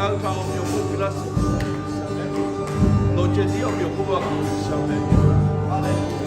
Ngaˬ hui htaꞈ awˬ meꞈ awˬ hponˇ piˇ laˇ suhˍ. Nawˬ ceh tiˉ awˬ meꞈ awˬ hponˇ g'a hkanˍ ve G'uiˬsha meh. Haleluya.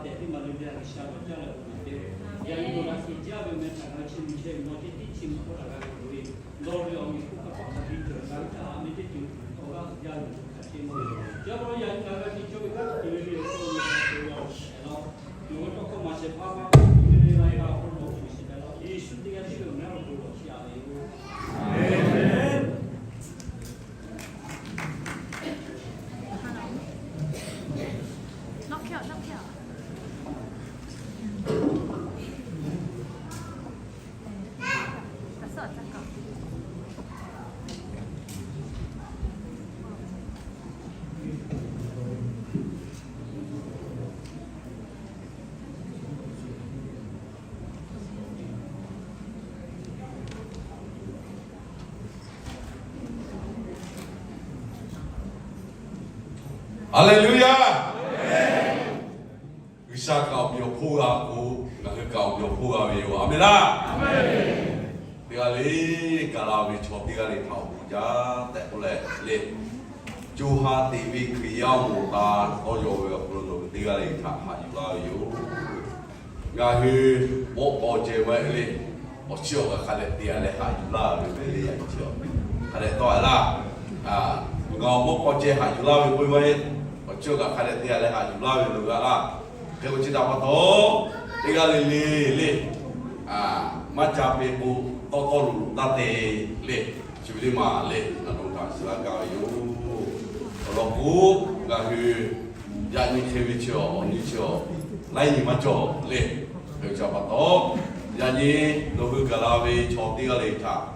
Teꞈ teˇ maˬ le le G'uiˬsha g'awˬ caˇ leh bon naꞈ te. Yaꞈ nyi nawˬ g'a shiˍ jaˇ ve meh htaꞈ g'a chi mvuh chehˇ ve nawˬ teˇ chiˇ mvuh hk'oˆ htaꞈ g'a ve loˬ ve, dawˇ ve awˬ miˬ hk'oˆ kaꞈ hk'aˬ hk'e cawˬ g'a ve htaꞈ ha meh teˇ ceuˬ awˬ g'aˇ uiˍ jaˇ ve hk'aˬ hk'e maˇ ve. Yaꞈ hk'aˇ yaꞈ nyi ngaˬ g'a shiˍ cawˇ ve kanˉ te ve ve awˬ hk'aw lo hk'aˬ hk'e g'a awˬ shehˍ hpehꞈ laˇ. Nawˬ ve tawˇ hkawˇ maˍ shehˍ hpaˇ maˇ te ve la ve awˬ hk'aw lo nawˬ shiˍ shehˍ hpehꞈ laˇ. Yeˍsuˆ teˇ g'aˇ tiˉ ve awˬ meh awˬ hk'aw lo awˬ shiˍ a ve yoˬ. Haˍleˍluˆyaˇ. G'uiˬsha kaꞈ awˬ meꞈ awˬ hponˇ g'a k'o, ngaˬ hui kaꞈ awˬ meꞈ awˬ hponˇ g'a ve yoˬ. Aˬmenˍ laˇ. Teˇ g'aˇ le, gaˬ la ve chaw teˇ g'aˇ le htaꞈ awˬ bon jaˇ tehꞈ k'oˆ leh le, co ha teꞈ ve Hkriꞈ yaˇ awˬ moˍ taˍ tawˇ yaw ve awˬ hk'aw lo nawˬ hui teˇ g'aˇ le htaꞈ haꞈ yuˬ laˇ ve yoˬ. Ngaˬ hui mawˆ k'aw ceh maˇ heˆ le. Awˬ chiˇ awˬ kaꞈ hk'a dehꞈ te a leh haꞈ yuˬ laˇ ve le, yaꞈ nyi chi hk'a dehꞈ tawˆ a laˇ. Ngaˬ awˬ mawˆ k'aw ceh haꞈ yuˬ laˇ ve k'oˆ ve maˇ heˆ. Awˬ chiˇ awˬ kaꞈ hk'a dehꞈ te a leh haꞈ yuˬ laˇ ve loˬ g'a laˇ. Hk'e k'o chi htaꞈ pa taw, teˇ g'aˇ le le le, maˇ ca pe k'o, tawˇ tawˇ loꞈ loꞈ taˇ te le. Chi ve teˇ maˬ le, ngaˬ nawˬ hui htaꞈ shiˍ laˇ gaˇ ve yoˬ. Awˬ lawn k'o, ngaˬ hui yaꞈ nyi hk'e ve chi awˬ nyi chi awˬ laiˉ nyi maˇ cawˬ le. Hk'e ve chi pa taw, yaꞈ nyi nawˬ hui gaˬ la ve chaw teˇ g'aˇ le htaꞈ,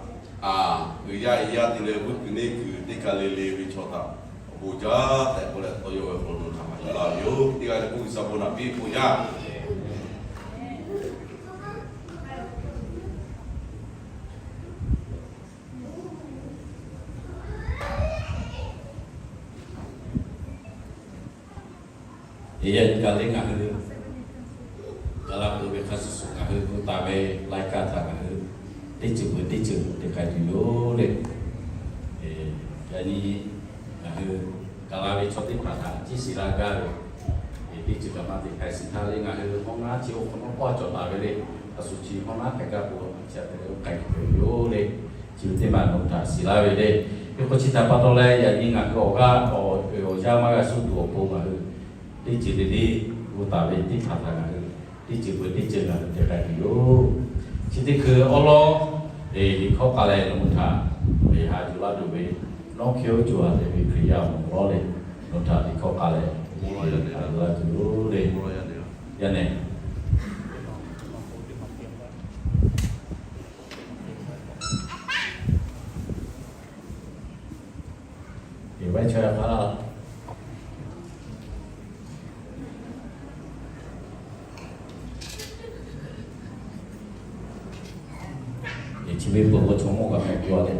uiˍ yaˇ iˉ yaˇ te leh vuiˇ kuiˬ neˇ kuiˬ teˇ kaˬ le le ve chaw htaꞈ awˬ bon jaˇ tehꞈ k'oˆ leh tawˇ yaw ve awˬ hk'aw lo nawˬ htaꞈ haꞈ yuˬ laˇ ve yoˬ. Teˇ g'aˇ le k'oˆ, G'uiˬsha bon naꞈ piˇ k'oˆ yaˇ. Yaꞈ nyi kaꞈ le ngaˬ hui gaˬ la peuˬ ve hk'a shuˍ shuˍ ngaˬ hui gu taˍ ve laiˉ kaˆ htaꞈ ngaˬ hui teˇ ceuˬ peuˬ teˇ ceuˬ te k'ai tuˬ yoˬ le. Yaꞈ nyi ngaˬ hui gaˬ la ve chaw teˇ hpaˍ htaꞈ ciˇ shiˍ laˇ gaˇ ve, teˇ ceuˬ kaꞈ maˇ te k'ai shiˍ htaˇ le ngaˬ hui hawˉ naˉ chi oˇ hk'awꞈ nawˉ pawˇ cawˬ taˍ ve le. A shu chi hawˉ naˉ hk'aˬ gaˇ k'o, chi htaꞈ te leh oˇ k'ai tuˬ yoˬ le. Chi ve teˇ maˬ nawˬ hui htaꞈ shiˍ laˇ ve le. Hk'e k'o chi htaꞈ pa taw leh yaꞈ nyi ngaˬ hui awˬ g'aˇ awˬ yaˇ maˇ g'a shuˉ tuˬ awˬ pon ngaˬ hui teˇ ceuˬ le le gu taˍ ve teˇ hpaˍ htaꞈ ngaˬ hui teˇ ceuˬ peuˬ teˇ ceuˬ ngaˬ hui te k'ai tuˬ yoˬ. Chi teˇ hkui awˉ lawˉ, liꞈ hkawˇ k'a leh nawˬ hui htaꞈ haꞈ yuˬ laˇ tuˬ ve, nawˉ hk'e oˇ co ha te ve Hkriꞈ yaˇ awˬ moˍ lawˉ le, nawˬ hui htaꞈ liꞈ hkawˇ k'a leh haꞈ yuˬ laˇ tuˬ yoˬ le. Yaˇ nehˬ Eˬ, vaˇ chaw yaˇ hk'aˇ laˇ. Eˬ, chi ve peuˬ k'o chaw mawˇ kaꞈ mehˆ k'oˆ a le.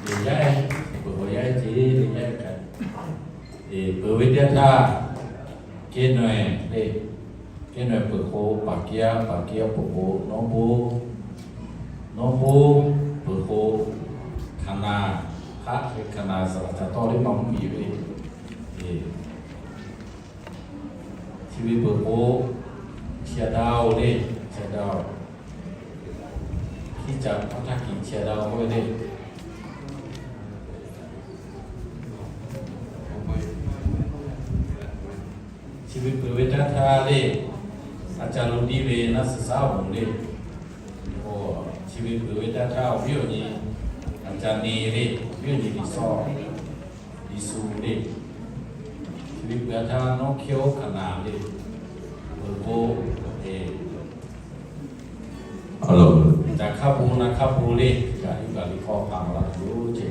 Yaˇ ehˉ, peuˬ k'o yaˇ ehˉ ce le, yaˇ ehˉ kaꞈ, peuˬ ve teˇ yanˇ htaˇ, kehˉ naweh le, kehˉ naweh peuˬ k'o, paˍ kehˉ, paˍ kehˉ peuˬ k'o, nawˉ bon, nawˉ bon peuˬ k'o, hkaˍ naˍ, hk'aˆ hk'e hkaˍ naˍ saˍ laꞈ ca tawˇ le maˇ mvuhˇ miˬ ve, chi ve peuˬ k'o, chi a daˇ-oˬ le, chi a daˇ-oˬ, hkiˇ caꞈ hk'aˇ htaˇ kiˬ chi a daˇ-oˬ k'oˆ ve le. Chi ve peuˬ ve teˇ yanˇ htaˇ le, a ca lo diˇ ve naˆ suhˍ saˉ awˬ moˍ le. Chi ve peuˬ ve teˇ yanˇ htaˇ awˬ viˉ awˬ nyi, a ca ne le, awˬ viˉ awˬ nyi Liꞈ sawˇ, Liꞈ shu le. Chi ve peuˬ htaˇ nawˉ hkehˇ oˉ hkaˍ naˍ le, peuˬ k'o, e, a lo, caˬ hk'aˇ bon naˆ hk'aˇ bon le, kaꞈ yuˬ kaꞈ Liꞈ hk'aw hpanˍ la tuˬ yoˬ ce.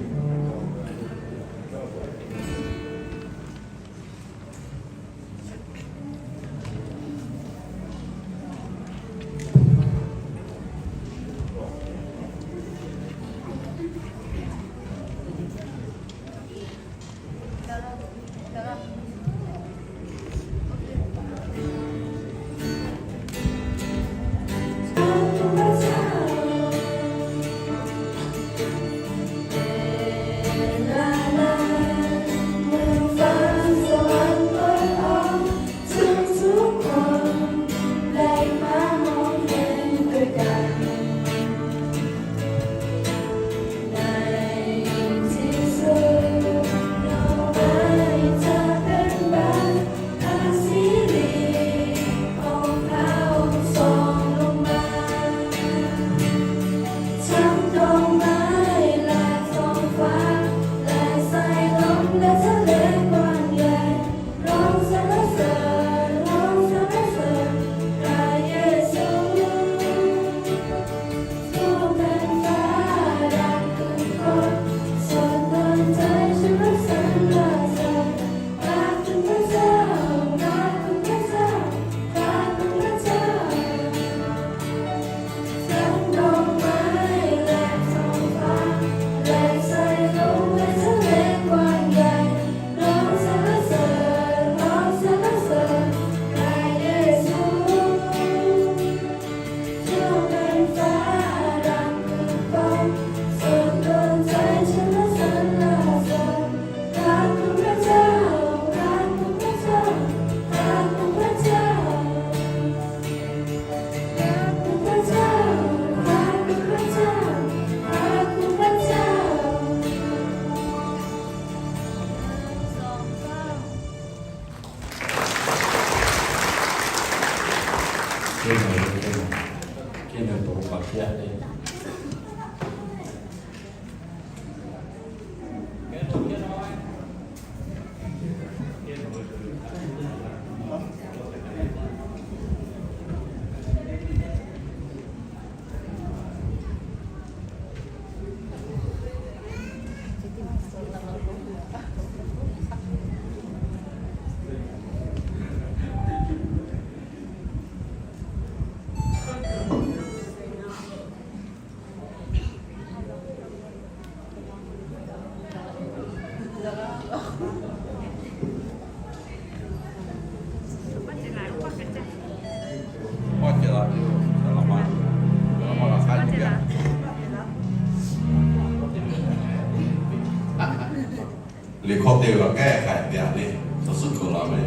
Liꞈ hkawˇ te ve kaꞈ kehˉ k'ai te a le, tawˇ suhˉ kuiˬ la ve.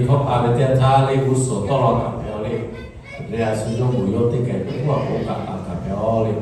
Hkawˇ pa ve teˇ yanˇ htaˇ le g'uˇ suhˍ tawˆ la htaꞈ hpehꞈ-aw le. Leh a shu yawˇ moˍ yawˇ teˇ kaˬ k'oˆ k'oˆ a k'o kaꞈ kaꞈ hpehꞈ-aw le.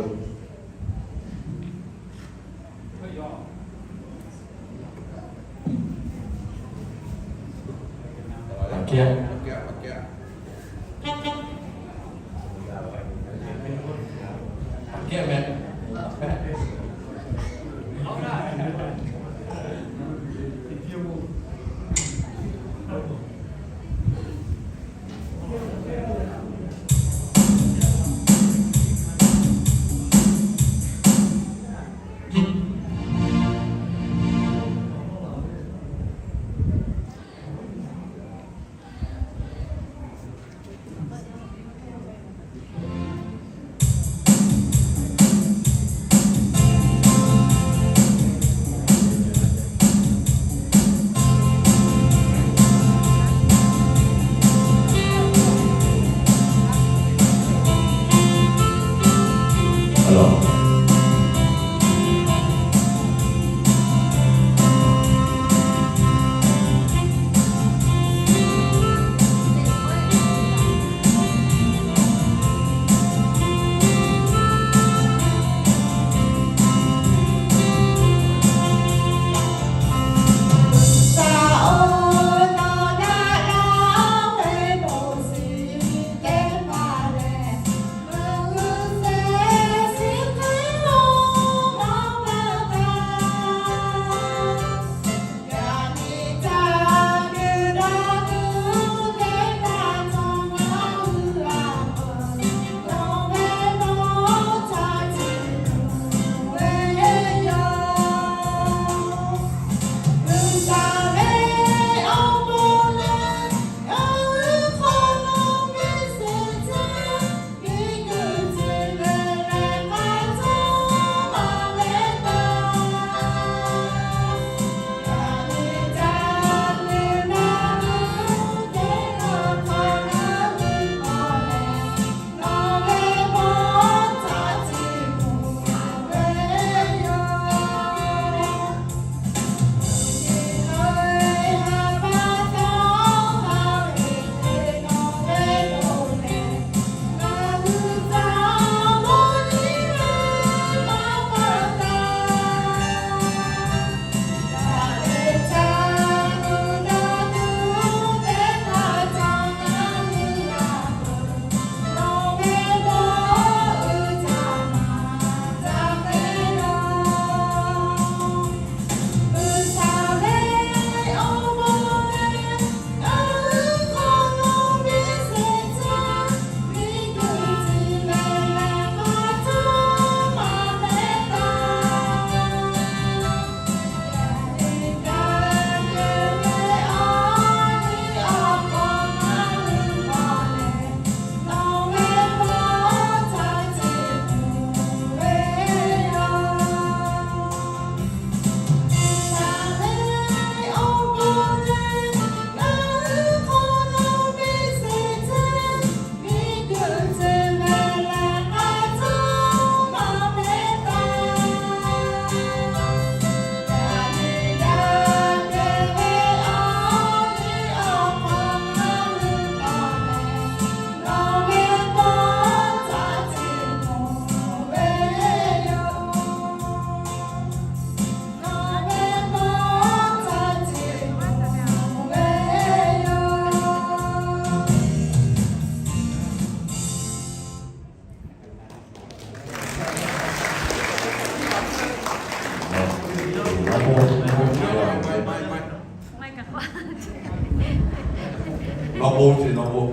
Nawˬ bon ce, nawˬ bon,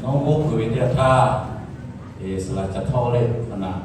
nawˬ bon kuˬ ve teˇ yanˇ htaˇ, suhˍ laꞈ ca htawˇ le a naˍ.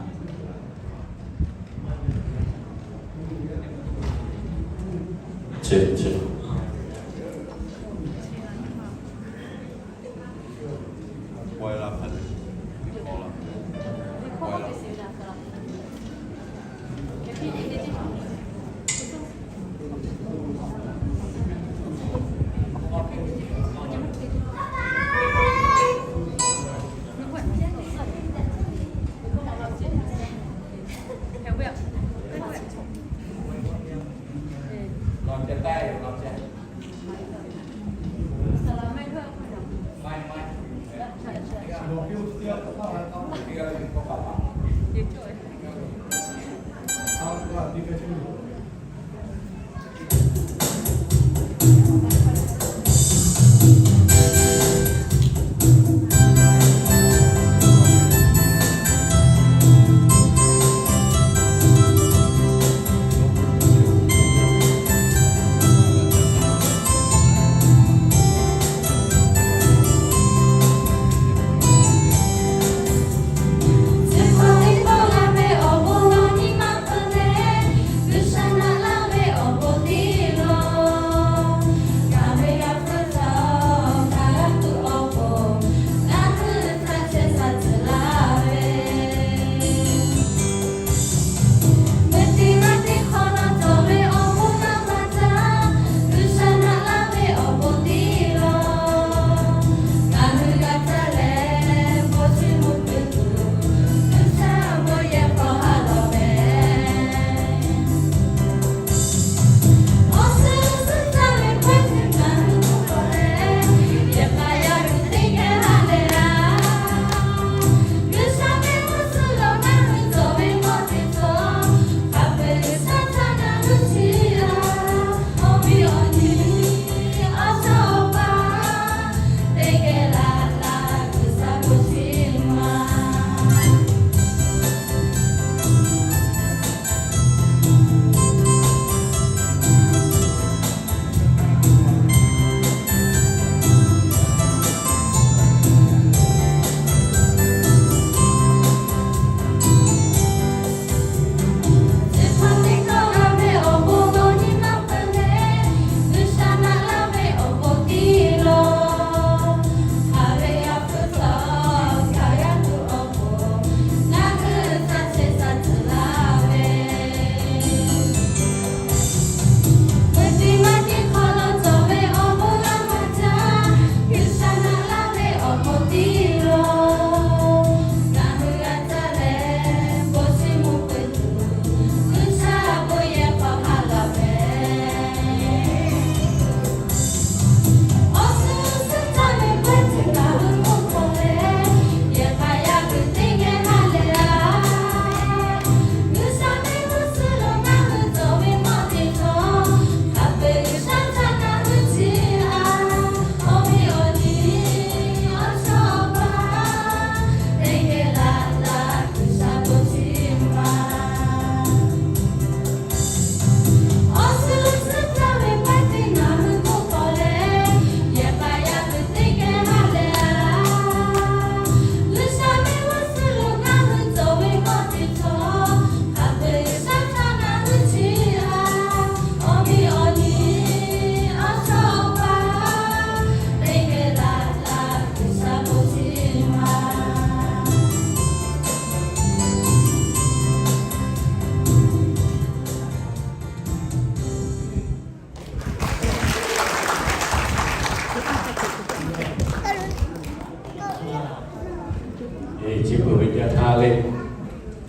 Chi beuꞈ ve ca htaˇ le,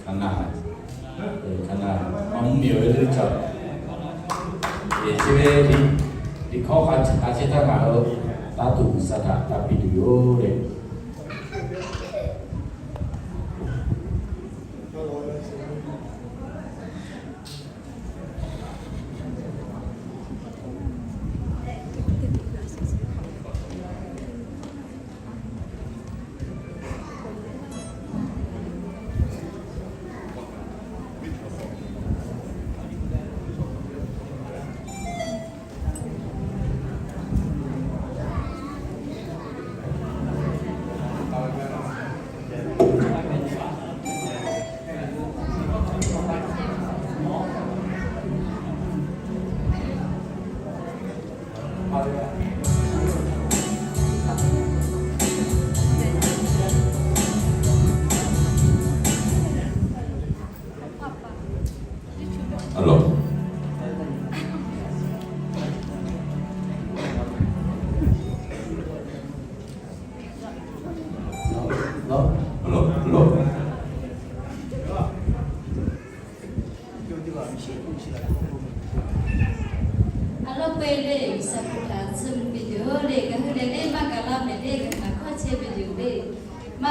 hk'aˬ naˆ, hk'aˬ naˆ maˇ mvuhˇ miˬ ve teˇ cawˬ. Chi ve liꞈ hkawˇ hk'a chehˇ htaˇ ngaˬ hui taˇ tuˬ G'uiˬsha htaꞈ taˇ piˇ tuˬ yoˬ le.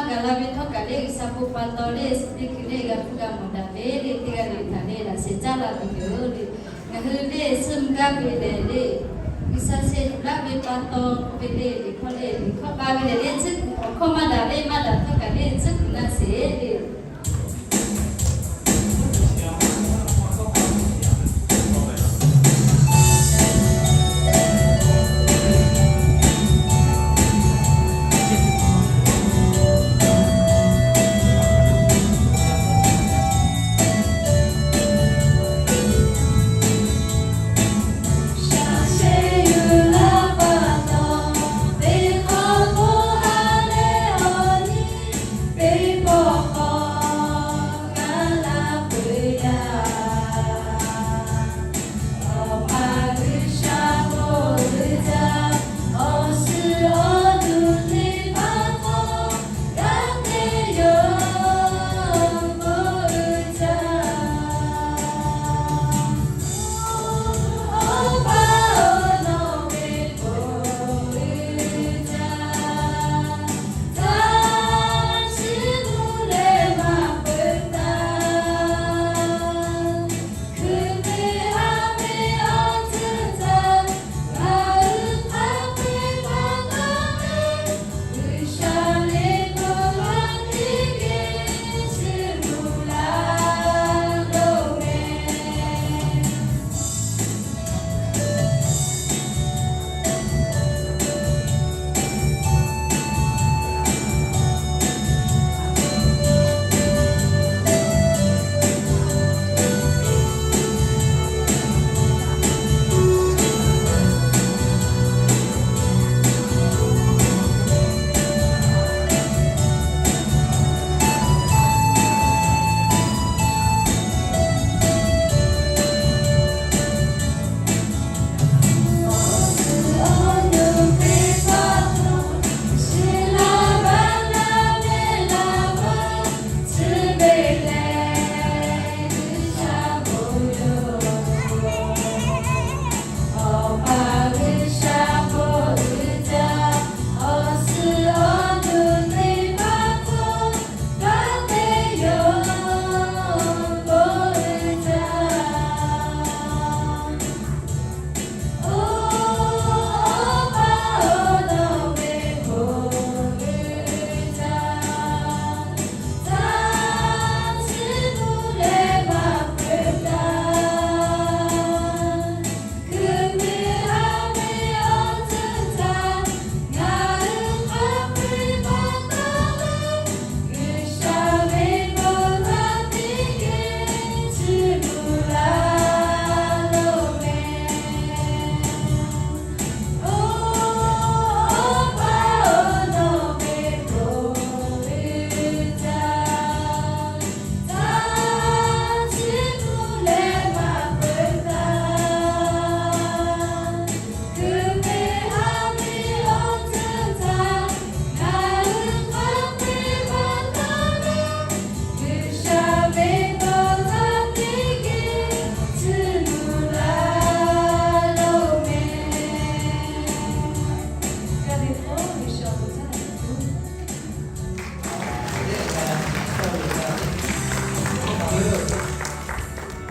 Gaˬ la ve htawˇ kaꞈ le, G'uiˬsha bon pa taw le, suhˍ teˇ hkui le g'a hpuˇ g'a mawˬ daꞈ ve le, teˇ g'aˇ le htaꞈ le laꞈ sheh caˉ la tuˬ yoˬ le. Ngaˬ hui le suh mvuh gaˇ ve lehˬ le, G'uiˬsha sheh yuˬ laˇ ve pa taw ve le, liꞈ hkawˇ le, liꞈ hkawˇ pa ve lehˬ le, tcuhˉ kuiˬ awˬ hkawˇ maˇ daꞈ le, maˇ daꞈ htawˇ kaꞈ le tcuhˉ kuiˬ laˇ sheˍ le.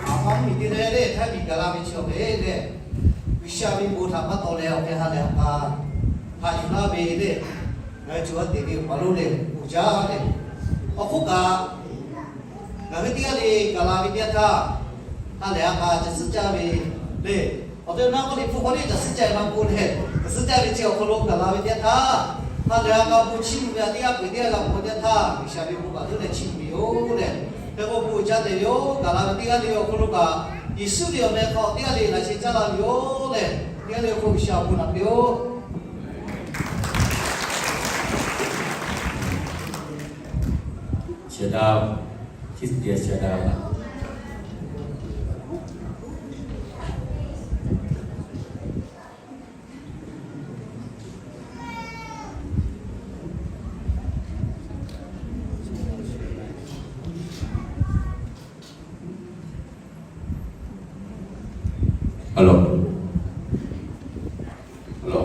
Aˬ hk'aˇ mvuhˇmiˬ te leh le, htaˇ miˬ gaˬ la ve chi awˬ hk'e le, G'uiˬsha ve bon htaꞈ pa taw leh awˬ hk'e ha lehˬ ha k'a htaꞈ yuˬ laˇ ve le, ngaˬ hui cawˬ a teꞈ ve awˬ pa lo le, uˬ jaˇ le. Awˬ hk'oˆ kaꞈ, ngaˬ hui teˇ g'aˇ le gaˬ la ve teˇ yanˇ htaˇ, ha lehˬ ha k'a caˬ suhˉ caˇ ve le. Awˬ to na k'o, Liꞈ hpu hk'aw le caˬ suhˉ caˇ ve maˇ k'oˆ leh, caˬ suhˉ caˇ ve chi awˬ hk'aw lo gaˬ la ve teˇ yanˇ htaˇ, ha lehˬ ha k'a bon chiˇ mvuh ve teˇ g'aˇ peuˬ teˇ g'aˇ g'a mawˬ teˇ yanˇ htaˇ, G'uiˬsha ve bon kaꞈ leuˉ leh chiˇ mvuh ve yoˬ le. Hk'e k'o, bon uiˍ jaˇ tehꞈ ve yoˬ. Gaˬ la ve teˇ g'aˇ le awˬ hk'aw lo kaꞈ, Yeˍsuˆ ve awˬ meh hk'aw teˇ g'aˇ le laꞈ sheh caˇ la ve yoˬ le. Teˇ g'aˇ le awˬ hk'aw G'uiˬsha bon naꞈ ve yoˬ. Hello. Hello.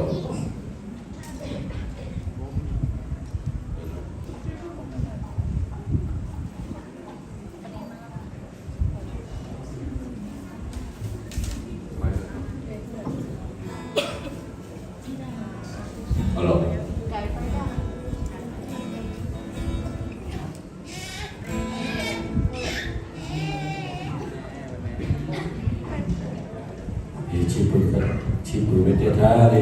Chi peuˬ, chi peuˬ ve teˇ htaˇ le,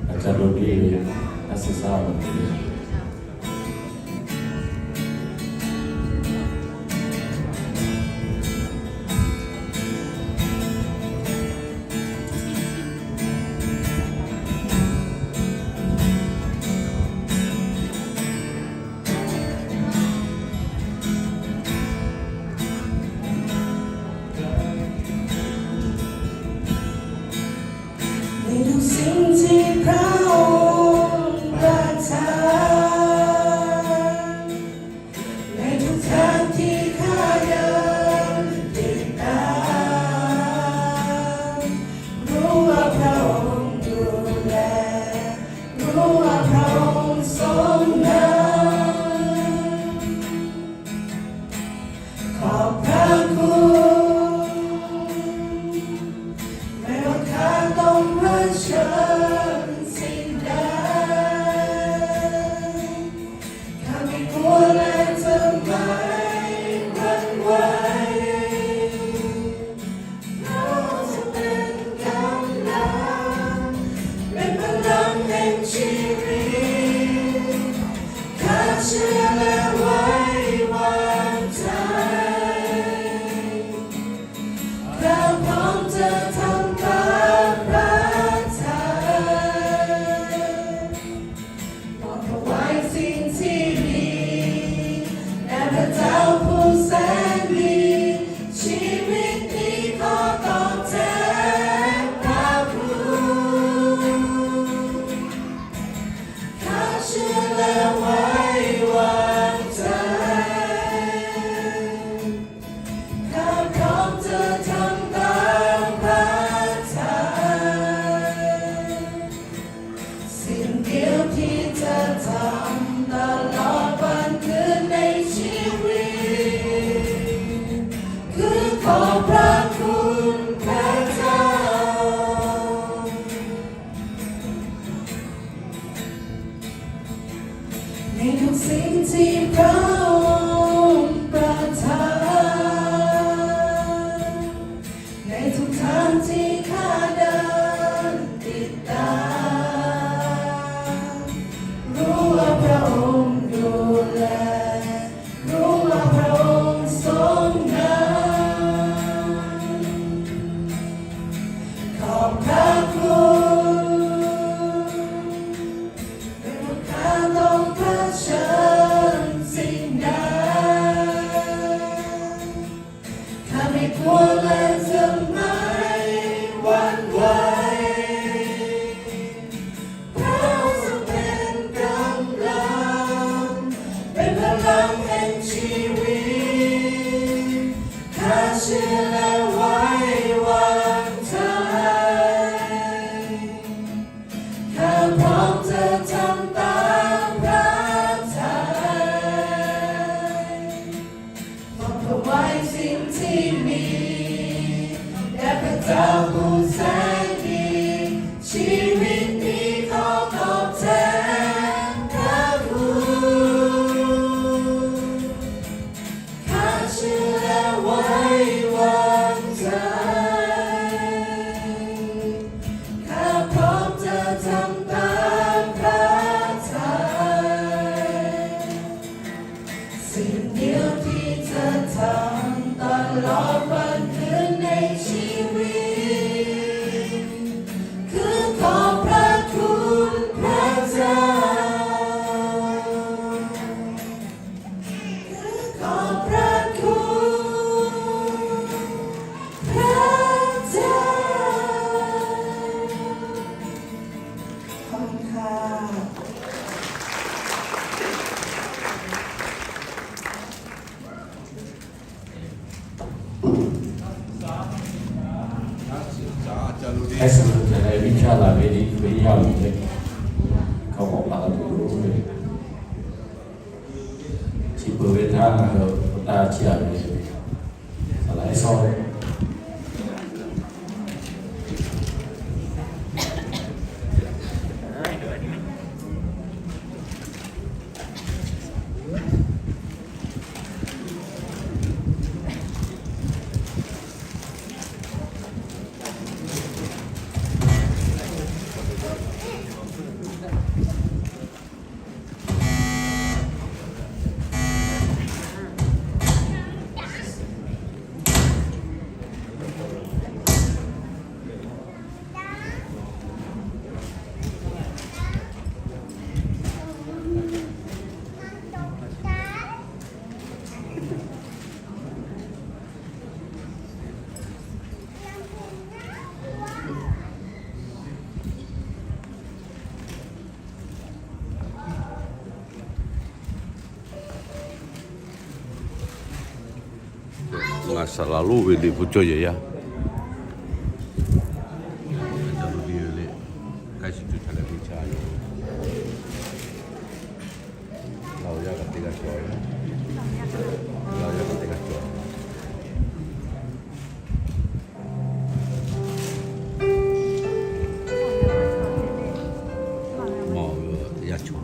a ca lo le ve, a suh saˉ ve. Neˇ haiˬ shinˉ chi hpaˇ-oˬ, พระเจ้า neˇ haiˬ shinˉ chi hpaˇ yaˇ teˇ htaˇ, รู้ว่าพระองค์ดูแล รู้ว่าพระองค์ทรงนำ ขอบพระคุณ แม้ว่าข้าต้องเผชิญสิ่งใด ข้าไม่กลัวและจะไม่หวั่นไหว พระองค์ทรงเป็นกำลัง เป็นพลังแห่งชีวิต ข้าเชื่อและไว้วางใจ ข้าพร้อมจะทำตามพระทัย ขอถวายสิ่งที่ดีแด่พระเจ้าผู้แสนดี ชีวิตนี้ขอตอบแทนพระคุณ ข้าเชื่อและไว้วางใจ ข้าพร้อมจะทำตามพระทัย สิ่งเดียวที่จะทำตลอดวันคืนในชีวิต คือขอบพระคุณพระเจ้า ในทุกสิ่งที่พระองค์ประทาน ในทุกทางที่ข้าเดินติดตาม รู้ว่าพระองค์ดูแล รู้ว่าพระองค์ทรงนำ ขอบพระคุณ ไม่ว่าข้าต้องเผชิญสิ่งใด ข้าไม่กลัวและจะไม่หวั่นไหว พระองค์ทรงเป็นกำลัง เป็นพลังแห่งชีวิต ข้าเชื่อและไว้วางใจ ข้าพร้อมจะทำตามพระทัย ขอถวายสิ่งที่มีแด่พระเจ้าผู้แสนดี ชีวิตนี้ขอตอบแทนพระคุณ ข้าเชื่อและไว้วางใจ ข้าพร้อมจะทำตามพระทัย สิ่งเดียวที่จะทำตลอดวันคืนในชีวิต คือขอบพระคุณพระเจ้า ขอบพระคุณพระเจ้า ขอบคุณค่ะ Hk'e suh te leh viˇ caˇ laˬ ve liˇ ve yaˇ miˬ leh, hk'a k'awꞈ paˍ tuˬ lo ve, chi beuꞈ ve htaˇ ngaˬ hui hpu taˇ chiˇ aꞈ ve, saˍ laꞈ ehˉ shawˉ ve. Ngaˬ saˍ laˍ lonˉ ve liꞈ hpu cawˇ yehˬ yaˇ. Aˬ, ca lo ve le, k'ai shiˍ tuˬ ca leh ve ca yoˬ. Laˇ yaˇ kaꞈ teˇ g'aˇ cawˬ. Laˇ yaˇ kaꞈ teˇ g'aˇ cawˬ. Mawˬ ve teˇ g'aˇ cawˬ.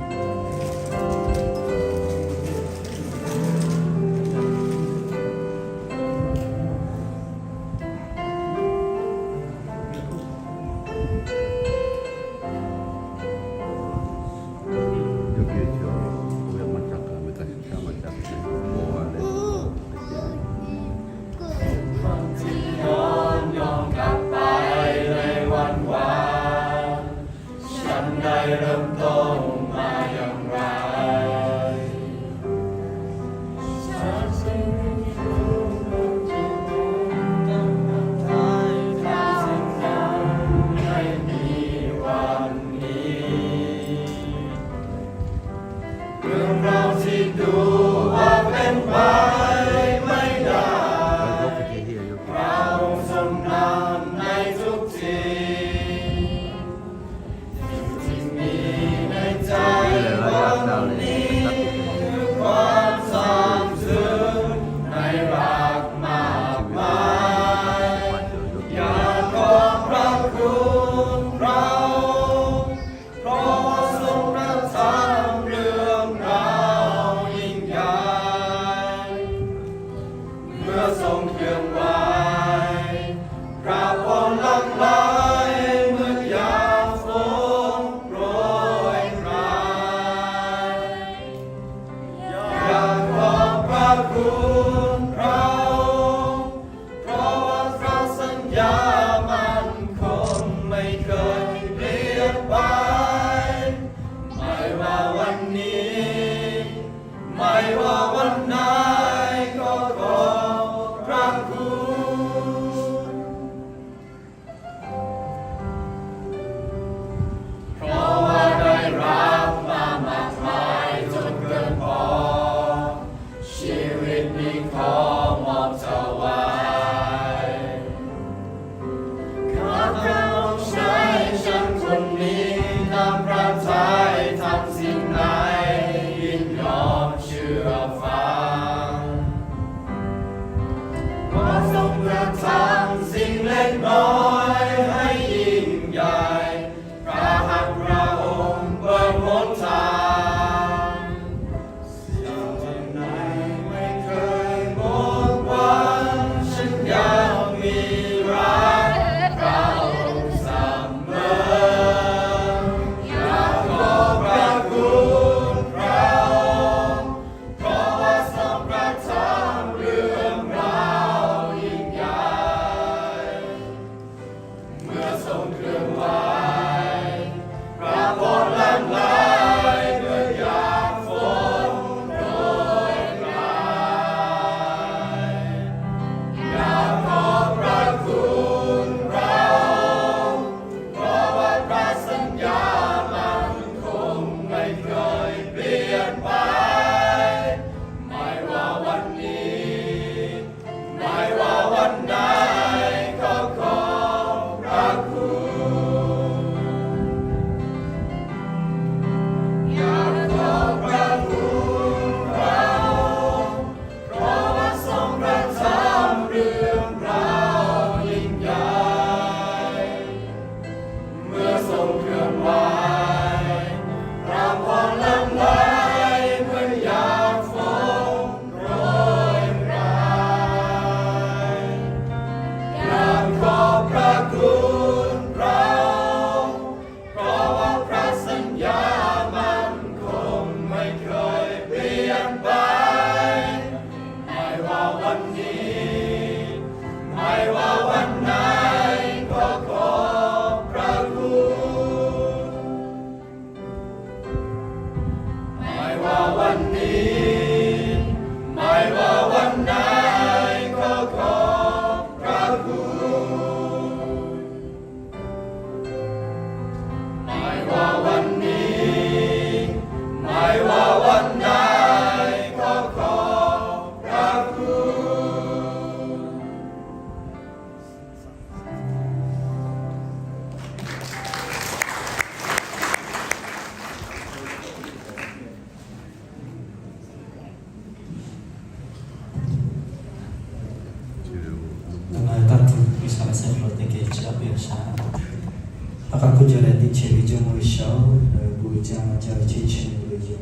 Hk'aˬ hk'e k'oˆ jaˇ leh, teˇ chehˇ ve Jawˇmawˇ G'uiˬsha-oˬ, nawˬ ve bon uiˍ jaˇ maˇ jaˇ ve chehˇ chehˇ ve yoˬ.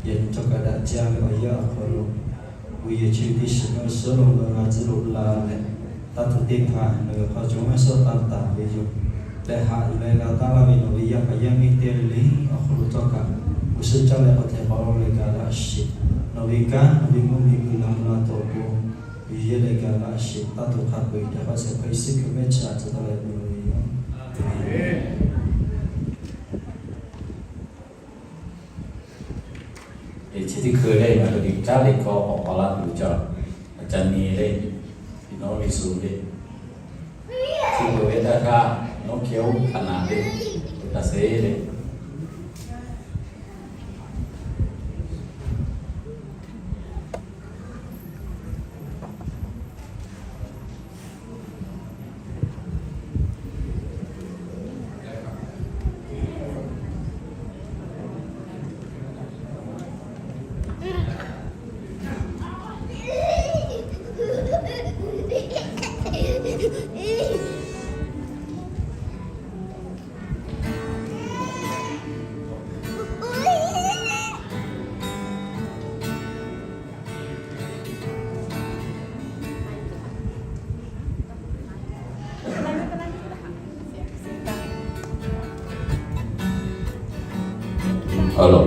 Yaꞈ nyi htawˇ kaꞈ daꞈ jaˇ ve awˬ yanˇ awˬ hk'aw lo, bon yehˬ chi ve teˇ shiˍ ngaˇ suhˉ lo ngaˬ hui g'a tcuhˉ lo la leh, taˇ tuˬ teˇ hpaˍ nawˬ ve hk'aw cawˬ ngaˇ suhˉ taˇ taˍ ve yoˬ. Leh haꞈ yuˬ leh g'a taˇ laˇ ve nawˬ ve yaˇ paˍ yaˇ miˇ teˇ g'aˇ le le awˬ hk'aw lo htawˇ kaꞈ, bon suhˉ caˇ leh k'awꞈ hteꞈ k'awꞈ leh gaˬ laˇ sheˍ. Nawˬ ve kanˉ nawˬ ve mvuhˇmiˬ guiˬ la mvuh la tuˬ awˬ pon, yuˬ yehˇ leh gaˬ laˇ sheˍ. Taˇ tuˬ hk'a peu-eˬ htaꞈ hk'aˇ suh hk'e Yeˍsuˆ Hkriꞈ mehˆ chi htaꞈ tcuh taˍ leh mvuh ve yoˬ. Chi teˇ hkui lehˬ, ngaˬ hui liꞈ caˉ liꞈ k'aw k'awꞈ k'awꞈ la tuˬ cawˬ. Aˬ ca nyi lehˬ, iˉ nawˉ liꞈ suˍ lehˬ, chi beuꞈ ve taˇ hkaˇ, nawˉ hkeh oˇ hk'aˬ naˍ lehˬ, taˇ seˍ lehˬ. Alo.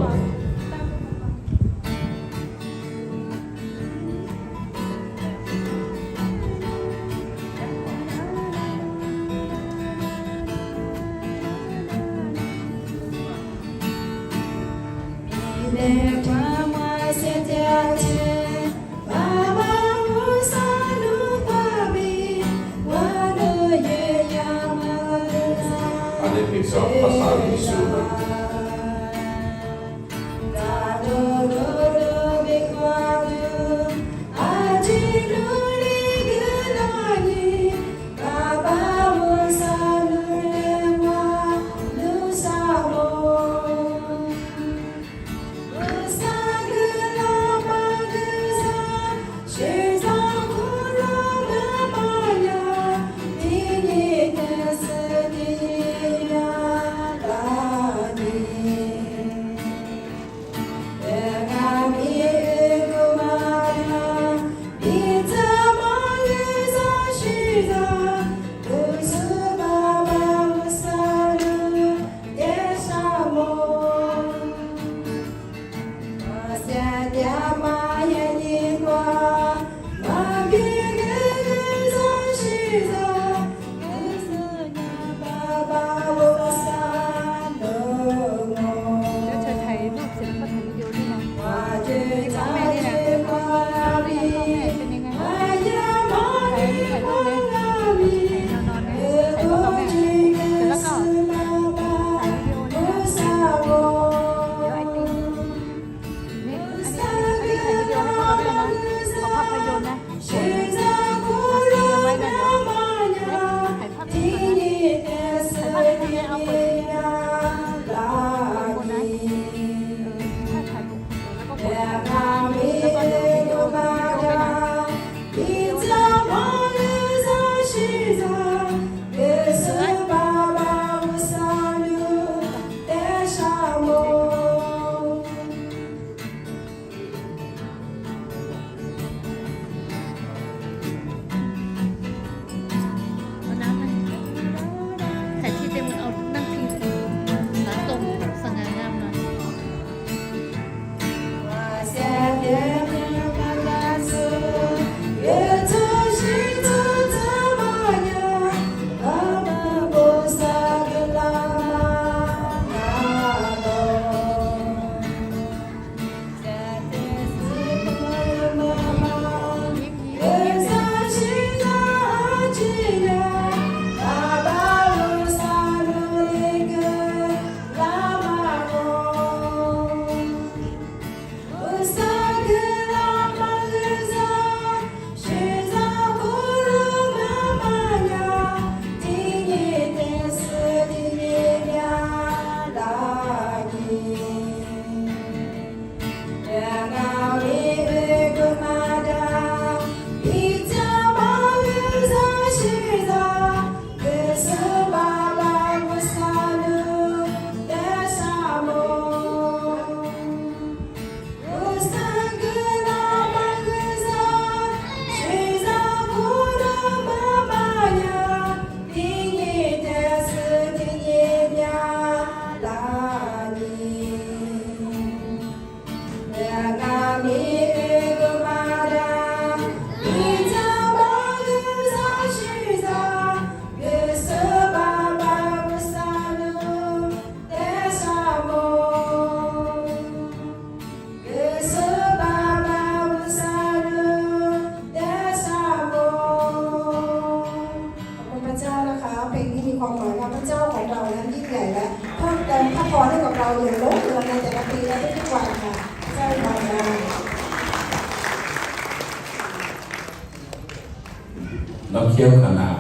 Awˬ hk'e awˬ hk'aˬ naˍ,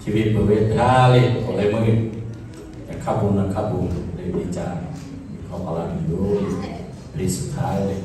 chi ve peuˬ ve htaˇ le, awˬ leh meuˇ yaꞈ hk'aˇ bon naˍ hk'aˇ bon le, teˇ caꞈ hk'aw k'aw la tuˬ yoˬ. Liꞈ suhˍ htaˇ le,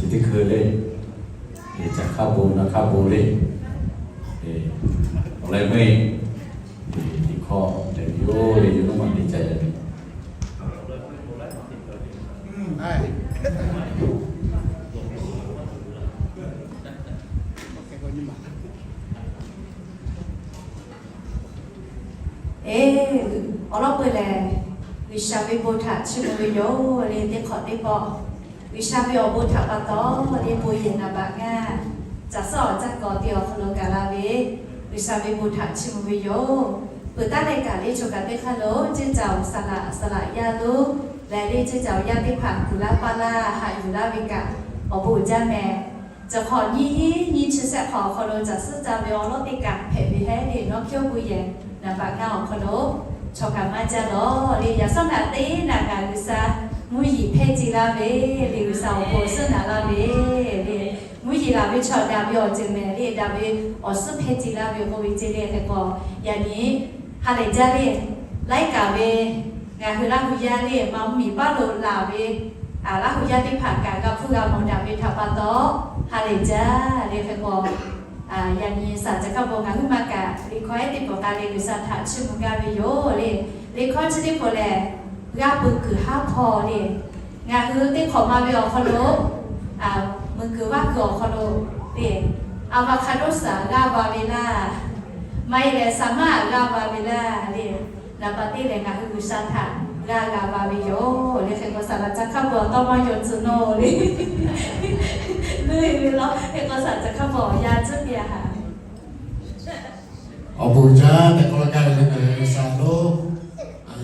Chi teˇ hkui le, caˬ hk'aˇ bon naˍ hk'aˇ bon le, awˬ leh meuˇ teˇ hkawˇ te yoˬ le, yawˇ nuˇ maˬ te ca yaꞈ ve. Eˬ, awˬ lawn peuˬ lehˬ, G'uiˬsha ve bon htaꞈ chiˇ mvuh ve yoˬ le. Teˇ hk'awꞈ teˇ pawˆ, G'uiˬsha ve awˬ bon htaꞈ pa taw le, bon yehˬ naˍ baꞈ ngaˇ caˬ suhˉ awˬ caˇ k'awꞈ te awˬ hk'aw lo gaˬ la ve, G'uiˬsha ve bon htaꞈ chiˇ mvuh ve yoˬ. Peuˬ taˉ leh kaꞈ le, choˬ kaˬ teˇ hk'aˇ lo ceˇ caˬ awˬ saˍ laꞈ saˍ laꞈ yaˇ lonˉ lehˬ le, ceˇ caˬ awˬ yaˇ teˇ hpaˍ kuˬ laˇ paˇ laˇ haꞈ yuˬ laˇ ve kaꞈ awˬ bon uiˍ jaˇ mehˍ. Caˬ hk'awꞈ nyiˇ hinˉ nyiˇ chi shehˆ hk'awꞈ awˬ hk'aw lo caˬ suhˉ ca ve awˬ lawˉ teˇ kaꞈ hpehꞈ ve hehˉ le, nawˉ hkiˉ oˇ bon yehˬ naˍ baꞈ ngaˇ awˬ hk'aw lo chaw kaꞈ maˇ jaˇ lawˬ le. Yaꞈ shawˉ naꞈ teˇ naꞈ kaꞈ G'uiˬsha mvuhˇ yeˬ hpehˇ ce laˇ ve le, G'uiˬsha awˬ bon awˬ suhˉ naꞈ laˇ ve le. Mvuhˇ yeˬ laˬ ve chaw daꞈ ve awˬ ceuˬ mehˍ le, daꞈ ve awˬ suhˉ hpehˇ ce laˇ ve k'oˆ ve ce le. Hk'e k'o, yaꞈ nyi ha lehˬ jaˇ le, laiˉ kaꞈ ve ngaˬ hui Laˇ hu yaˇ le, maˇ mvuhˇmiˬ paˉ lo laˬ ve Laˇ hu yaˇ teˇ hpaˍ kaꞈ g'a hpuˇ g'a mawˬ daꞈ ve htaꞈ pa taw ha lehˬ jaˇ le. Hk'e k'o, yaꞈ nyi saˍ caˬ hk'a bon ngaˬ huiˉ ma kaꞈ liꞈ hkawˇ ehˉ teˇ pawˆ k'a le G'uiˬsha htaꞈ chiˇ mvuh gaˇ ve yoˬ le. Liꞈ hkawˇ chi teˇ pawˆ lehˬ, g'aˇ pui kuiˬ haˉ hpawˇ le. Ngaˬ hui teˇ hk'awꞈ ma ve awˬ hk'aw lo, mui kuiˬ vaˇ kuiˬ awˬ hk'aw lo le, a va hk'a doˆ saˍ g'aˇ va ve laˇ. Maˇ heˆ leh, saˍ maˇ g'a va ve laˇ le. Naˍ baˬ teˇ lehˬ, ngaˬ hui G'uiˬsha htaꞈ g'a g'a va ve yoˬ le. Hk'e k'o, saˍ laꞈ ca hk'a peuˬ awˬ tawˇ maˇ yaw tcuh nawˇ le. Leuˇ ve law, hk'e k'o, saˍ laꞈ ca hk'a peuˬ awˬ yanˇ tcuhˉ piˇ a haꞈ. Awˬ bon jaˇ tehꞈ k'oˆ gaˇ ve le, G'uiˬsha lonˉ,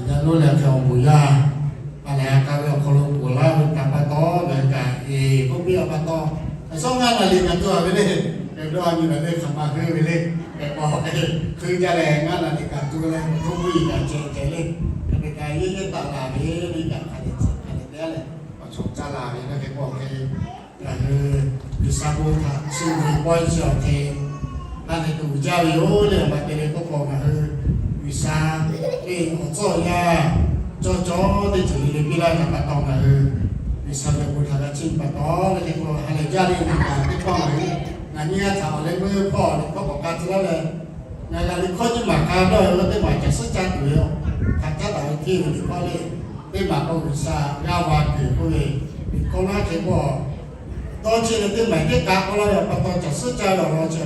yaˇ lonˉ leh hk'e awˬ bon yaˇ, a lehˬ a ka ve awˬ hk'aw lo ponˬ laˇ ve htaꞈ pa taw, ngaˬ hui kaꞈ eˬ k'oˆ piˇ a pa taw, a shawˉ ngaˇ naˍ riˍ kaꞈ tuˬ a ve le. Hk'e dawˇ a nyi lehˬ le, hk'aˬ ma heuˆ ve le. Hk'e k'o, hkui jaˇ leh ngaˇ naˍ riˍ kaꞈ tuˬ leh, awˬ hk'oˆ puiˉ yiˍ kaꞈ ceh ceh le. Hk'e te kaꞈ yehˇ yehˇ taˍ laˬ ve le, kaꞈ hk'a dehꞈ hk'a dehꞈ te leh, awˬ chawˬ caˇ laˬ ve le. Hk'e k'o, hk'e ngaˬ hui G'uiˬsha bon htaꞈ chi ve pawehˇ chi awˬ hk'e, a lehˬ tuˬ jaˇ ve yoˬ le. Maˇ te le k'oˆ k'o, ngaˬ hui G'uiˬsha ve awˬ tcuhˉ awˬ yanˇ cawˇ cawˇ teˇ ceuˬ le le piˇ laˇ ve htaꞈ pa taw, ngaˬ hui G'uiˬsha ve bon htaꞈ g'a chiˇ pa taw, le hk'e k'o, ha lehˬ jaˇ le. Ngaˬ teˇ pawˆ ngaˬ hui, ngaˬ nyi g'aˇ htaꞈ awˬ leh meuˇ hpawˇ awˬ leh hkawˇ k'awꞈ k'a tcuh laˇ leh, ngaˬ g'a liꞈ hkawˇ nyiˇ maˬ k'a dawˇ ve teˇ maˬ caˬ suhˉ caˇ tuˬ ve yoˬ. Hk'aˬ caˉ taˍ ve hteˇ ve liꞈ hkawˇ le, teˇ maˬ k'o G'uiˬsha g'aˇ va kuiˬ k'oˆ ve liꞈ hkawˇ naˉ hk'e k'o, dawˇ ceˇ leh teˇ maˬ teˇ k'a k'oˆ laˇ ve pa taw, caˬ suhˉ caˇ ve awˬ lawn chi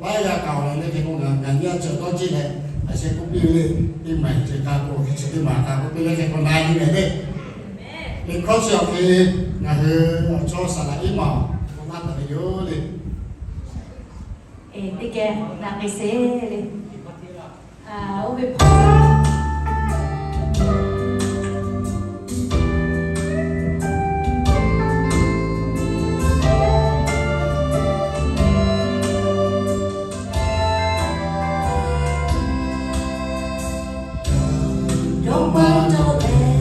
laiˉ g'a kaꞈ awˬ leh le. Hk'e k'o, ngaˬ nyiˇ g'aˇ chi dawˇ ceˇ leh, a sheh k'oˆ piˇ ve le, teˇ maˬ chi k'a k'o, hk'e chi teˇ maˬ k'a k'oˆ piˇ le. Hk'e k'o, na nyi lehˬ le. Liꞈ hkawˇ chi awˬ hk'e ngaˬ hui awˬ chawˇ saˍ laꞈ iˉ maˬ awˬ hk'aw maˇ taˍ ve yoˬ le. Teˇ geh na k'ai se le. Oˇ ve hpaw dawˇ maˇ dawˇ leh,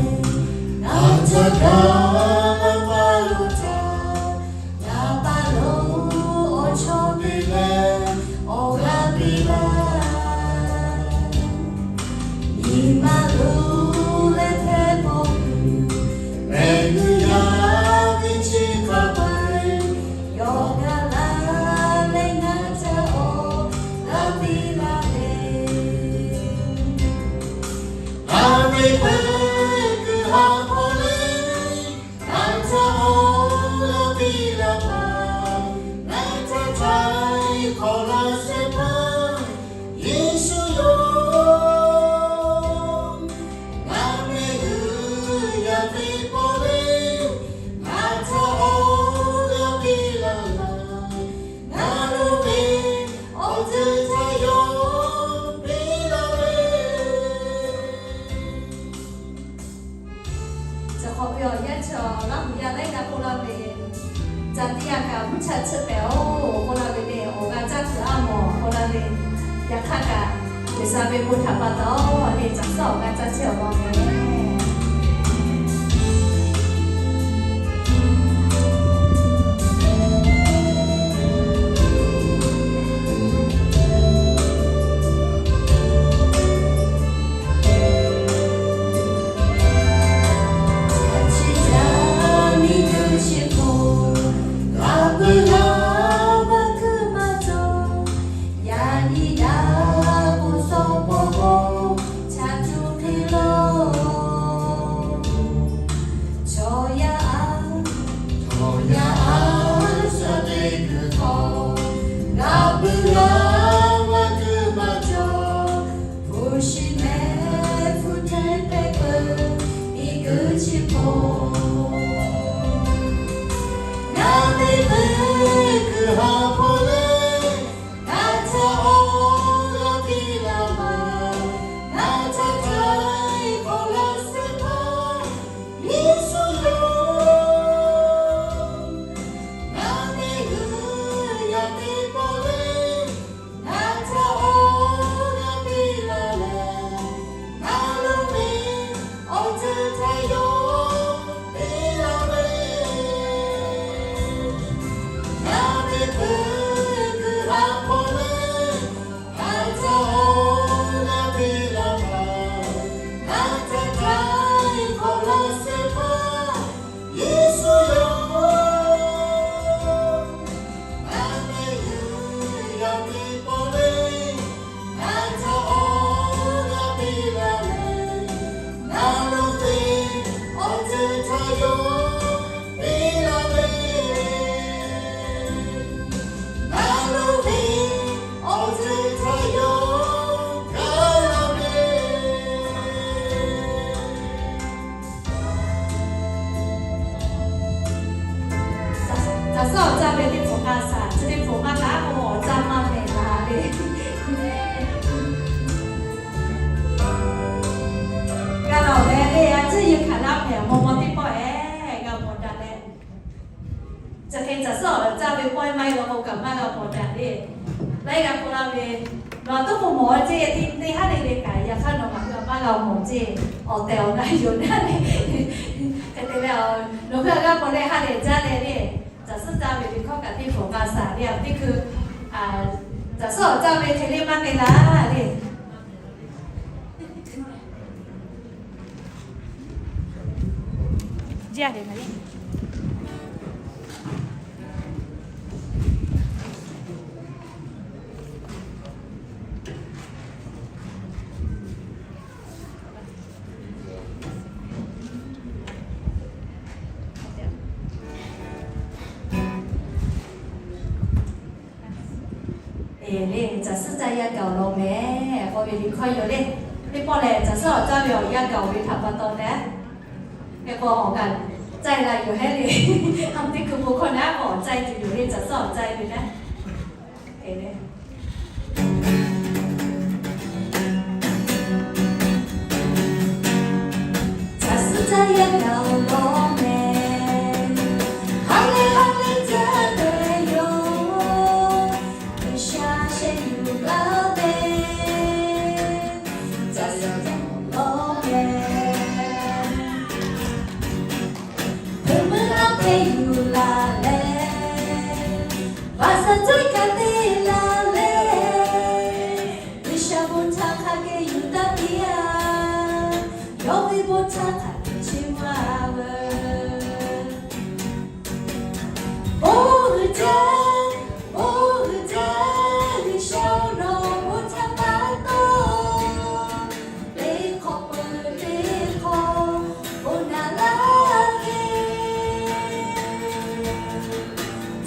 ngaˬ htaꞈ kaꞈ laˇ paˍ lo htaꞈ, laˇ paˍ lo awˬ chawˇ te leh awˬ g'aˇ piˇ laˇ. Nyi ma lo leh hpehˇ pawˆ kuiˬ, leh g'uiˬ yaˇ ve chi hk'a peu-e, yawˇ g'a laˇ leh ngaˬ htaꞈ awˬ g'aˇ piˇ laˇ ve. Aˬ ve peuˬ kuiˬ ha hpawˇ le, ngaˬ htaꞈ awˬ g'aˇ piˇ laˇ paˍ, ngaˬ htaꞈ htaiˍ hk'awꞈ laˇ shehˍ hpaˇ Yeˍsuˆ yoˬ. Ngaˬ mehˆ g'uˇ yaˇ teˇ pawˆ le, ngaˬ htaꞈ awˬ g'aˇ piˇ laˇ laˇ, ngaˬ lo ve awˬ ceuˬ htaꞈ yawˇ piˇ laˇ ve. Chi hk'awꞈ ve awˬ yanˇ chi awˬ Laˇ huˍ yaˇ laiˉ g'aˇ k'oˆ laˇ ve, ca tiˇ yaˇ kaꞈ mvuhˇ cha chi pehˍ-oˬ k'oˆ laˇ ve le, awˬ g'a caˇ tuˬ a mawˬ k'oˆ laˇ ve, yaꞈ hk'aˇ kaꞈ G'uiˬsha ve bon htaꞈ pa taw le, caˬ suhˉ awˬ g'a caˇ chehˇ awˬ lawn ve Yaꞈ nyi daꞈ k'o shawˉ pawˆ k'o, chaꞈ tuˬ hk'e lo, chaw yaˇ a, chaw yaˇ a shaˍ teˇ kuiˬ hk'aw, g'a puiˉ g'a maˇ kuiˬ maˇ cawˬ, hpu shi mehˆ hpu hteˇ hpehꞈ peuˬ miˬ guiˬ chi hk'aw. Ngaˬ ve teˇ kuiˬ ha hpawˇ le, ngaˬ htaꞈ awˬ g'aˇ piˇ laˇ maˇ, ngaˬ htaꞈ htaiˍ hk'awꞈ laˇ shehˍ hpaˇ Yeˍsuˆ yoˬ. Ngaˬ mehˆ g'uˇ yaˇ teˇ pawˆ le, Aˬ, mawˬ mawˬ teˇ pawˆ-eˬ g'a mawˬ daꞈ leh, chi hk'e caˬ suhˉ awˬ caˇ ve pawehˇ maˇ heˆ law k'o, kaꞈ maˇ g'a mawˬ daꞈ le. Laiˉ g'a k'oˆ laˇ ve, nawˬ aˬ toˉ k'o mawˬ ceˇ, teˇ haˉ le le kaꞈ, yaꞈ hk'aˇ nawˬ ngaˬ hui a maˇ g'a mawˬ ceˇ. Awˬ tehˬ awˬ na yoˬ naˉ le. Hk'e te leh, nawˬ hui a g'a mawˬ leh ha lehˬ jaˇ leh le, caˬ suhˉ caˇ ve liꞈ hkawˇ kaꞈ teˇ hpaˍ g'a shaˍ le, teˇ hkui caˬ suhˉ awˬ caˇ ve hk'e le maˇ k'ai laˇ le. Eˬ le, caˬ suhˉ caˇ yaˇ gaˬ-oˬ law mehˍ k'oˆ ve liꞈ hkawˇ yoˬ le. Teˇ pawˆ lehˬ, caˬ suhˉ awˬ caˇ ve awˬ yaˇ gaˬ-oˬ ve htaꞈ pa taw leh, hk'e k'o awˬ kaꞈ caˇ la yoˬ hehˉ le. Aˬ, teˇ hkui bon hkawˇ naˉ k'o awˬ caˇ tuˬ yoˬ le, caˬ suhˉ awˬ caˇ ve naˉ. Caˬ suhˉ caˇ yaˇ gaˬ-oˬ law mehˍ, ha lehˬ ha lehˬ jaˇ ve yoˬ. G'uiˬsha sheh yuˬ laˇ ve, caˬ suhˉ caˇ law mehˍ. Hpeuꞈ meuˇ laˇ hpehꞈ yuˬ laˬ leh, vaꞈ saˍ cawˇ kaꞈ te laˬ leh, G'uiˬsha bon htaˇ hk'a geh yuˬ taˇ piˇ-a. Yawˇ ve bon htaˇ hk'a geh cheˇ maˇ veuˬ. Bon uiˍ jaˇ, bon uiˍ jaˇ, G'uiˬsha-oˬ, nawˬ bon htaˇ pa taw, teˇ hk'awꞈ peuˬ teˇ hk'awꞈ bon naꞈ laˇ ve,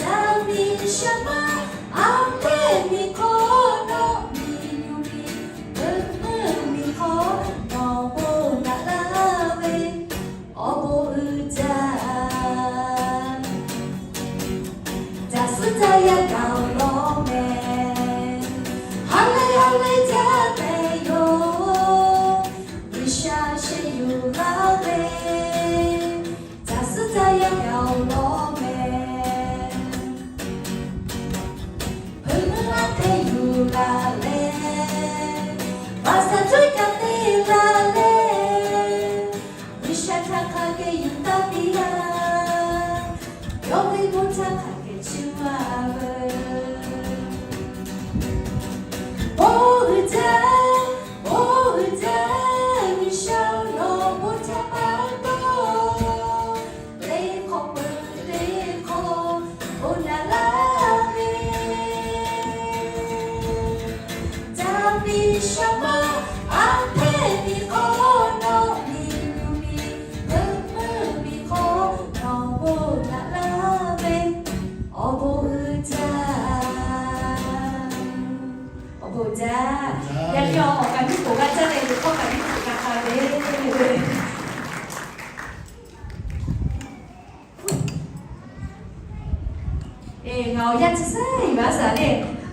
daꞈ miˬ sha maˇ aˉ hpehˇ miˬ hk'awꞈ nawˬ miˬ yuˬ miˬ, veuꞈ meuˇ miˬ hk'awꞈ nawˬ bon naꞈ laˇ ve, awˬ bon uiˍ jaˇ. Caˬ suhˉ caˇ yaˇ gaˬ-oˬ law mehˍ, ha lehˬ ha lehˬ jaˇ mehˍ yoˬ. G'uiˬsha sheh yuˬ laˇ ve, caˬ suhˉ caˇ yaˇ gaˬ-oˬ law mehˍ. Hpeuꞈ meuˇ laˇ hpehꞈ yuˬ laˬ leh, vaꞈ saˍ cawˇ kaꞈ te laˬ leh, G'uiˬsha htaꞈ hk'a geh yuˬ taˇ piˇ-a. Yawˇ ve bon htaˇ hk'a geh cheˇ maˇ veuˬ. Bon uiˍ jaˇ, bon uiˍ jaˇ, G'uiˬsha-oˬ, nawˬ bon htaˇ pa taw, teˇ hk'awꞈ peuˬ teˇ hk'awꞈ bon naꞈ laˇ ve, daꞈ miˬ sha maˇ aˉ hpehˇ miˬ hk'awꞈ nawˬ miˬ yuˬ miˬ, veuꞈ meuˇ miˬ hk'awꞈ nawˬ bon naꞈ laˇ ve, awˬ bon uiˍ jaˇ. Awˬ bon jaˇ. Yaꞈ nyi awˬ kaꞈ nyiˇ poˍ g'a caˇ leh, liꞈ hkawˇ kaꞈ nyiˇ poˍ g'a k'ai ve. Eˬ, ngaˬ awˬ yaˇ chi sehˉ yuˬ a shaˍ le.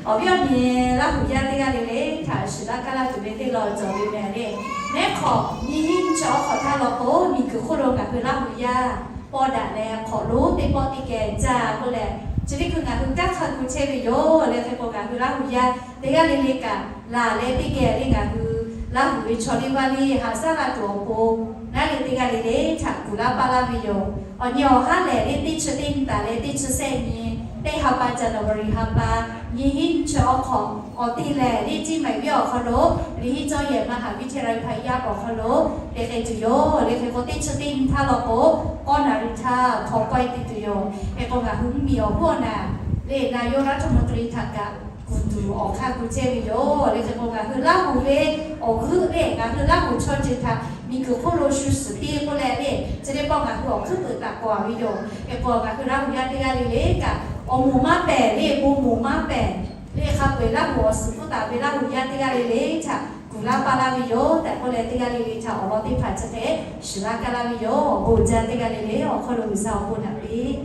Awˬ viˉ awˬ nyi Laˇ huˍ yaˇ teˇ g'aˇ le le htaꞈ shiˍ laˇ kaˇ laˇ tuˬ ve teˇ lawn cawˬ ve mehˍ le. Neˉ hk'awꞈ nyiˇ hinˉ chi awˬ hk'awꞈ htaˇ law k'o, miˬguiˬ hk'oˆ lo ngaˬ hui Laˇ huˍ yaˇ pawˇ daꞈ leh hk'awꞈ lonˉ teˇ pawˆ teˇ geh caˇ k'oˆ leh, chi teˇ hkui ngaˬ hui kanˉ hk'a gu chehˇ ve yoˬ le. Hk'e k'o ngaˬ hui Laˇ huˍ yaˇ teˇ g'aˇ le le kaꞈ laˬ leh teˇ geh le ngaˬ hui Laˇ huˍ ve chaw teˇ g'aˇ le haꞈ shaˉ la tuˬ awˬ pon, ngaˬ le teˇ g'aˇ le le htaꞈ kuˬ laˇ paˇ laˇ ve yoˬ. Awˬ nyi awˬ haˉ lehˬ le teˇ chi teˇ nyi taˍ leh teˇ chi sehˆ nyi, teˇ ha pa January ha pa, nyiˇ hinˉ chi awˬ hk'awꞈ awˬ te lehˬ le Ciˇ maiˍ venˇ awˬ hk'aw lo, liꞈ henˇ cawˇ yehˬ มหาวิทยาลัยพายัพ awˬ hk'aw lo te k'ai tuˬ yoˬ le. Hk'e k'o teˇ chi teˇ nyi htaˇ law k'o, k'awˇ naˍ riˍ htaˇ hpaw pawehˇ te tuˬ yoˬ. Hk'e k'o ngaˬ hui mvuhˇmiˬ awˬ hoˉ awˬ naˍ le นายกรัฐมนตรี htaꞈ kaꞈ kuˬ tuˬ awˬ hk'aˇ gu chehˇ ve yoˬ le. Hk'e k'o ngaˬ hui Laˇ huˍ ve awˬ g'euˆ le ngaˬ hui Laˇ huˍ chaw ceuˬ htaꞈ miˬguiˬ hk'oˆ lo shu suhˍ piˇ k'oˆ leh le, chi teˇ pawˆ ngaˬ hui awˬ hkuiˉ puiˍ taˍ k'awꞈ ve yoˬ. Hk'e k'o ngaˬ hui Laˇ huˍ yaˇ teˇ g'aˇ le le kaꞈ awˬ moˍ maˇ pehˍ le bon moˍ maˇ pehˍ le hk'a peu-eˬ Laˇ huˍ awˬ suhˍ hpfuhˇ taˍ ve Laˇ huˍ yaˇ teˇ g'aˇ le le htaꞈ kuˬ laˇ paˇ laˇ ve yoˬ tehꞈ k'oˆ leh, teˇ g'aˇ le le htaꞈ awˬ lawn teˇ hpaˍ chi hk'e shiˍ laˇ kaˇ laˇ ve yoˬ. Awˬ bon jaˇ teˇ g'aˇ le le awˬ hk'aw lo G'uiˬsha awˬ bon naꞈ piˇ.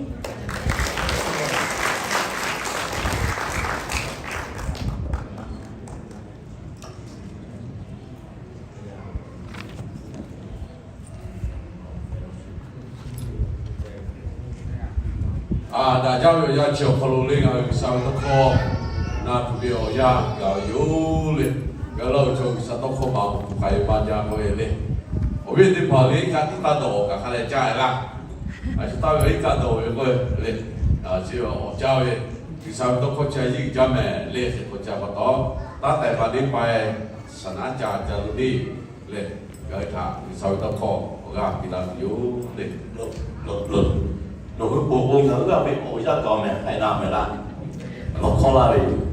Daꞈ jaˇ ve awˬ yanˇ chi awˬ hk'aw lo le, ngaˬ hui G'uiˬsha ve tawˇ hkawˇ na tuˬ ve awˬ yanˇ gaˬ ve yoˬ le. Ngaˬ hui laˇ ve chaw G'uiˬsha tawˇ hkawˇ maˍ tuˬ k'ai ve maˇ jaˇ k'oˆ ve le. Awˬ viˉ teˇ hpaˍ le, ka tiˉ taˇ dawˬ awˬ kaꞈ hk'a leh caˇ e laˇ. A shu taˇ ve awˬ iˉ kaˆ dawˬ ve k'o le, chi awˬ caˇ ve G'uiˬsha ve tawˇ hkawˇ chi a yiˇ uiˍ jaˇ meh le. Hk'e k'awꞈ ca pa taw, taˇ taiˍ pa teˇ pa e, saˍ naˉ ca ca lo le. Leh ngaˬ hui htaꞈ G'uiˬsha ve tawˇ hkawˇ awˬ g'aˇ piˇ laˇ tuˬ yoˬ le. Nawˬ hui pon k'o, ngaˬ hui g'a ve awˬ yanˇ gaˬ meh, hk'ai na meh laˇ, lawˬ hkawˇ laˇ ve yoˬ.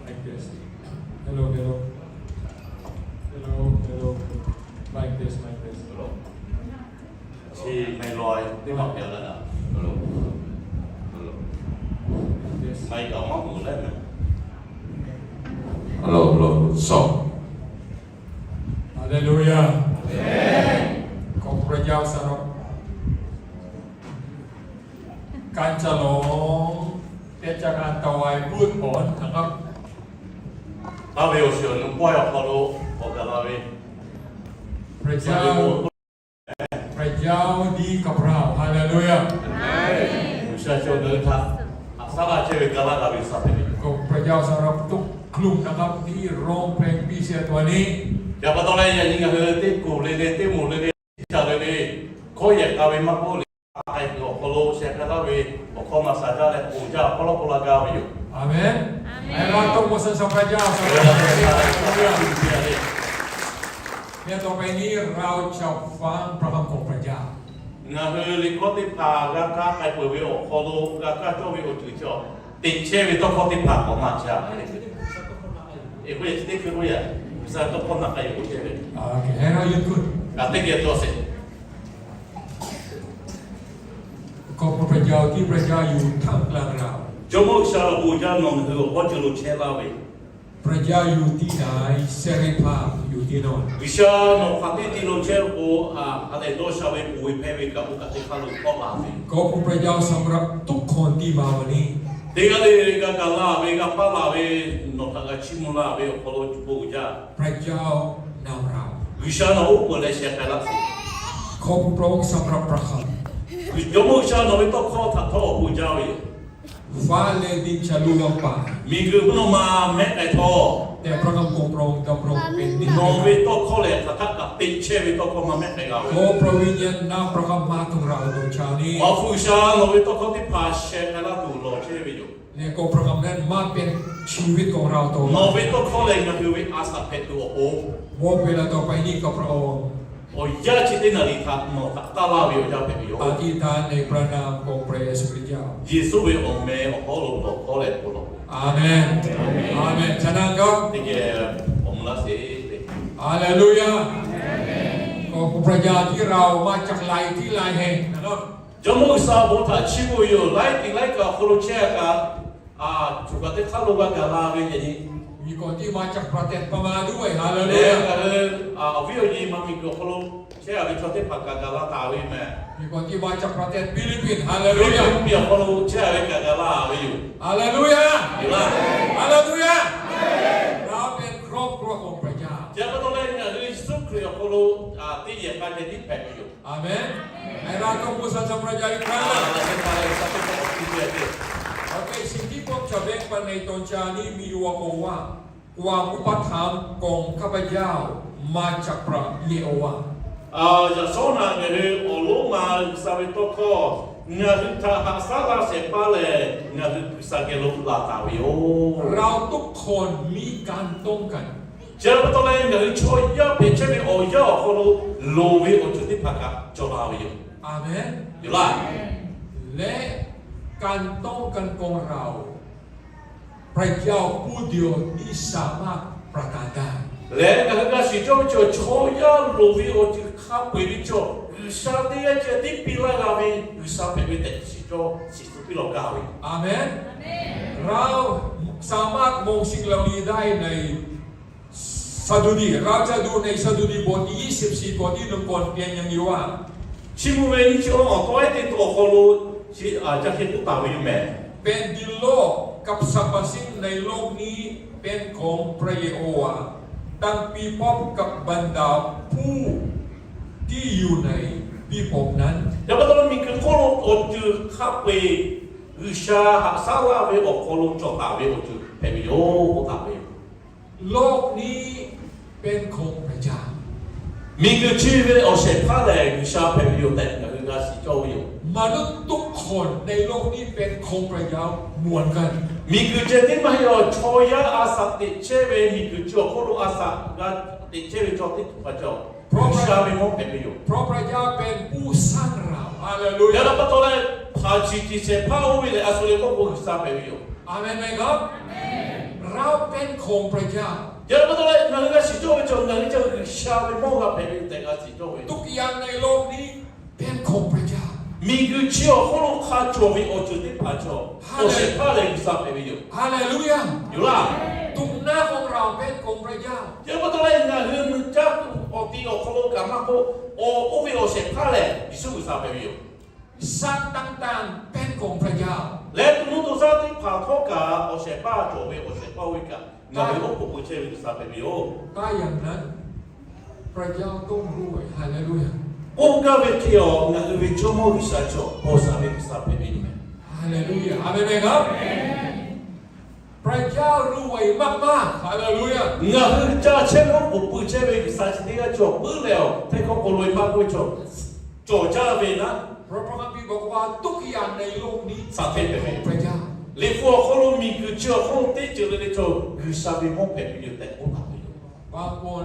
Mic test. Hello, hello. Hello, hello. Mic test, mic test. Chi mic lo teˇ maˬ pia laˇ na. Hello. Hello. Mic kaꞈ maˇ mawˬ leh meh. Hello, hello. Sawˬ. Hallelujah. Amen. ขอบพระเจ้าสำหรับ การฉลองเทศกาลถวายพืชผลนะครับ Taˇ ve awˬ shiˍ awˬ nu pawehˇ awˬ hk'aw lo k'awꞈ gaˬ la ve พระเจ้า พระเจ้าดีกับเรา ฮาเลลูยา G'uiˬsha chi awˬ ngaˬ hui htaꞈ haꞈ shaˉ laˇ chehˇ ve ga laˇ g'a ve G'uiˬsha hpehꞈ ve yoˬ. ขอบพระเจ้าสำหรับทุกกลุ่มนะครับที่ร้องเพลงพิเศษวันนี้ Chi pa taw leh yaꞈ nyi ngaˬ hui teˇ kuˬ le le, teˇ moˍ le le, teˇ caˬ le le, hkawˇ yehˬ k'a ve maˇ k'oˆ le, a k'ai kuiˬ awˬ hk'aw lo sheh k'ai laˇ ve awˬ hkawˇ maˇ sha jaˇ leh, oˬ jaˇ hk'aw lawˇ k'oˆ la gaˇ ve yoˬ. Amen. ให้เราตบมือสรรเสริญพระเจ้า เนี่ย ต่อไปนี้เราจะฟังพระคำของพระเจ้า Ngaˬ hui liꞈ hkawˇ teˇ hpaˍ g'a kaˇ k'ai peuˬ ve awˬ hk'aw lo g'a kaˇ cawˇ ve awˬ ceuˬ chi, teꞈ chehˇ ve tawˇ hkawˇ teˇ hpaˍ k'awꞈ maˇ ca. Eˬ, k'oˆ e chi teˇ hkui k'oˆ yaꞈ, G'uiˬsha tawˇ hkawˇ na k'ai yoˬ k'oˆ chehˇ ve. Amen. Teˇ geh cawˬ sheˍ. ขอบคุณพระเจ้าที่พระเจ้าอยู่ท่ามกลางเรา Jawˇmawˇ G'uiˬsha awˬ bon jaˇ nawˬ ngaˬ hui awˬ hawˉ ceuˬ lo chehˇ laˇ ve พระเจ้าอยู่ที่ไหน เสรีภาพอยู่ที่นั่น G'uiˬsha nawˬ hk'aˬ teˇ ti lo chehˇ k'o, a, a lehˬ dawˇ sha ve, ponˬ ve, hpehˇ ve kaꞈ k'oˆ kaꞈ teˇ hk'aˇ lo tawˆ la ve. ขอบคุณพระเจ้าสำหรับทุกคนที่มาวันนี้ Teˇ g'aˇ le g'a gaˬ la ve, g'a paˇ la ve, nawˬ htaꞈ g'a chiˇ mvuh la ve awˬ hk'aw lo bon uiˍ jaˇ. พระเจ้านำเรา G'uiˬsha nawˬ oˉ k'oˍ leh sheh k'ai laˇ sheˍ. ขอบคุณพระองค์สำหรับพระคำ Jawˇmawˇ G'uiˬsha nawˬ ve tawˇ hkawˇ htaꞈ htawˇ awˬ bon jaˇ ve yoˬ. ฟ้าและดินจะล่วงไป Miˬguiˬ mvuhˇ naw ma mehˆ k'ai htawˇ, แต่พระคำของพระองค์ดำรงเป็นนิรันดร์ Nawˬ ve tawˇ hkawˇ lehˬ hk'aˬ htaˆ kaꞈ teꞈ chehˇ ve tawˇ hkawˇ maˇ mehˆ k'ai g'a ve. ขอพระวิญญาณนำพระคำมาถึงเราตอนเช้านี้ Awˬ hpu G'uiˬsha nawˬ ve tawˇ hkawˇ teˇ hpaˍ sheh k'ai laˇ tuˬ lawˬ chehˇ ve yoˬ. และก็พระคำนั้นมาเป็นชีวิตของเราต่อไป Nawˬ ve tawˇ hkawˇ lehˬ ngaˬ hui ve a shaꞈ hpehꞈ tuˬ awˬ pon, มอบเวลาต่อไปนี้กับพระองค์ Awˬ yanˇ chi teˇ naˍ riˍ htaꞈ nawˬ htaꞈ taˇ laˇ ve awˬ yanˇ hpehꞈ ve yoˬ. อธิษฐานในพระนามของพระเยซูคริสต์เจ้า Yeˍsuˆ ve awˬ meh awˬ hawˉ lo lawˬ hkawˇ leh bon lawˬ. Amen. Amen. Amen. Teˇ geh awˬ mvuh laˇ sheˍ. Hallelujah. ขอบคุณพระเจ้าที่เรามาจากหลายที่หลายแห่ง Jawˇmawˇ G'uiˬsha bon htaꞈ chiˇ mvuh ve yoˬ. Laiˉ tiˍ laiˉ kaꞈ awˬ hk'aw lo chehˇ kaꞈ, a, choˬ kaꞈ teˇ hk'aˇ lo g'a gaˬ la ve yaꞈ nyi มีคนที่มาจากประเทศพม่าด้วย Hallelujah. Leh ngaˬ hui awˬ viˉ awˬ nyi ma miˬguiˬ awˬ hk'aw lo chehˇ ve chaw teˇ hpaˍ kaꞈ gaˬ la taˍ ve yoˬ meh. มีคนที่มาจากประเทศฟิลิปปินส์ Hallelujah. Miˬguiˬ awˬ hk'aw lo chehˇ ve kaꞈ gaˬ la ve yoˬ. Hallelujah. Hallelujah. เราเป็นครอบครัวของพระเจ้า Chi pa taw leh ngaˬ hui Yeˍsuˆ Hkriꞈ awˬ hk'aw lo teˇ yehˬ k'a ceh tiˉ hpehꞈ ve yoˬ. Amen. ให้เราตบมือสรรเสริญพระเจ้าอีกครั้ง เราเป็นสิ่งที่ผมจะแบ่งปันในตอนเช้านี้มีหัวข้อว่าความอุปถัมภ์ของข้าพเจ้ามาจากพระเยโฮวาห์ Yaꞈ shawˉ naꞈ ngaˬ hui awˬ lonˉ ma G'uiˬsha ve tawˇ hkawˇ ngaˬ hui htaꞈ haꞈ shaˉ laˇ shehˍ hpaˇ lehˬ, ngaˬ hui G'uiˬsha geh lo laˬ taˍ ve yoˬ. เราทุกคนมีการต้องการ Chi pa taw leh ngaˬ hui chaw yaˇ hpehꞈ chehˇ ve awˬ yanˇ awˬ hk'aw lo loˍ ve awˬ ceuˬ teˇ hpaˍ kaꞈ cawˬ la ve yoˬ. Amen. Yoˬ laˇ. และการต้องการของเรา พระเจ้าผู้เดียวที่สามารถประทานได้ Leh ngaˬ hui g'a shiˍ cawˇ ve chaw, chaw yaˇ loˍ ve awˬ ceuˬ hk'a peu-eˬ ve chaw, G'uiˬsha teˇ g'aˇ ceh tiˉ piˇ laˇ g'a ve G'uiˬsha hpehꞈ ve tehꞈ shiˍ cawˇ shiˍ tcuh piˇ lawˬ gaˇ ve. Amen. เราสามารถมองสิ่งเหล่านี้ได้ในสดุดี เราจะดูในสดุดีบทที่ยี่สิบสี่ บทที่หนึ่งก่อนเพียงอย่างนี้ว่า Chiˇ mvuh ve nyiˇ chi awˬ tawˇ ehˉ teˇ tawˇ awˬ hk'aw lo chi a ca hk'e k'oˆ taˍ ve yoˬ meh. แผ่นดินโลกกับสรรพสิ่งในโลกนี้เป็นของพระเยโฮวาห์ Tăng pi pop กับบรรดาผู้ที่อยู่ในพิภพนั้น Yaꞈ pa taw miˬguiˬ hk'oˆ lo awˬ ceuˬ hk'a peu-eˬ G'uiˬsha haꞈ shaˉ laˇ ve awˬ hk'aw lo cawˬ taˍ ve awˬ ceuˬ hpehꞈ ve yoˬ k'oˆ taˍ ve yoˬ. โลกนี้เป็นของพระเจ้า Miˬguiˬ chi ve awˬ shehˍ hpaˇ lehˬ G'uiˬsha hpehꞈ ve yoˬ tehꞈ ngaˬ hui g'a shiˍ cawˇ ve yoˬ. มนุษย์ทุกคนในโลกนี้เป็นของพระเจ้าเหมือนกัน Miˬguiˬ ceh tiˉ maˇ heˆ, chaw yaˇ a shaꞈ teꞈ chehˇ ve miˬguiˬ chi awˬ hk'oˆ lo a shaꞈ g'a teꞈ chehˇ ve chaw teˇ hpaˍ cawˬ G'uiˬsha ve mawˇ hpehꞈ ve yoˬ. เพราะพระเจ้าเป็นผู้สร้างเรา Haleluya. Yaꞈ pa taw leh, hpaˍ chi tiꞈ shehˍ hpaˇ oˇ ve lehˬ, a shu le k'oˆ k'o G'uiˬsha hpehꞈ ve yoˬ. อาเมนไหมครับ เราเป็นของพระเจ้า Yaꞈ pa taw leh, ngaˬ hui g'a shiˍ cawˇ ve cawˬ ngaˬ hui cawˬ G'uiˬsha ve mawˇ g'a hpehꞈ ve tehꞈ g'a shiˍ cawˇ ve yoˬ. ทุกอย่างในโลกนี้เป็นของพระเจ้า Miˬguiˬ chi awˬ hk'oˆ lo hk'a cawˬ ve awˬ ceuˬ teˇ hpaˍ cawˬ awˬ shehˍ hpaˇ lehˬ G'uiˬsha hpehꞈ ve yoˬ. Haleluya. Yoˬ laˇ. ตรงหน้าของเราเป็นของพระเจ้า Yaꞈ pa taw leh, ngaˬ hui mui caˇ tuˬ awˬ ti awˬ hk'aw lo kaꞈ maˇ k'oˆ, awˬ oˇ ve awˬ shehˍ hpaˇ lehˬ Yeˍsuˆ G'uiˬsha hpehꞈ ve yoˬ. สัตว์ต่างๆเป็นของพระเจ้า Leh to nuˇ to shaˉ teˇ hpaˍ htawˇ kaꞈ awˬ shehˍ hpaˇ cawˬ ve awˬ shehˍ hpaˇ oˇ ve kaꞈ ngaˬ hui oˉ k'oˍ pui chehˇ ve G'uiˬsha hpehꞈ ve yoˬ. ถ้าอย่างนั้น พระเจ้าต้องรวย Haleluya. Oˇ gaˇ ve hk'e awˬ ngaˬ hui ve Jawˇmawˇ G'uiˬsha cawˬ paw shaˍ ve G'uiˬsha hpehꞈ ve yoˬ meh. Haleluya. อาเมนไหมครับ พระเจ้ารวยมากๆ Haleluya. Ngaˬ hui caˇ chehˇ ve oˉ k'oˍ pui chehˇ ve G'uiˬsha chi teˇ g'aˇ cawˬ puiˉ leh, awˬ htehˇ hkawˇ k'o loꞈ-e maˇ k'oˆ ve cawˬ, cawˬ jaˇ ve naˉ, พระคัมภีร์บอกว่าทุกอย่างในโลกนี้ Saˍ hteˇ hpehꞈ ve ของพระเจ้า Liꞈ hpu awˬ hk'aw lo miˬguiˬ chi awˬ hk'oˆ lo teˇ ceuˬ le le cawˬ G'uiˬsha ve mawˇ hpehꞈ ve yoˬ tehꞈ k'oˆ taˍ ve yoˬ. บางคน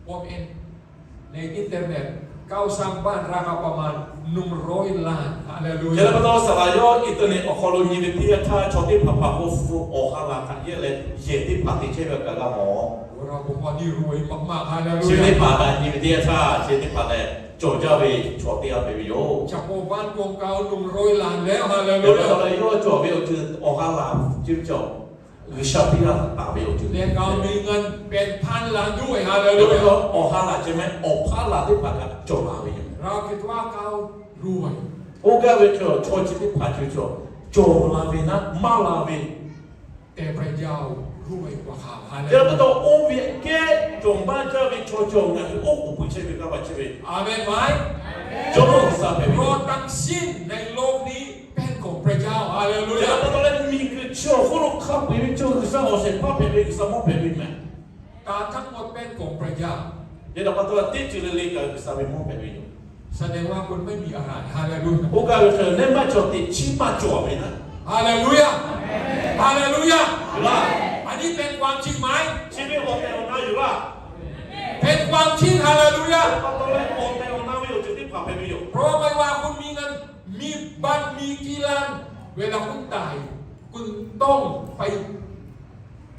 ผมเห็นในอินเทอร์เน็ต เขาสร้างบ้านราคาประมาณ หนึ่งร้อยล้าน Haleluya. Yaꞈ pa taw saˍ laˍ yawˇ internet awˬ hk'aw lo nyi ve teˇ yanˇ htaˇ, chaw teˇ hpaˍ hpaˍ k'o hpu awˬ ha laˬ htaꞈ yehˇ leh yehˬ teˇ hpaˍ te chehˇ ve kaꞈ g'a mawˬ. เราบอกว่านี่รวยมากๆ Haleluya. Chi teˇ hpaˍ kaꞈ nyi ve teˇ yanˇ htaˇ, chi teˇ hpaˍ lehˬ cawˬ jaˇ ve chaw teˇ g'aˇ hpehꞈ ve yoˬ. จากหมู่บ้านของเขา หนึ่งร้อยล้าน แล้ว Haleluya. Yaꞈ pa taw leh yawˇ cawˬ ve awˬ ceuˬ awˬ ha laˬ ceuˬ cawˬ G'uiˬsha piˇ laˇ taˍ ve awˬ ceuˬ และเขามีเงินเป็นพันล้านด้วย Haleluya. Yaꞈ pa taw awˬ ha laˬ ceh meh awˬ hpaˇ laˬ teˇ hpaˍ kaꞈ cawˬ la ve yoˬ. เราคิดว่าเขารวย Oˇ gaˇ ve hk'e awˬ chaw chi teˇ hpaˍ ceuˬ cawˬ, cawˬ la ve naˉ maˇ la ve แต่พระเจ้ารวยกว่าเขา Yaꞈ pa taw oˇ ve kehˉ cawˬ maˇ jaˇ ve chaw cawˬ ngaˬ hui oˉ k'oˍ pui chehˇ ve kanˇ paˆ chehˇ ve อาเมนไหม Jawˇmawˇ G'uiˬsha hpehꞈ ve yoˬ. เพราะทั้งสิ้นในโลกนี้เป็นของพระเจ้า Haleluya. Yaꞈ pa taw leh miˬguiˬ chi awˬ hk'oˆ lo hk'a peu-eˬ ve cawˬ G'uiˬsha awˬ shehˍ hpaˇ hpehꞈ ve, G'uiˬsha mawˇ hpehꞈ ve meh. ถ้าทั้งหมดเป็นของพระเจ้า Yaꞈ pa taw teˇ ceuˬ le le kaꞈ G'uiˬsha ve mawˇ hpehꞈ ve yoˬ. แสดงว่าคุณไม่มีอะไร Haleluya. Oˇ gaˇ ve hk'e nehˇ maˇ cawˬ teꞈ chiˉ maˇ cawˬ ve naˉ. Haleluya. Haleluya. Yoˬ laˇ. อันนี้เป็นความจริงไหม Chi ve awˬ tehˬ awˬ na yoˬ laˇ. เป็นความจริง Haleluya. Yaꞈ pa taw leh awˬ tehˬ awˬ na ve awˬ ceuˬ teˇ hpaˍ hpehꞈ ve yoˬ. เพราะไม่ว่าคุณมีเงิน มีบ้าน มีกี่ล้าน เวลาคุณตาย คุณต้องไป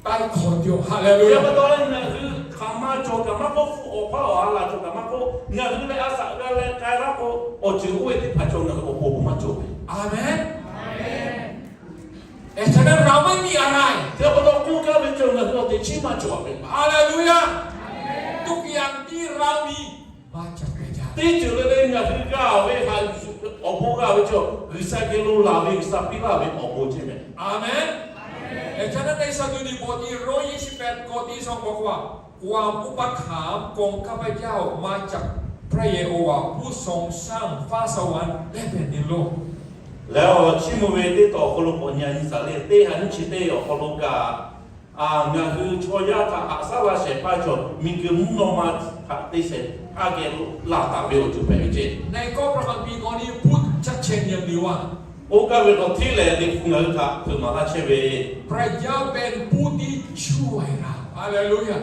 ตายคนเดียว Haleluya. Yaꞈ pa taw leh ngaˬ hui hk'aˬ ma cawˬ kaꞈ maˇ k'oˆ, hpu awˬ hpaˇ awˬ ha laˬ cawˬ kaꞈ maˇ k'oˆ, ngaˬ hui leh a shaꞈ g'a leh k'ai laˇ k'o, awˬ ceuˬ oˇ ve teˇ hpaˍ cawˬ ngaˬ hui awˬ bon maˇ cawˬ ve. อาเมน แต่ฉะนั้นเราไม่มีอะไร Yaꞈ pa taw k'oˆ gaˇ ve cawˬ ngaˬ hui awˬ teꞈ chiˉ maˇ cawˬ ve. Haleluya. ทุกอย่างที่เรามีมาจากพระเจ้า Teˇ ceuˬ le le ngaˬ hui g'a ve htaꞈ awˬ bon g'a ve cawˬ G'uiˬsha geh lo laˬ ve, G'uiˬsha piˇ laˇ ve awˬ bon ceh meh. อาเมน แต่ฉะนั้นในสดุดีบทที่ร้อยยี่สิบแปด ข้อที่สองบอกว่า ความอุปถัมภ์ของข้าพเจ้ามาจากพระเยโฮวาห์ผู้ทรงสร้างฟ้าสวรรค์และแผ่นดินโลก Leh awˬ chiˇ mvuh ve teˇ tawˬ awˬ hk'aw lo k'awꞈ nyi a nyi shaˍ le, teˇ ha nyiˇ chi teˇ awˬ hk'aw lo kaꞈ, ngaˬ hui chaw yaˇ htaꞈ haꞈ shaˉ laˇ shehˍ hpaˇ cawˬ miˬguiˬ mvuhˇ naw ma htaꞈ te shehˍ hpaˇ geh lo laˬ taˍ ve awˬ ceuˬ hpehꞈ ve ceh. ในข้อพระคัมภีร์ข้อนี้พูดชัดเจนอย่างนี้ว่า Oˇ gaˇ ve k'awꞈ hteˇ lehˬ, Liꞈ hpu ngaˬ hui htaꞈ hpeuꞈ maˍ laˇ chehˇ ve, พระเจ้าเป็นผู้ที่ช่วยเรา Haleluya.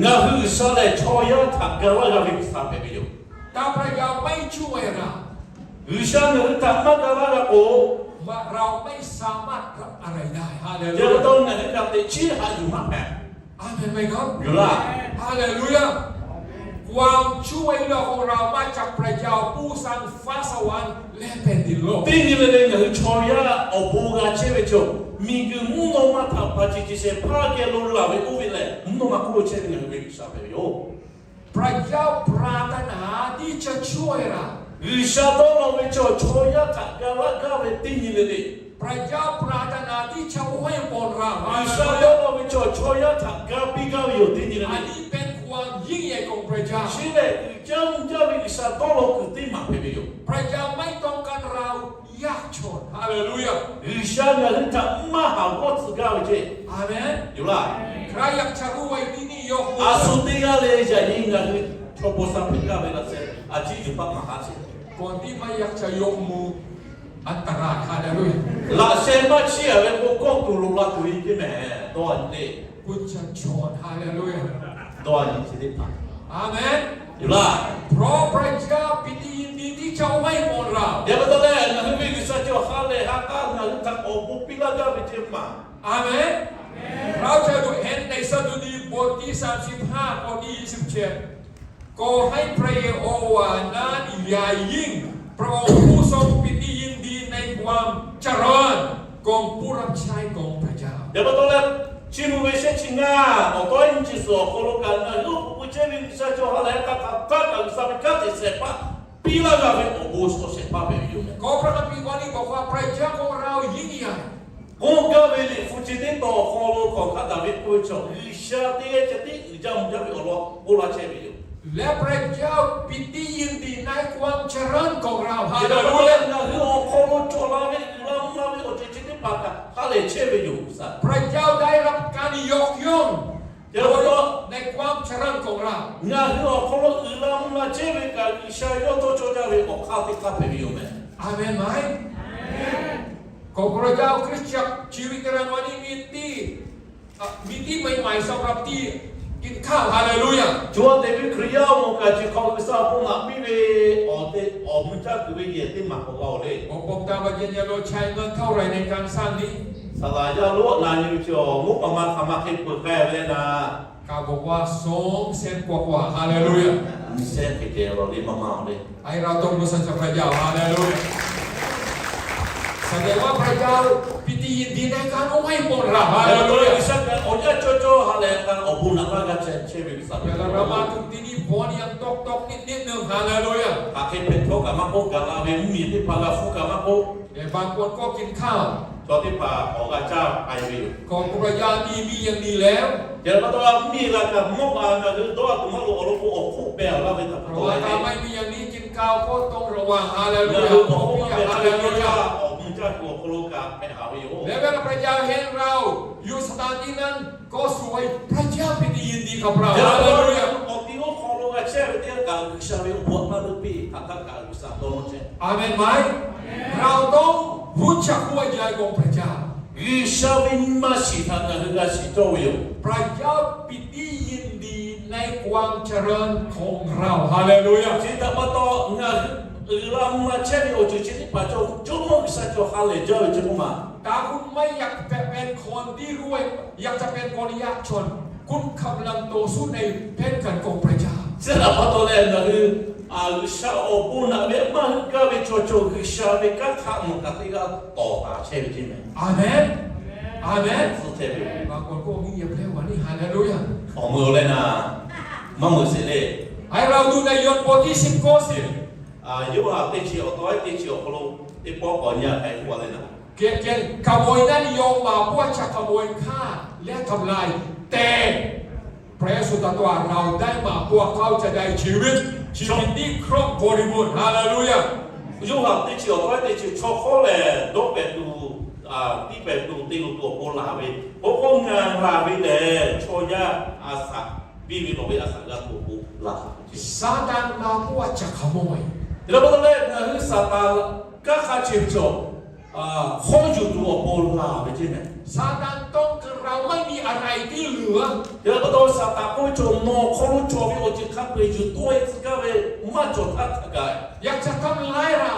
Ngaˬ hui G'uiˬsha lehˬ chaw yaˇ htaꞈ ga laˇ g'a ve G'uiˬsha hpehꞈ ve yoˬ. ถ้าพระเจ้าไม่ช่วยเรา G'uiˬsha ngaˬ hui htaꞈ maˇ ga laˇ g'a k'o, เราไม่สามารถรับอะไรได้ Haleluya. Yaꞈ pa taw ngaˬ hui kaꞈ teꞈ chiˉ haꞈ yuˬ maˇ hpehꞈ. อาเมนไหมครับ Yoˬ laˇ. Haleluya. ความช่วยเหลือของเรามาจากพระเจ้าผู้สร้างฟ้าสวรรค์และแผ่นดินโลก Teˇ nyi le le ngaˬ hui chaw yaˇ awˬ bon g'a chehˇ ve cawˬ, miˬguiˬ mvuhˇ naw ma htaꞈ hpaˍ ceˬ ceˬ shehˍ hpaˇ geh lo laˬ ve oˇ ve lehˬ, mvuhˇ naw ma hk'oˆ lo chehˇ ve ngaˬ hui ve G'uiˬsha hpehꞈ ve yoˬ. พระเจ้าปรารถนาที่จะช่วยเรา G'uiˬsha dawˇ law ve cawˬ chaw yaˇ htaꞈ ga laˇ gaˇ ve teˇ nyi le le พระเจ้าปรารถนาที่จะอวยพรเรา G'uiˬsha dawˇ law ve chaw chaw yaˇ htaꞈ ga piˇ gaˇ ve yoˬ. Teˇ nyi leh อันนี้เป็นความยิ่งใหญ่ของพระเจ้า chi lehˬ uiˍ jaˇ mvuh jaˇ ve G'uiˬsha dawˇ law kuiˬ teˇ maˬ hpehꞈ ve yoˬ. พระเจ้าไม่ต้องการเรายากจน ฮาเลลูยา G'uiˬsha ngaˬ hui htaꞈ maˇ haˍ g'awˇ tcuh gaˇ ve ceˇ. อาเมน Yoˬ laˇ. ใครอยากจะรวยที่นี่ยกมือ A shu teˇ g'aˇ le yaꞈ nyi ngaˬ hui chaw paw sha hpehꞈ gaˇ ve laꞈ sheh a ciˉ yuˬ paˆ maˍ haˉ sheˍ. คนที่ไม่อยากจะยกมือ อันตราย ฮาเลลูยา Laꞈ sheh maˇ chiˇ a ve k'o, kawˆ tuˬ loꞈ la tuˬ ve teˇ mehˍ dawˇ a nyi le. คุณจะจน ฮาเลลูยา Dawˇ a nyi chi teˇ hpaˍ. อาเมน Yoˬ laˇ. เพราะพระเจ้าปิติยินดีที่จะอวยพรเรา Yaꞈ pa taw leh ngaˬ hui ve G'uiˬsha cawˬ ha lehˬ ha k'aˇ ngaˬ hui htaꞈ awˬ bon piˇ laˇ gaˇ ve ceˇ maˬ. อาเมน เราจะดูเห็นในสดุดีบทที่สามสิบห้า ข้อที่ยี่สิบเจ็ด ขอให้พระเยโฮวาห์นั้นใหญ่ยิ่ง พระองค์ผู้ทรงปิติยินดีในความเจริญของผู้รับใช้ของพระเจ้า Yaꞈ pa taw leh, chi mvuh ve shehˆ chi ngaˇ awˬ tawˉ nyi chi suhˍ awˬ hk'aw lo kaꞈ ngaˬ hui oˉ k'oˍ pui chehˇ ve G'uiˬsha cawˬ ha lehˬ ha k'aˇ htaꞈ htaˇ kaꞈ G'uiˬsha ve kanˉ te shehˍ hpaˇ piˇ laˇ g'a ve awˬ bon shawˍ shehˍ hpaˇ hpehꞈ ve yoˬ meh. ก็พระคัมภีร์ว่านี่บอกว่าพระเจ้าของเรายิ่งใหญ่ K'oˆ gaˇ ve Liꞈ hpu chi teˇ tawn awˬ hk'aw lo hkawˍ hk'aˇ daꞈ ve k'oˆ ve chaw, G'uiˬsha teˇ g'aˇ ceh tiˉ uiˍ jaˇ mvuh jaˇ ve awˬ lawn k'oˆ laˇ chehˇ ve yoˬ. และพระเจ้าปิติยินดีในความเจริญของเรา Yaꞈ hk'aˇ ngaˬ hui awˬ hk'aw lo cawˬ la ve uiˍ la mvuh la ve awˬ ceuˬ chi teˇ hpaˍ kaꞈ ha lehˬ chehˇ ve yoˬ. พระเจ้าได้รับการยกย่อง Yaꞈ hk'aˇ ในความเจริญของเรา ngaˬ hui awˬ hk'aw lo uiˍ la mvuh la chehˇ ve kaꞈ G'uiˬsha yawˇ dawˇ cawˇ jaˇ ve awˬ hk'aˇ teˇ hk'aˇ hpehꞈ ve yoˬ meh. อาเมนไหม ของพระเจ้าคริสตจักรชีวิตนิรันดร์วันนี้มีที่ อ่ะ มีที่ใหม่ๆ สำหรับที่กินข้าว ฮาเลลูยา Cawˬ te ve Hkriꞈ yaˇ awˬ moˍ kaꞈ chi hk'aw G'uiˬsha awˬ bon naꞈ piˇ ve awˬ te awˬ mvuh caˇ kuiˬ ve yehˬ teˇ maˬ k'awꞈ g'a-oˬ le. ผมบอกตามว่าเย็นๆ เราใช้เงินเท่าไหร่ในการสร้างนี้ Saˍ laˍ yaˇ lonˉ na nyi ve chi awˬ moˉ pa ma hk'aˬ ma hk'e peuˬ k'ai ve le naˍ. เขาบอกว่าสองแสนกว่าๆ ฮาเลลูยา Nyiˇ shehˉ hk'e ceh lawˬ le maˇ maˇ-oˬ le. ให้เราตบมือสรรเสริญพระเจ้า ฮาเลลูยา แสดงว่าพระเจ้าปิติยินดีในการอวยพรเรา ฮาเลลูยา G'uiˬsha kaꞈ awˬ yanˇ cawˇ cawˇ ha lehˬ kaꞈ awˬ bon naꞈ laˇ g'a chehˇ chehˇ ve G'uiˬsha. แต่เรามาถึงที่นี่ ฝนยังตกๆ นิดๆ หนึ่ง ฮาเลลูยา Hk'aˬ hk'e hpehꞈ htawˇ kaꞈ maˇ k'oˆ, gaˬ la ve mvuhˇmiˬ teˇ hpaˍ g'a hpuˇ kaꞈ maˇ k'oˆ, แต่บางคนก็กินข้าว Chaw teˇ hpaˍ awˬ g'a caˇ k'ai ve yoˬ. ของพระเจ้านี่มีอย่างนี้แล้ว Yaꞈ pa taw mvuhˇmiˬ g'a kaꞈ mawˇ g'a ngaˬ hui dawˇ a tuˬ maˇ loꞈ awˬ lawn k'o awˬ hk'oˆ pehˬ laˇ ve htaꞈ pa taw leh, ถ้าไม่มีอย่างนี้กินข้าวก็ต้องระวัง ฮาเลลูยา Ngaˬ hui awˬ hk'oˆ maˇ pehˬ hk'e ve yaˇ awˬ mvuh caˇ kuiˬ awˬ hk'aw lo kaꞈ hpehꞈ haˍ ve yoˬ. แล้วเวลาพระเจ้าเห็นเราอยู่สถานที่นั้นก็สวย พระเจ้าปิติยินดีกับเรา Yaꞈ pa taw, awˬ ti oˇ hk'aw lo g'a chehˇ ve teˇ g'aˇ kaꞈ G'uiˬsha ve awˬ bon maˇ leuˆ piˇ htaꞈ htaˇ kaꁢ G'uiˬsha dawˇ nawˇ chehˇ. อาเมนไหม เราต้องรู้จักหัวใจของพระเจ้า G'uiˬsha ve nyi ma shiˍ htaꞈ ngaˬ hui g'a shiˍ cawˇ ve yoˬ. พระเจ้าปิติยินดีในความเจริญของเรา ฮาเลลูยา Chi htaꞈ pa taw ngaˬ hui uiˍ la mvuh la chehˇ ve awˬ ceuˬ chi teˇ hpaˍ cawˬ Jawˇmawˇ G'uiˬsha cawˬ ha lehˬ jaˇ ve chi k'oˆ ma. ถ้าคุณไม่อยากเป็นคนที่รวย อยากจะเป็นคนยากจน คุณกำลังต่อสู้ในแผนการของพระเจ้า Chi htaꞈ pa taw leh ngaˬ hui, a, G'uiˬsha awˬ bon naꞈ ve maˇ hui gaˇ ve chaw cawˬ G'uiˬsha ve kanˉ hk'a mawˬ kaꞈ teˇ g'aˇ tawˍ taˍ chehˇ ve ceˇ meh. อาเมน อาเมน Tcuhˇ chehˇ ve บางคนก็เงียบแล้ววันนี้ ฮาเลลูยา Awˬ meuˬ leh naˍ, maˇ meuˬ sheˍ le. ให้เราดูในยอห์นบทที่สิบ ข้อสิบ Yoˇhanˬ teˇ chi awˬ tawˉ ehˉ teˇ chi awˬ hk'aw lo teˇ pawˆ k'awꞈ nyi a k'ai k'oˆ a le naˍ. เกณฑ์ เกณฑ์ขโมยนั้นย่อมมาเพื่อจะขโมย ฆ่า และทำลาย แต่ พระเยซูตรัสว่า เราได้มาเพื่อเขาจะได้ชีวิต ชีวิตที่ครบบริบูรณ์ ฮาเลลูยา Yoˇhanˬ teˇ chi awˬ tawˉ ehˉ teˇ chi chaw hk'awˉ lehˬ dawˇ pehˍ tuˬ, tiˇ pehˍ tuˬ te loˬ tuˬ awˬ pon laˬ ve, k'o k'o ngaˬ laˬ ve lehˬ chaw yaˇ a shaꞈ, biˇ ve lawˬ ve a shaꞈ g'a tuˬ awˬ pon laˬ ve ceˇ. ซาตานมาเพื่อจะขโมย Chi htaꞈ pa taw leh ngaˬ hui Saˍtanˍ kanˉ hk'a chi ve chaw hawˉ yuˬ tuˬ awˬ pon laˬ ve ceˇ meh. ซาตานต้องการเราไม่มีอะไรที่เหลือ Chi htaꞈ pa taw Saˍtanˍ k'oˆ ve chaw, nawˬ hk'aw lo cawˬ ve awˬ ceuˬ hk'a peu-eˬ yuˬ tawˆ-e tcuh gaˇ ve maˇ cawˬ htaˇ hk'a gaˬ, อยากจะทำลายเรา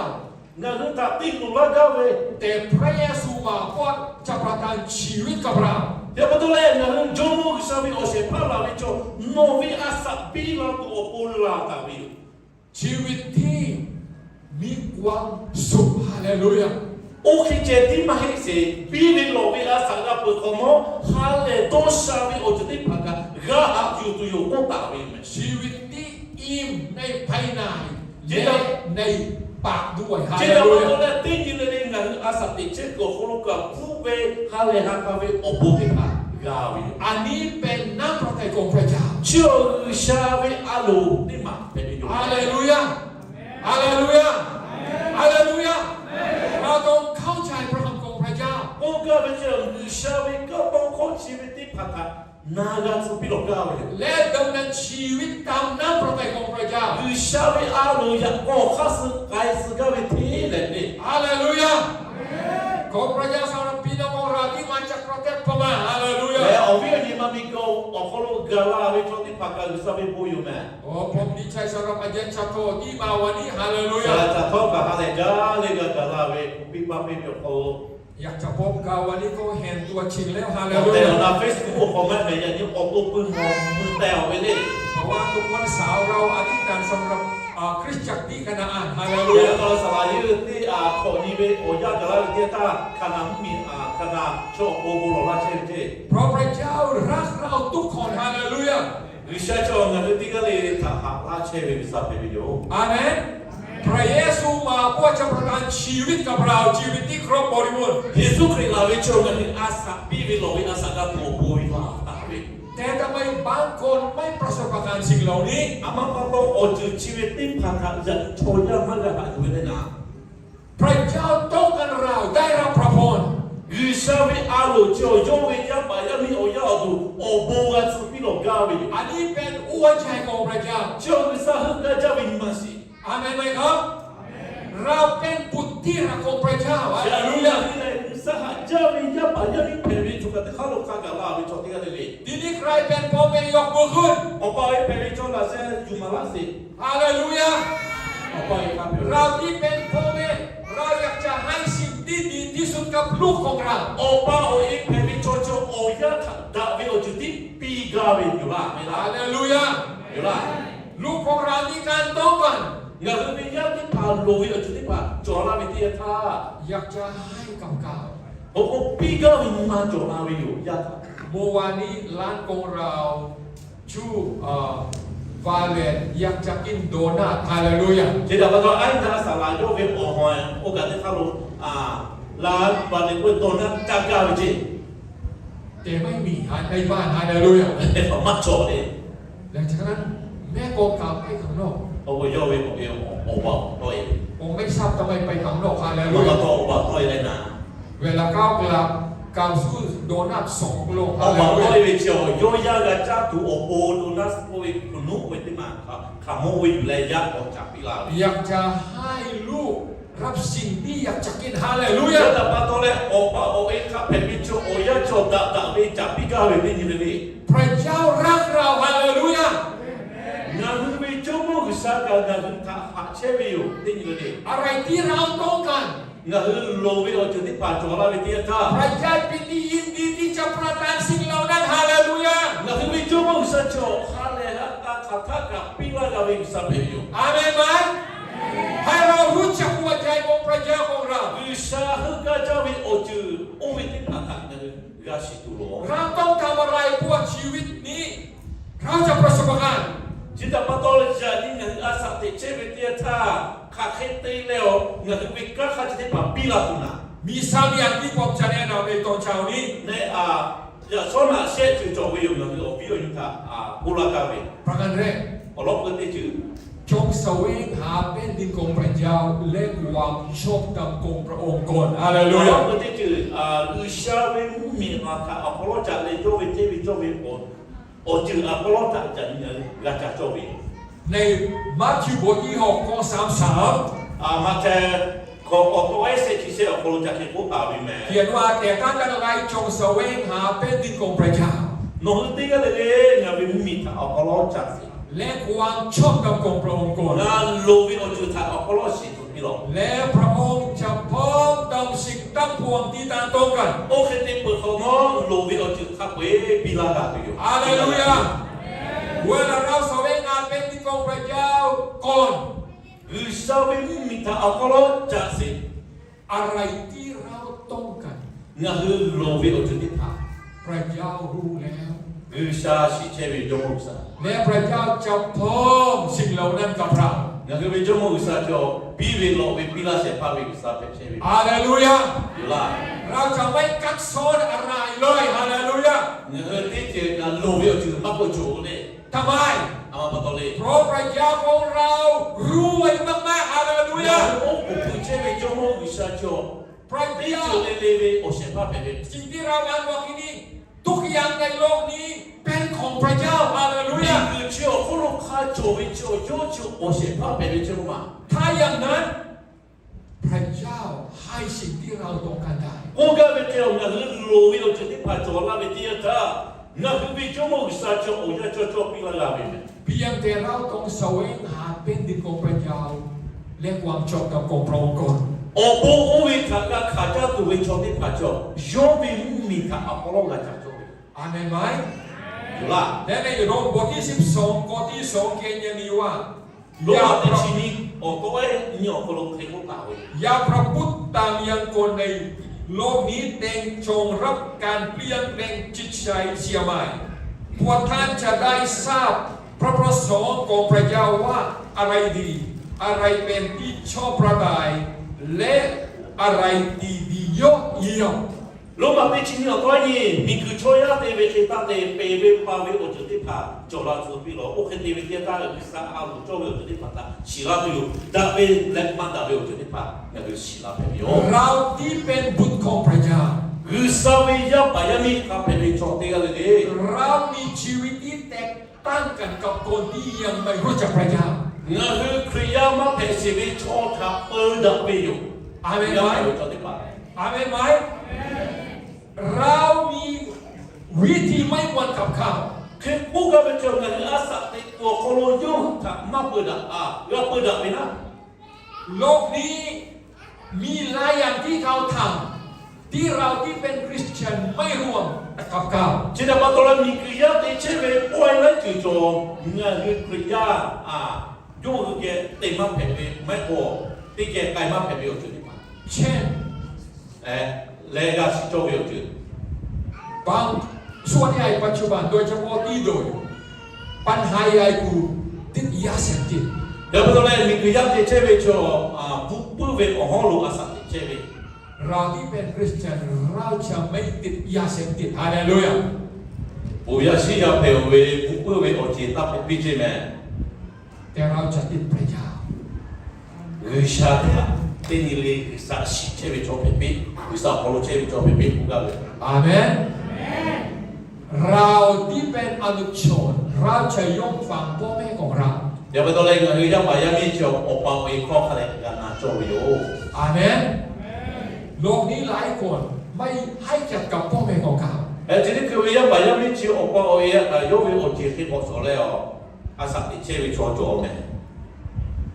ngaˬ hui htaꞈ teˇ luˬ laˇ gaˇ ve, แต่พระเยซูมาเพื่อจะประทานชีวิตกับเรา Chi htaꞈ pa taw leh ngaˬ hui Jawˇmawˇ G'uiˬsha ve awˬ shehˍ hpaˇ laˬ ve chaw, nawˬ ve a shaꞈ biˇ la tuˬ awˬ pon laˬ taˍ ve yoˬ. ชีวิตที่มีความสุข ฮาเลลูยา Oˇ hk'e ceh tiˉ maˇ heˆ sheˍ, biˇ ve lawˬ ve a shaꞈ g'a peuˬ hk'awꞈ nawˉ, ha lehˬ dawˇ sha ve awˬ ceuˬ teˇ hpaˍ kaꞈ g'a haꞈ yuˬ tuˬ yoˬ k'oˆ taˍ ve yoˬ meh. ชีวิตที่อิ่มในภายใน และใน ปากด้วย Chi htaꞈ pa taw leh teˇ nyi le le ngaˬ hui a shaꞈ teꞈ chehˇ kuiˬ awˬ hk'aw lo kaꞈ, hpu ve ha lehˬ ha k'a ve awˬ bon teˇ hpaˍ g'a ve yoˬ. อันนี้เป็นน้ำพระทัยของพระเจ้า Chi awˬ G'uiˬsha ve a loˍ teˇ maˬ hpehꞈ ve yoˬ. Haleˍluˆyaˇ. Haleˍluˆyaˇ. Haleˍluˆyaˇ. เราต้องเข้าใจพระคำของพระเจ้า K'oˆ gaˇ ve chi G'uiˬsha ve kanˇ paˆ hkawˇ chi ve teˇ hpaˍ htaꞈ na g'a tcuh piˇ lawˬ gaˇ ve yoˬ. และดำเนินชีวิตตามน้ำพระทัยของพระเจ้า G'uiˬsha ve a loˍ yaꞈ k'aw hk'aˇ suh k'ai tcuh gaˇ ve hteˇ lehˬ ve. Haleˍluˆyaˇ. ขอบพระเจ้าสำหรับพี่น้องของเราที่มาจากประเทศพม่า Haleˍluˆyaˇ. Lehˬ awˬ viˉ awˬ nyi ma miˬguiˬ awˬ hk'aw lo gaˬ la ve chaw teˇ hpaˍ kaꞈ G'uiˬsha ve bon yoˬ mehˍ. โอ้ ผมดีใจสำหรับอาจารย์ชาโทที่มาวันนี้ Haleˍluˆyaˇ. Caˍ laꞈ htaˇ kaꞈ ha lehˬ gaˇ leh g'a gaˬ la ve k'oˆ piˇ paˇ piˇ ve awˬ hk'aw lo yaꞈ ca pawˆ gaˇ วันนี้ก็เห็นตัวจริงแล้ว Haleˍluˆyaˇ. Awˬ tehˬ awˬ na Facebook awˬ hk'aw maˇ mehˍ yaꞈ nyi awˬ to pui mawˬ mui teh awˬ ve le. เพราะว่าทุกวันเสาร์เราอธิษฐานสำหรับอ่าคริสตจักรที่คานาอัน Haleˍluˆyaˇ. Yaꞈ nyi saˍ laꞈ yeˇ teˇ a hk'awꞈ nyi ve awˬ yanˇ gaˬ laˇ ve teˇ htaˇ, Hkaˍnanˍ mvuhˇmiˬ a Hkaˍnanˍ chaw awˬ pon bon lawˬ laˇ chehˇ ve ceˇ. เพราะพระเจ้ารักเราทุกคน Haleˍluˆyaˇ. G'uiˬsha chaw ngaˬ hui teˇ g'aˇ le le htaꞈ haꞈ laˇ chehˇ ve G'uiˬsha hpehꞈ ve yoˬ. อาเมน พระเยซูมาเพื่อจะประทานชีวิตกับเรา ชีวิตที่ครบบริบูรณ์ Yeˍsuˆ Hkriꞈ laˬ ve chaw ngaˬ hui a shaꞈ piˇ ve lawˬ ve a shaꞈ g'a tuˬ awˬ pon ve laˬ taˍ ve. แต่ทำไมบางคนไม่ประสบการณ์สิ่งเหล่านี้ Aˬ ma pa taw awˬ ceuˬ chi ve teˇ hpaˍ htaꞈ yaꞈ nyi chaw yaˇ maˇ g'a haꞈ yuˬ ve le naˍ. พระเจ้าต้องการเราได้รับพระพร G'uiˬsha ve a loˍ chi awˬ yawˇ ve yaˇ paˍ yaˇ miˇ awˬ yanˇ awˬ duˬ awˬ bon g'a tcuh piˇ lawˬ gaˇ ve yoˬ. อันนี้เป็นหัวใจของพระเจ้า Chi awˬ G'uiˬsha heuˆ gaˇ jaˇ ve nyi ma shiˍ. อาเมนไหมครับ เราเป็นบุตรที่รักของพระเจ้า Haleˍluˆyaˇ. G'uiˬsha haꞈ jaˇ ve yaˇ paˍ yaˇ miˇ hpehꞈ ve choˬ kaꞈ teˇ hk'aˇ lo hk'a gaˬ la ve chaw teˇ g'aˇ le le. ทีนี้ใครเป็นพ่อแม่ยกมือขึ้น Awˬ pa ve hpehꞈ ve chaw laꞈ sheh yuˬ maˍ laˇ sheˍ. Haleˍluˆyaˇ. เราที่เป็นพ่อแม่ เราอยากจะให้สิ่งที่ดีที่สุดกับลูกของเรา Awˬ pa awˬ e hpehꞈ ve chaw chi awˬ yanˇ htaꞈ daꞈ ve awˬ ceuˬ tiˉ piˇ gaˇ ve yoˬ laˇ. Haleˍluˆyaˇ. Yoˬ laˇ. ลูกของเรามีการต้องการ Ngaˬ hui ve yaˇ teˇ hpaˍ loˍ ve awˬ ceuˬ teˇ hpaˍ cawˬ laˇ ve teˇ yanˇ htaˇ, อยากจะให้กับเขา awˬ k'o piˇ gaˇ ve nyi ma cawˬ la ve yoˬ yaˇ htaꞈ. เมื่อวานนี้ร้านของเราชื่อเอ่อ Violet อยากจะกินโดนัท Haleˍluˆyaˇ. Chi htaꞈ pa taw a shaˍ laꞈ yawˇ ve awˬ ha oˇ kaˬ teˇ hk'aˇ lo, a, la Violet k'oˆ ve โดนัท caˇ gaˇ ve ceˇ. แต่ไม่มี ในบ้าน Haleˍluˆyaˇ. Maˇ cawˬ le. หลังจากนั้นแม่ก็กลับไปข้างนอก Awˬ k'o yawˇ ve awˬ e awˬ baˬ tawˆ e ve. ผมไม่ทราบทำไมไปข้างนอก Haleˍluˆyaˇ. Maˇ pa taw awˬ baˬ tawˆ e leh naˍ. เวลากลับกลับซื้อโดนัทสองลูก Awˬ baˬ tawˆ e ve chi awˬ yawˇ yaˇ g'a caˇ tuˬ awˬ pon โดนัท k'oˆ ve hk'aˬ nawˉ ve teˇ maˬ hk'aˬ hk'aˬ mawˇ ve yuˬ leh yaˇ k'awꞈ caˍ piˇ laˇ ve. อยากจะให้ลูกรับสิ่งที่อยากจะกิน Haleˍluˆyaˇ. Chi htaꞈ pa taw leh awˬ pa awˬ e hk'a hpehꞈ ve chaw awˬ yanˇ chaw daꞈ daꞈ ve caˍ piˇ gaˇ ve teˇ nyi le le. พระเจ้ารักเรา Haleˍluˆyaˇ. Ngaˬ hui ve Jawˇmawˇ G'uiˬsha kaꞈ ngaˬ hui htaꞈ haꞈ chehˇ ve yoˬ teˇ nyi le le. อะไรที่เราต้องการ Ngaˬ hui loˍ ve awˬ ceuˬ teˇ hpaˍ cawˬ laˇ ve teˇ yanˇ htaˇ, พระเจ้าเป็นที่ยินดีที่จะประทานสิ่งเหล่านั้น Haleˍluˆyaˇ. Ngaˬ hui ve Jawˇmawˇ G'uiˬsha chaw ha lehˬ ha k'a hk'aˬ htaˆ kaꞈ piˇ laˇ g'a ve G'uiˬsha hpehꞈ ve yoˬ. อาเมนไหม ให้เรารู้จักหัวใจของพระเจ้าของเรา G'uiˬsha heuˆ gaˇ jaˇ ve awˬ ceuˬ oˇ ve teˇ hpaˍ htaꞈ ngaˬ hui g'a shiˍ tuˬ lawˬ. เราต้องทำอะไรเพื่อชีวิตนี้ เราจะประสบการณ์ Chi htaꞈ pa taw leh yaꞈ nyi ngaˬ hui a shaꞈ teꞈ chehˇ ve teˇ yanˇ htaˇ, hk'aˬ hk'e te leh awˬ ngaˬ hui ve kanˉ hk'aˇ chi teˇ hpaˍ piˇ la tuˬ naˍ. มีสามอย่างที่ผมจะแนะนำในตอนเช้านี้ Neˇ a, yaꞈ shawˉ naꞈ shehˆ ceuˬ cawˬ ve yoˬ ngaˬ hui awˬ viˉ awˬ nyi htaꞈ a k'oˆ laˇ gaˇ ve. ประการแรก Awˬ lawn k'o teˇ ceuˬ, จงแสวงหาแผ่นดินของพระเจ้าและความชอบธรรมของพระองค์ก่อน Haleˍluˆyaˇ. Awˬ lawn k'o teˇ ceuˬ, G'uiˬsha ve mvuhˇmiˬ htaꞈ awˬ hk'aw lo caꞈ leh cawˇ ve hteˇ ve cawˇ ve awˬ ceuˬ awˬ hk'aw lo caꞈ caꞈ nyi g'a ca cawˇ ve. ในมัทธิวบทที่หกข้อสามสิบสาม Maꞈhtehˍ hkawꞈ awˬ taw ehˉ shehˆ chi shehˆ awˬ hk'aw lo ca hk'e k'oˆ taˍ ve mehˍ. เขียนว่าแต่ท่านทั้งหลายจงแสวงหาแผ่นดินของพระเจ้า Nawˬ hui teˇ g'aˇ le le ngaˬ ve mvuhˇmiˬ htaꞈ awˬ hk'aw lo caꞈ sheˍ และความชอบธรรมของพระองค์ก่อน Ngaˬ loˍ ve awˬ ceuˬ htaꞈ awˬ hk'aw lo shiˍ tuˬ piˇ lawˬ. และพระองค์จะเพิ่มเติมสิ่งทั้งปวงที่ท่านต้องการ Oˇ hk'e te peuˬ hk'awꞈ nawˉ loˍ ve awˬ ceuˬ hk'a peu-eˬ piˇ laˇ g'a tuˬ yoˬ. Haleˍluˆyaˇ. เวลาเราแสวงหาแผ่นดินของพระเจ้าก่อน G'uiˬsha ve mvuhˇmiˬ htaꞈ awˬ hk'aw lo caꞈ sheˍ อะไรที่เราต้องการ Ngaˬ hui loˍ ve awˬ ceuˬ teˇ hpaˍ พระเจ้ารู้แล้ว G'uiˬsha shiˍ chehˇ ve yoˬ. Jawˇmawˇ G'uiˬsha และพระเจ้าจะเพิ่มสิ่งเหล่านั้นกับเรา Ngaˬ hui ve Jawˇmawˇ G'uiˬsha cawˬ, biˇ ve lawꞈ ve piˇ laˇ shehˍ hpaˇ ve G'uiˬsha hpehꞈ chehˇ ve. Hallelujah. Yoˬ laˇ. เราจะไม่กักซ่อนอะไรเลย Hallelujah. Ngaˬ hui teˇ ceuˬ kaꞈ loˍ ve awˬ ceuˬ maˇ k'oˆ cawˬ le. ทำไม A ma pa taw le. เพราะพระเจ้าของเรารวยมากๆ Hallelujah. Ngaˬ hui oˉ k'oˍ pui chehˇ ve Jawˇmawˇ G'uiˬsha cawˬ, พระเจ้า teˇ ceuˬ le le ve awˬ shehˍ hpaˇ hpehꞈ ve. สิ่งที่เราอ่านว่าที่นี่ ทุกอย่างในโลกนี้เป็นของพระเจ้า Hallelujah. Miˬguiˬ chi awˬ hk'oˆ lo hk'a cawˬ ve chi awˬ yawˇ chi awˬ shehˍ hpaˇ hpehꞈ ve chi ma. ถ้าอย่างนั้น พระเจ้าให้สิ่งที่เราต้องการได้ K'oˆ gaˇ ve hk'e, ngaˬ hui loˍ ve awˬ ceuˬ teˇ hpaˍ cawˬ laˇ ve teˇ yanˇ htaˇ, ngaˬ hui ve Jawˇmawˇ G'uiˬsha cawˬ awˬ yanˇ cawˇ cawˇ piˇ laˇ g'a ve meh. เพียงแต่เราต้องแสวงหาแผ่นดินของพระเจ้า และความชอบธรรมของพระองค์ก่อน Awˬ bon oˇ ve htaꞈ g'a hkanˍ caˇ tuˬ ve chaw teˇ hpaˍ cawˬ, yawˇ ve mvuhˇmiˬ htaꞈ awˬ hk'aw lo g'a caˇ cawˇ ve. อาเมนไหม Yoˬ laˇ. และในโรมบทที่สิบสอง ข้อที่สอง เขียนอย่างนี้ว่า Roˉmaꞈ teˇ chi nyiˇ awˬ tawˆ ehˉ nyiˇ awˬ hk'aw lo hk'e k'oˆ taˍ ve, อย่าประพฤติตามอย่างคนในโลกนี้ แต่จงรับการเปลี่ยนแปลงจิตใจเสียใหม่ พวกท่านจะได้ทราบพระประสงค์ของพระเจ้าว่าอะไรดี อะไรเป็นที่ชอบพระทัย และอะไรที่ดียอดเยี่ยม Roˉmaꞈ teˇ chi nyiˇ awˬ tawˆ nyiˇ, miˬguiˬ chaw yaˇ te ve hk'e taˇ te, pehˬ ve pa ve awˬ ceuˬ teˇ hpaˍ cawˬ la tcuh piˇ lawˬ. Oˇ hk'e te ve teˇ yanˇ htaˇ, G'uiˬsha a loˍ cawˇ ve awˬ ceuˬ teˇ hpaˍ htaꞈ shiˍ laˇ tuˬ yoˬ. Daꞈ ve leh maˇ daꞈ ve awˬ ceuˬ teˇ hpaˍ ngaˬ hui shiˍ la hpehꞈ ve yoˬ. เราที่เป็นบุตรของพระเจ้า G'uiˬsha ve yaˇ paˍ yaˇ miˇ hk'a hpehꞈ ve chaw teˇ g'aˇ le le, เรามีชีวิตที่แตกต่างกันกับคนที่ยังไม่รู้จักพระเจ้า Ngaˬ hui Hkriꞈ yaˇ maˇ hpehꞈ sheˍ ve chaw htaꞈ peu daꞈ ve yoˬ. อาเมนไหม Yaˇ paˍ ve chaw teˇ hpaˍ, อาเมนไหม เรามีวิธีไม่เหมือนกับเขา Hk'e k'oˆ gaˇ ve chaw, ngaˬ hui a shaꞈ teꞈ kuˬ awˬ hk'aw lo yawˇ hui htaꞈ maˇ peu daꞈ a, g'a peu daꞈ ve naˉ โลกนี้มีหลายอย่างที่เขาทำ ที่เราที่เป็นคริสเตียนไม่ร่วมกับเขา Chi htaꞈ pa taw leh, miˬguiˬ yaˇ te chehˇ ve pawehˇ laiˉ ceuˬ cawˬ, ngaˬ hui Hkriꞈ yaˇ a, yawˇ hui geh te maˇ hpehꞈ ve, maˇ heˆ k'o teˇ geh k'ai maˇ hpehꞈ ve awˬ ceuˬ teˇ hpaˍ เช่น leh g'a shiˍ cawˇ ve awˬ ceuˬ. บางส่วนใหญ่ปัจจุบัน โดยเฉพาะที่โดย ปัญหาใหญ่คือติดยาเสพติด Yaꞈ pa taw leh, miˬguiˬ yaˇ te chehˇ ve chaw, bvuhꞈ puiˉ ve awˬ hawˉ lo a shaꞈ teꞈ chehˇ ve. เราที่เป็นคริสเตียน เราจะไม่ติดยาเสพติด Hallelujah. Bon yaˇ shiˉ yaˇ hpehꞈ-oˬ ve, bvuhꞈ puiˉ ve awˬ ceuˬ taˇ hpehꞈ piˇ ceˇ meh. แต่เราจะติดพระเจ้า G'uiˬsha htaꞈ teˇ nyi le G'uiˬsha shiˍ chehˇ ve chaw hpehꞈ piˇ, G'uiˬsha awˬ hk'aw lo chehˇ ve chaw hpehꞈ piˇ k'oˆ gaˇ ve. อาเมน เราที่เป็นอนุชน เราจะยอมฟังพ่อแม่ของเรา Yaꞈ pa taw leh, ngaˬ hui yaˇ paˍ yaˇ miˇ chi awˬ pa awˬ e hkawˇ hk'a dehꞈ g'a na cawˇ ve yoˬ. อาเมน โลกนี้หลายคนไม่ให้เกียรติกับพ่อแม่ของเขา Chi teˇ hkui ve yaˇ paˍ yaˇ miˇ chi awˬ pa awˬ e htaꞈ yawˇ ve awˬ ceuˬ hk'e k'awꞈ shawˍ leh a, a shaꞈ teꞈ chehˇ ve chaw cawˬ meh.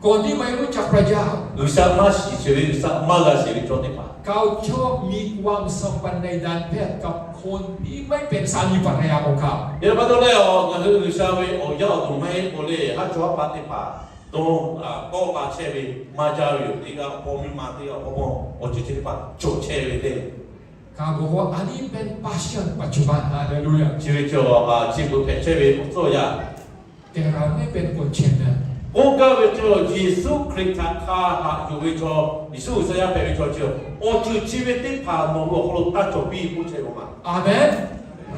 คนที่ไม่รู้จักพระเจ้า G'uiˬsha maˇ shiˍ sheˍ ve, G'uiˬsha maˇ g'a sheˍ ve chaw teˇ hpaˍ, เขาชอบมีความสัมพันธ์ในด้านเพศกับคนที่ไม่เป็นสามีภรรยาของเขา Yaꞈ pa taw leh a, ngaˬ hui G'uiˬsha ve awˬ yaˇ awˬ duˬ maˇ heˆ k'o le, haˉ chaw haˉ paˆ teˇ hpaˍ, dawˇ tawˆ la chehˇ ve, maˇ jaˇ ve yoˬ. Teˇ g'aˇ awˬ hpawˇ miˇ ma, teˇ g'aˇ awˬ hpawˇ hpawˇ, awˬ ceuˬ chi teˇ hpaˍ cawˬ chehˇ ve le. เขาบอกว่าอันนี้เป็น passion ปัจจุบัน Hallelujah ชีวิต chi beuꞈ hpehꞈ chehˇ ve awˬ tcuhˇ yaˇ แต่เราไม่เป็นคนเช่นนั้น K'oˆ gaˇ ve chaw, Yeˍsuˆ Hkriꞈ htaꞈ hk'a haꞈ yuˬ ve chaw, Yeˍsuˆ G'uiˬsha yaˇ hpehꞈ ve chaw chi, awˬ ceuˬ chi ve teˇ hpaˍ nawˬ hui awˬ hk'aw lo taˇ cawˬ piˇ k'oˆ chehˇ ve ma. อาเมน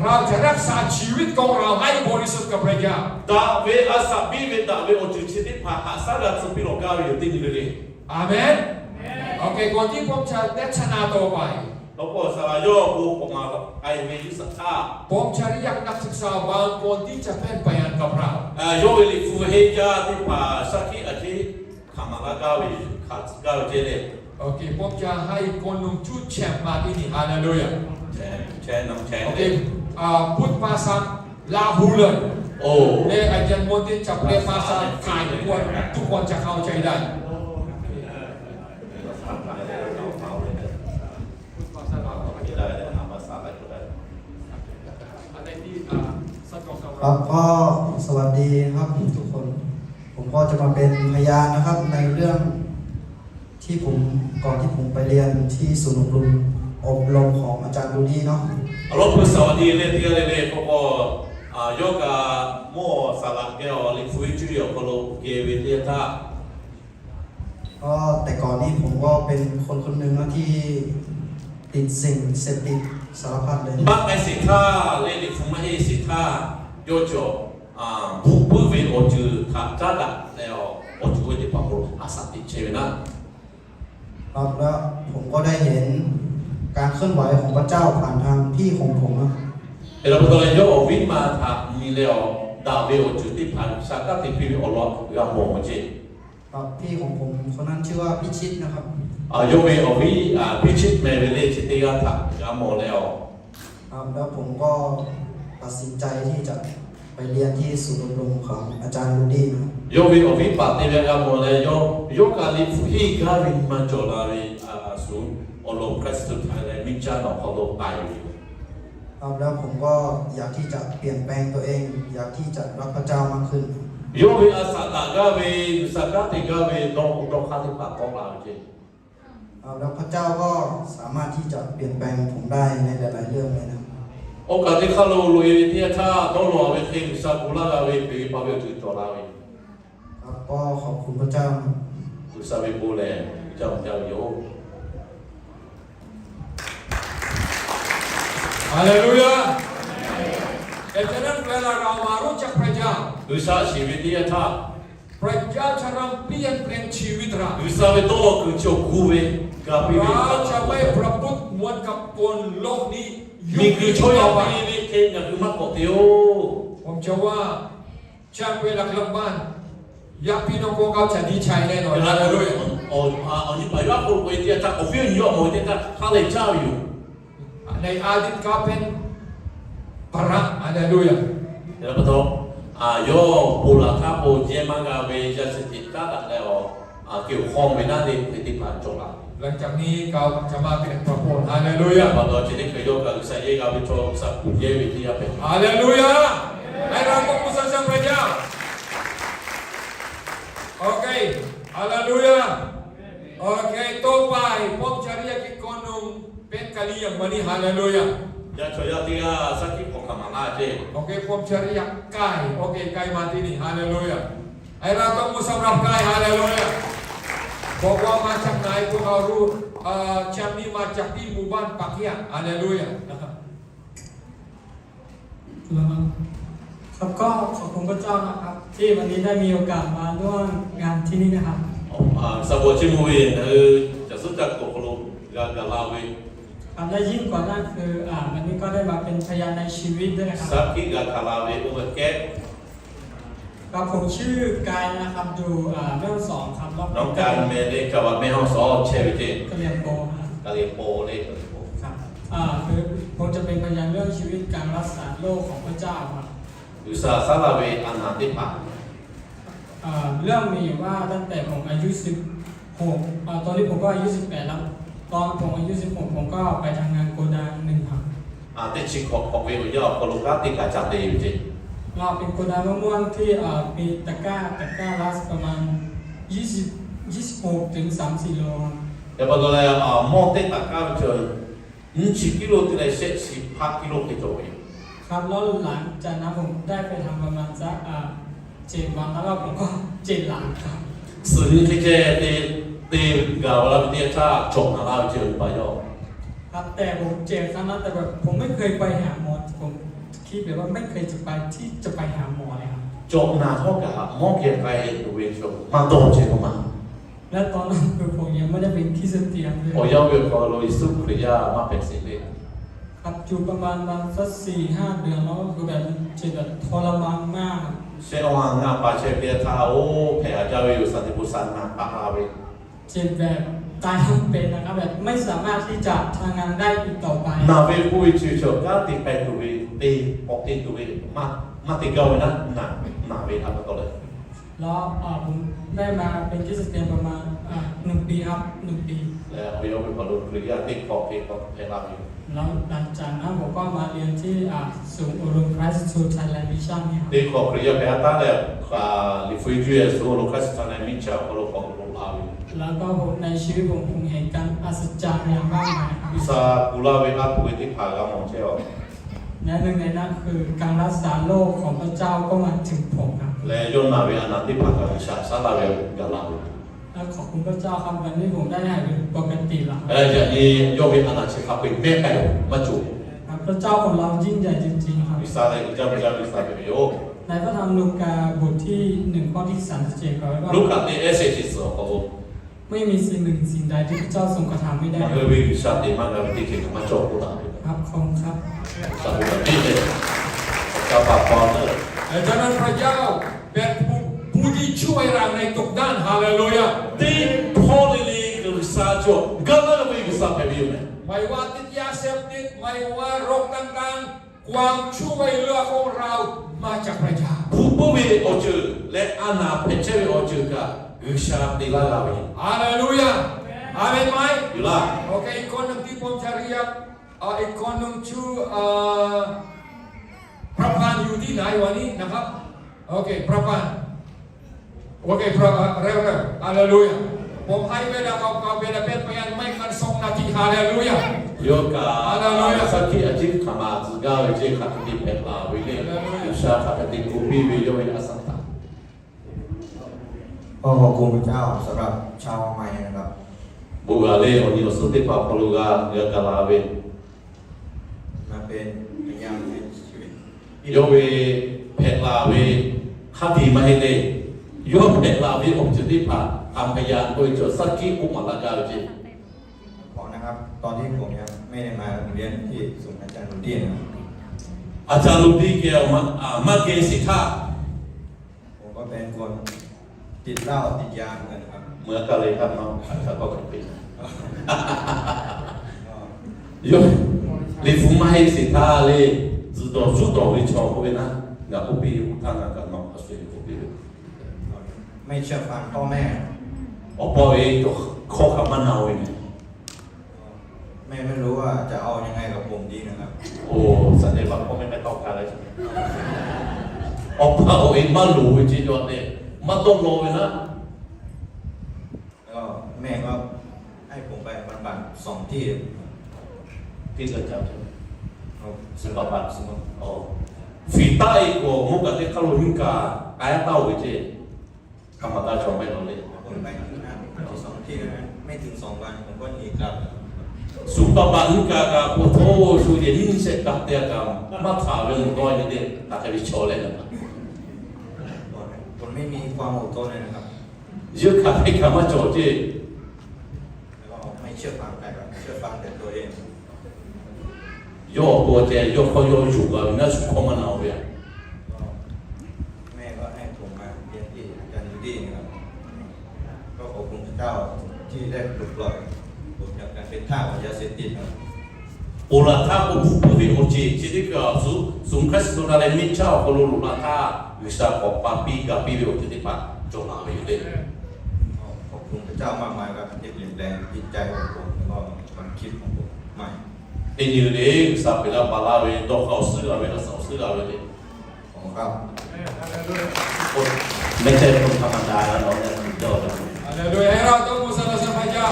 เราจะรักษาชีวิตของเราให้บริสุทธิ์กับพระเจ้า Daꞈ ve a shaꞈ biˇ ve daꞈ ve awˬ ceuˬ chi teˇ hpaˍ haꞈ shaˉ g'a tcuh piˇ lawˬ gaˇ ve yoˬ, teˇ nyi le le. อาเมน โอเค ก่อนที่ผมจะเทศนาต่อไป Awˬ hk'aw saˍ laꞈ yawˇ bon k'awꞈ maˍ k'ai ve yuˇ saˍ htaˇ, ผมจะเรียกนักศึกษาบางคนที่จะเป็นพยานกับเรา Yawˇ ve liꞈ hpu heˆ jaˇ teˇ hpaˍ shaˉ hkiˆ a ciˉ hkanˍ maˍ laˇ gaˇ ve, hkanˍ tcuh gaˇ ve ceˇ le. โอเค ผมจะให้คนหนุ่มชื่อแชมป์มาที่นี่ Hallelujah โอเค พูดภาษาลาหูเลย และอาจารย์มนตรีจะแปลภาษาไทย ทุกคน ทุกคนจะเข้าใจได้ ครับ ก็สวัสดีครับทุกคน ผมก็จะมาเป็นพยานนะครับ ในเรื่องที่ผม ก่อนที่ผมไปเรียนที่ศูนย์อบรม อบรมของอาจารย์รูดี้เนาะ Awˬ lawn hpu saˍ laꞈ le teˇ g'aˇ le le k'o k'o, yawˇ kaꞈ mawˇ saˍ laꞈ geh awˬ liꞈ hpu ve cuˇ ve awˬ hk'aw lo geh ve teˇ yanˇ htaˇ, ก็แต่ก่อนนี้ผมก็เป็นคนคนหนึ่งนะที่ติดสิ่งเสพติดสารพัดเลย Maˇ k'ai sheˍ htaˇ leh, Liꞈ hpu maˇ heˆ sheˍ htaˇ, yawˇ cawˬ bvuhꞈ puiˉ ve awˬ ceuˬ htaꞈ caˉ daꞈ leh, awˬ ceuˬ oˇ ve teˇ hpaˍ k'o a shaꞈ teꞈ chehˇ ve naˉ. ครับ แล้วผมก็ได้เห็นการเคลื่อนไหวของพระเจ้าผ่านทางพี่ของผมนะ Hk'e te leh pa taw leh yawˇ awˬ viˉ ma htaꞈ nyi leh awˬ daꞈ ve awˬ ceuˬ teˇ hpaˍ G'uiˬsha kanˉ te piˇ ve awˬ lawn g'a mawˬ ve ceˇ. ครับ พี่ของผมคนนั้นชื่อว่าพิชิตนะครับ Yawˇ ve awˬ viˉ Piˇchiˆ meh ve le chi teˇ g'aˇ htaꞈ g'a mawˬ leh awˬ ครับ แล้วผมก็ตัดสินใจที่จะไปเรียนที่ศูนย์อบรมของอาจารย์รูดี้นะครับ Yawˇ ve awˬ viˉ paˍ te ve g'a mawˬ leh, yawˇ yawˇ kaꞈ Liꞈ hpu henˇ gaˇ ve nyi ma cawˬ la ve, a, ศูนย์อบรมคริสตจักรไทยแลนด์ miˇ caˇ nawˬ hk'aw lo k'ai ve yoˬ. ครับ แล้วผมก็อยากที่จะเปลี่ยนแปลงตัวเอง อยากที่จะรักพระเจ้ามากขึ้น Yawˇ ve a shaꞈ daꞈ gaˇ ve, G'uiˬsha kanˉ te gaˇ ve dawˇ dawˇ hk'aˇ teˇ hpaˍ tawˆ la ve ceˇ. ครับ แล้วพระเจ้าก็สามารถที่จะเปลี่ยนแปลงผมได้ในหลายๆเรื่องเลยนะ Oˇ kaˬ teˇ hk'aˇ lo loꞈ-e ve teˇ yanˇ htaˇ, dawˇ law ve hk'e G'uiˬsha gu laˇ g'a ve, peꞈ ve pa ve awˬ ceuˬ cawˬ la ve. ครับ ก็ขอบคุณพระเจ้านะ G'uiˬsha ve bon lehˬ, jaˇ jaˇ ve yoˬ. Haleˍluˇyaˇ. แต่ฉะนั้นเวลาเรามารู้จักพระเจ้า G'uiˬsha shiˍ ve teˇ yanˇ htaˇ, พระเจ้าจะเริ่มเปลี่ยนแปลงชีวิตเรา G'uiˬsha ve dawˇ law kuiˬ chi awˬ gu ve ga piˇ ve, เราจะไม่ประพฤติเหมือนกับคนโลกนี้ Miˬguiˬ chaw yaˇ piˇ ve hk'e ngaˬ hui maˇ k'awꞈ te-oˬ. ผมเชื่อว่า ช่างเวลากลับบ้าน ญาติพี่น้องพวกเขาจะดีใจแน่นอน Haleˍluˇyaˇ. Awˬ nyi paˍ yaˇ k'oˆ ve teˇ yanˇ htaˇ, awˬ viˉ awˬ nyi yawˇ mawˬ ve teˇ yanˇ htaˇ ha lehˬ jaˇ ve yoˬ. ในอดีตเขาเป็นภาระ Haleˍluˇyaˇ. Yaꞈ pa taw, yawˇ ponˬ laˬ htaˇ k'o jehˇ maˇ g'a ve, yaˇ chi teꞈ taˉ daꞈ leh awˬ keˬ awˬ hk'aw ve naˉ le hk'e teˇ hpaˍ cawˬ la ve. หลังจากนี้เขาจะมาเป็นพระพร Haleˍluˇyaˇ. Yaꞈ pa taw chi teˇ hk'e yawˇ kaꞈ G'uiˬsha yehˇ g'a ve chaw G'uiˬsha kuˬ yehˇ ve teˇ yanˇ hpehꞈ. Haleˍluˇyaˇ. ให้เรายกมือสรรเสริญพระเจ้า โอเค Haleˍluˇyaˇ. โอเค ต่อไป ผมจะเรียกอีกคนหนึ่ง เป็นกะเหรี่ยง วันนี้ Haleˍluˇyaˇ. Yaˇ chaw yaˇ teˇ g'aˇ shaˉ hkiˆ hk'aw hkanˍ maˍ laˇ ceˇ. โอเค ผมจะเรียกกาย โอเค กายมาที่นี่ Haleˍluˇyaˇ. ให้เรายกมือสรรเสริญกาย Haleˍluˇyaˇ. บอกว่ามาจากไหน พวกเรารู้ เอ่อ แชมป์นี่มาจากที่หมู่บ้านปากเกี้ย Haleˍluˇyaˇ. แล้วครับ ครับ ก็ขอบคุณพระเจ้านะครับ ที่วันนี้ได้มีโอกาสมาร่วมงานที่นี่นะครับ Awˬ, a, G'uiˬsha bon chi mvuh ve, ngaˬ hui caˬ suhˉ caˇ kuiˬ awˬ hk'aw lo g'a gaˬ la ve. ครับ และยิ่งกว่านั้นคือ อ่า วันนี้ก็ได้มาเป็นพยานในชีวิตด้วยนะครับ Shaˉ hkiˆ g'a hkanˍ la ve oˇ ve kehˉ. ครับ ผมชื่อกายนะครับ อยู่ อ่า แม่ฮ่องสอนครับ แล้ว Nawˬ k'ai meh le, kaꞈ vaꞈ meh hawˇ sawˉ chehˇ ve ceˇ. ก็เรียนโปรครับ Ka liꞈ pon le, ka liꞈ pon. ครับ อ่า คือผมจะเป็นพยานเรื่องชีวิตการรักษาโรคของพระเจ้าครับ G'uiˬsha saˉ laˇ ve a naˍ teˇ hpaˍ. อ่า เรื่องมีอยู่ว่าตั้งแต่ผมอายุสิบหก อ่า ตอนนี้ผมก็อายุสิบแปดแล้ว ตอนผมอายุสิบหก ผมก็ไปทำงานโกดังหนึ่งครับ Teˇ chi hkawꞈ hk'awꞈ ve awˬ yanˇ awˬ hk'aw lo kanˉ teˇ kaꞈ ca te ve ceˇ. ก็เป็นโกดังมะม่วงที่ เอ่อ มีตะกร้า ตะกร้าละประมาณยี่สิบ ยี่สิบหกถึงสามสิบโลครับ Yaꞈ pa taw leh, mawˇ teˇ taˍ kaˇ ve chaw, nyiˇ chi กิโล te leh shehˆ chi hpaˆ กิโล hk'e cawˬ ve yoˬ. ครับ แล้วหลังจากนั้นผมได้ไปทำประมาณสัก อ่า เจ็ดวัน แล้วก็ผมก็เจ็บหลังครับ Suhˍ nyi hk'e ceh te, te gaˬ la ve teˇ yanˇ htaˇ cawꞈ naˍ laˇ ve ceˇ, awˬ nyi pa yawˇ. ครับ แต่ผมเจ็บครั้งนั้น แต่แบบผมไม่เคยไปหาหมอ ผมคิดแบบว่าไม่เคยจะไป ที่จะไปหาหมอเลยครับ Cawꞈ naˍ htawˇ kaꞈ mawˇ geh k'ai tuˬ ve chaw maˇ dawˇ ceh k'oˆ ma. และตอนนั้นคือผมยังไม่ได้เป็นคริสเตียนด้วย Awˬ yanˇ ve awˬ hk'aw lo Yeˍsuˆ Hkriꞈ yaˇ maˇ hpehꞈ sheˍ le. ครับ อยู่ประมาณวันสักสี่ห้าเดือน แล้วก็คือแบบเจ็บแบบทรมานมาก Shehˆ awˇ ha ngaˇ pa chehˇ ve teˇ yanˇ htaˇ, oˇ hpehꞈ a jaˇ ve yoˬ, shaˍ teꞈ po shaˍ naˍ taˍ la ve. เจ็บแบบตายทั้งเป็นนะครับ แบบไม่สามารถที่จะทำงานได้อีกต่อไป Naˍ ve k'oˆ ve chi ve chaw kanˉ te k'ai tuˬ ve, te k'awꞈ te tuˬ ve maˇ, maˇ te gaˇ ve naˉ, naˍ ve a pa taw leh. แล้ว อ่า ผมได้มาเป็นคริสเตียนประมาณ อ่า หนึ่งปีครับ หนึ่งปี Leh awˬ yanˇ ve hk'aw lo Hkriꞈ yaˇ teˇ hkawꞈ hk'e k'awꞈ hpehꞈ la ve yoˬ. แล้วหลังจากนั้นผมก็มาเรียนที่ อ่า ศูนย์อบรมคริสตจักรไทยแลนด์มิชชั่นเนี่ยครับ Teˇ hkawꞈ Hkriꞈ yaˇ hpehꞈ a taˉ leh, Liꞈ hpu juˇ yehˬ suhˍ lo Hkriꞈ yaˇ teˇ hkawꞈ lo k'awꞈ lo la ve yoˬ. แล้วก็ผม ในชีวิตผม ผมเห็นการอัศจรรย์อย่างมากมาย G'uiˬsha gu laˇ ve aˉ poꞈ ve teˇ hpaˍ g'a mawˬ chehˇ a. และหนึ่งในนั้นคือการรักษาโรคของพระเจ้าก็มาถึงผมครับ Leh yawˇ naˬ ve a naˍ teˇ hpaˍ kaꞈ G'uiˬsha saˉ laˇ ve gaˬ la ve yoˬ. ขอบคุณพระเจ้าครับ วันนี้ผมได้หายเป็นปกติแล้วครับ Yaꞈ nyi yawˇ ve a naˍ chi hk'a peu-eˬ mehˆ k'ai-oˬ maˇ cawˬ. พระเจ้าของเรายิ่งใหญ่จริงๆครับ G'uiˬsha lehˬ uiˍ jaˇ mvuh jaˇ ve G'uiˬsha hpehꞈ ve yoˬ. ในพระธรรมลูกาบทที่หนึ่งข้อที่สามสิบเจ็ดครับ Luˉkaꞈ teˇ ehˉ shehˆ chi suhˍ awˬ hk'aw lo ไม่มีสิ่งหนึ่งสิ่งใดที่พระเจ้าทรงกระทำไม่ได้ Ngaˬ hui ve G'uiˬsha te maˇ g'a ve teˇ ceuˬ kaꞈ maˇ cawˬ k'oˆ taˍ ve. ขอบคุณครับ G'uiˬsha ve teˇ ceuˬ kaꞈ pa pa leh, ดังนั้นพระเจ้าเป็นผู้ที่ช่วยเราในทุกด้าน ฮาเลลูยา Teˇ hpawˇ le le G'uiˬsha cawˬ gaˇ laˇ ve G'uiˬsha hpehꞈ ve yoˬ meh. ไม่ว่าติดยาเสพติด ไม่ว่าโรคต่างๆ ความช่วยเหลือของเรามาจากพระเจ้า Hpu puiˉ ve awˬ ceuˬ leh a naˍ hpehꞈ chehˇ ve awˬ ceuˬ kaꞈ G'uiˬsha te laˇ g'a ve. ฮาเลลูยา อาเมนไหม Yoˬ laˇ. โอเค อีกคนหนึ่งที่ผมจะเรียก เอ่อ อีกคนหนึ่งชื่อ เอ่อ ประพันธ์ อยู่ที่ไหนวันนี้นะครับ โอเค ประพันธ์ โอเค ประพันธ์ เร็วๆ ฮาเลลูยา ผมให้เวลากับ กับเวลาเป็นพยานไม่เกินสองนาที ฮาเลลูยา Yawˇ kaꞈ, Haleluya. Saˉ hkiˆ a ciˉ hk'aˬ ma tcuh gaˇ ve ceˇ hk'aˬ hk'e te hpehꞈ la ve le. Haleluya. G'uiˬsha hk'aˬ hk'e te k'oˆ piˇ ve yawˇ ve a saˍ htaꞈ ขอบคุณพระเจ้าสำหรับเช้าใหม่นะครับ Bon g'a le, awˬ nyi awˬ suhˉ teˇ hpaˍ awˬ hk'aw lo g'a, g'a gaˬ la ve. มาเป็นพยานในชีวิต Yawˇ ve hpehꞈ la ve hk'a te maˇ heˆ le. Yawˇ hpehꞈ la ve awˬ ceuˬ teˇ hpaˍ hk'a hpehꞈ yaꞈ k'oˆ ve cawˬ saˉ hkiˆ k'oˆ maˍ laˇ gaˇ ve ceˇ. ขอนะครับ ตอนที่ผมยังไม่ได้มาโรงเรียนที่ศูนย์อาจารย์หนูตี้นะครับ A caˍ lo teˇ geh maˇ geh sheˍ htaˇ, ผมก็เป็นคนติดเหล้าติดยาเหมือนกันนะครับ Meuˬ a kaˇ le htaˇ ma a caˍ kawˇ hk'e te. Yawˇ liꞈ hpu maˇ heˆ sheˍ htaˇ le, zuhꞈ dawˬ zuhꞈ dawˬ ve chaw k'oˆ ve naˉ, ngaˬ k'oˆ piˇ ve k'o htaˇ ngaˬ kaꞈ nawˬ hk'a shuˍ k'oˆ piˇ ve. ไม่เชื่อฟังพ่อแม่ Awˬ pa ve cawˬ hkawˇ kaꞈ maˇ na ve meh. แม่ไม่รู้ว่าจะเอายังไงกับผมดีนะครับ Oˇ, saˍ te pa hkawˇ meh k'ai tawˆ ka leh, awˬ pa awˬ e maˇ loˍ ve ceˇ cawˬ te, maˇ tawˆ law ve naˉ. แล้วก็แม่ก็ให้ผมไปบำบัดสองที่ Teˇ g'aˇ caˇ, suhˍ pa pa suhˍ ma, fiˍ taˆ e k'o mawˇ kaꞈ teˇ hk'aˇ lo nyiˇ kaꞈ k'ai taˍ-oˬ ve ceˇ. Hk'aˬ ma taˇ cawˬ meh law le. ไปที่นั่นสองที่นะ ไม่ถึงสองวันผมก็หนีกลับ Suhˍ pa pa nyiˇ kaꞈ kaꞈ k'o hto shu yehˬ nyiˇ shehˆ kaꞈ te kaꞈ maˇ htaꞈ ve mawˬ dawˇ nyi te hk'aˬ hk'e ve chaw leh, ผมไม่มีความอดทนเลยนะครับ Yawˇ hk'aˬ hk'e kaꞈ maˇ cawˬ ceˇ. แล้วก็ไม่เชื่อฟังใครครับ เชื่อฟังแต่ตัวเอง Yawˇ awˬ to ceh yawˇ hk'aw yawˇ yuˬ g'a ve naˉ shu hkawˇ maˇ na-o ve a. ก็แม่ก็ให้ผมมาเรียนที่อาจารย์หนูตี้นะครับ ก็ขอบคุณพระเจ้าที่ได้ปลดปล่อยผมจากการเป็นทาสของยาเสพติดครับ Oˬ laˬ htaˇ k'o, hpu puiˉ ve awˬ ceuˬ chi teˇ hkui awˬ suhˉ suhˍ hk'aˇ suh to na leh miˇ chaˇ awˬ hk'aw lo loꞈ la htaˇ, G'uiˬsha k'awꞈ pa piˇ ga piˇ ve awˬ ceuˬ teˇ hpaˍ cawˬ la ve yoˬ le. ขอบคุณพระเจ้ามากมายครับที่เปลี่ยนแปลงจิตใจของผมแล้วก็ความคิดของผมใหม่ Teˇ nyi le, G'uiˬsha peꞈ laˇ pa laˇ ve dawˇ hk'aˇ awˬ suhˉ g'a ve, a saˍ awˬ suhˉ g'a ve le. Mehˇ chehˇ ve hk'a ma da ga nawˬ leh tuˬ jaˇ-oˬ. ฮาเลลูยา ให้เราต้องบูชาพระเจ้า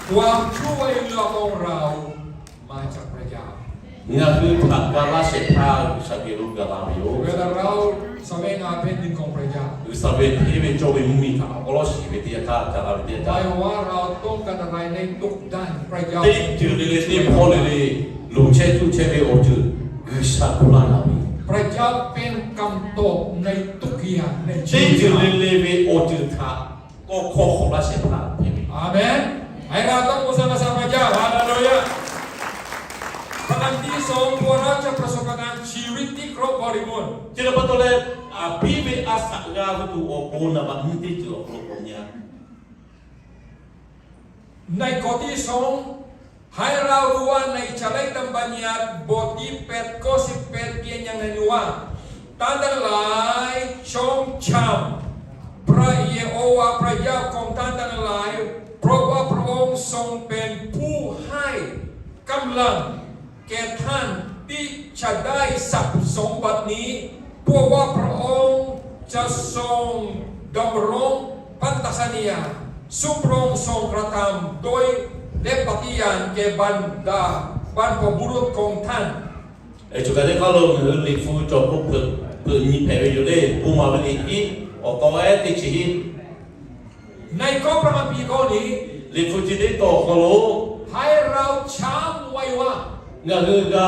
ความช่วยเหลือของเรามาจากพระเจ้า Ngaˬ hui htaꞈ ga laˇ shehˍ hpaˇ G'uiˬsha geh lo gaˬ la ve yoˬ. เวลาเราแสวงหาแผ่นดินของพระเจ้า G'uiˬsha ve hteˇ ve cawˇ ve mvuhˇmiˬ htaꞈ awˬ lawn shiˍ ve teˇ yanˇ htaˇ ca la ve teˇ yanˇ htaˇ, ไม่ว่าเราต้องการอะไรในทุกด้าน พระเจ้า Teˇ ceuˬ le le, teˇ hpawˇ le le, loˍ chehˇ tuˬ chehˇ ve awˬ ceuˬ G'uiˬsha hk'oˆ laˇ la ve. พระเจ้าเป็นคำตอบในทุกอย่างในชีวิต Teˇ ceuˬ le le ve awˬ ceuˬ htaꞈ tawˇ hkawˇ hk'awꞈ laˇ shehˍ hpaˇ hpehꞈ ve. อาเมน ให้เราต้องบูชาพระเจ้า ฮาเลลูยา ประการที่สอง พวกเราจะประสบการณ์ชีวิตที่ครบบริบูรณ์ Chi lehˬ pa taw leh, a biˇ ve a shaꞈ g'a ve tuˬ awˬ pon naˍ baꞈ nyiˇ teˇ ceuˬ awˬ hk'aw lo k'awꞈ nyi-a. ในข้อที่สอง ให้เรารู้ว่าในชาดาบัญญัติบทที่แปดข้อสิบแปดเขียนอย่างไรว่า ท่านทั้งหลายชอบธรรม พระเยโฮวาห์พระเจ้าของท่านทั้งหลาย เพราะว่าพระองค์ทรงเป็นผู้ให้กำลังแก่ท่านที่จะได้ทรัพย์สมบัตินี้ เพราะว่าพระองค์จะทรงดำรงพันธสัญญา ซึ่งพระองค์ทรงกระทำโดยเล็บปฏิญาณแก่บรรดาบรรพบุรุษของท่าน Eˬ, choˬ kaˬ teˇ hk'aˇ lo ngaˬ hui Liꞈ hpu cawˬ k'o peuˬ, peuˬ nyi hpehꞈ ve yoˬ le. Bon maˍ ve liꞈ hiˉ, awˬ taw ehˉ teˇ chi hiˉ. ในข้อพระคัมภีร์ข้อนี้ Liꞈ hpu chi teˇ tawn awˬ hk'aw lo, ให้เราจำไว้ว่า ngaˬ hui g'a,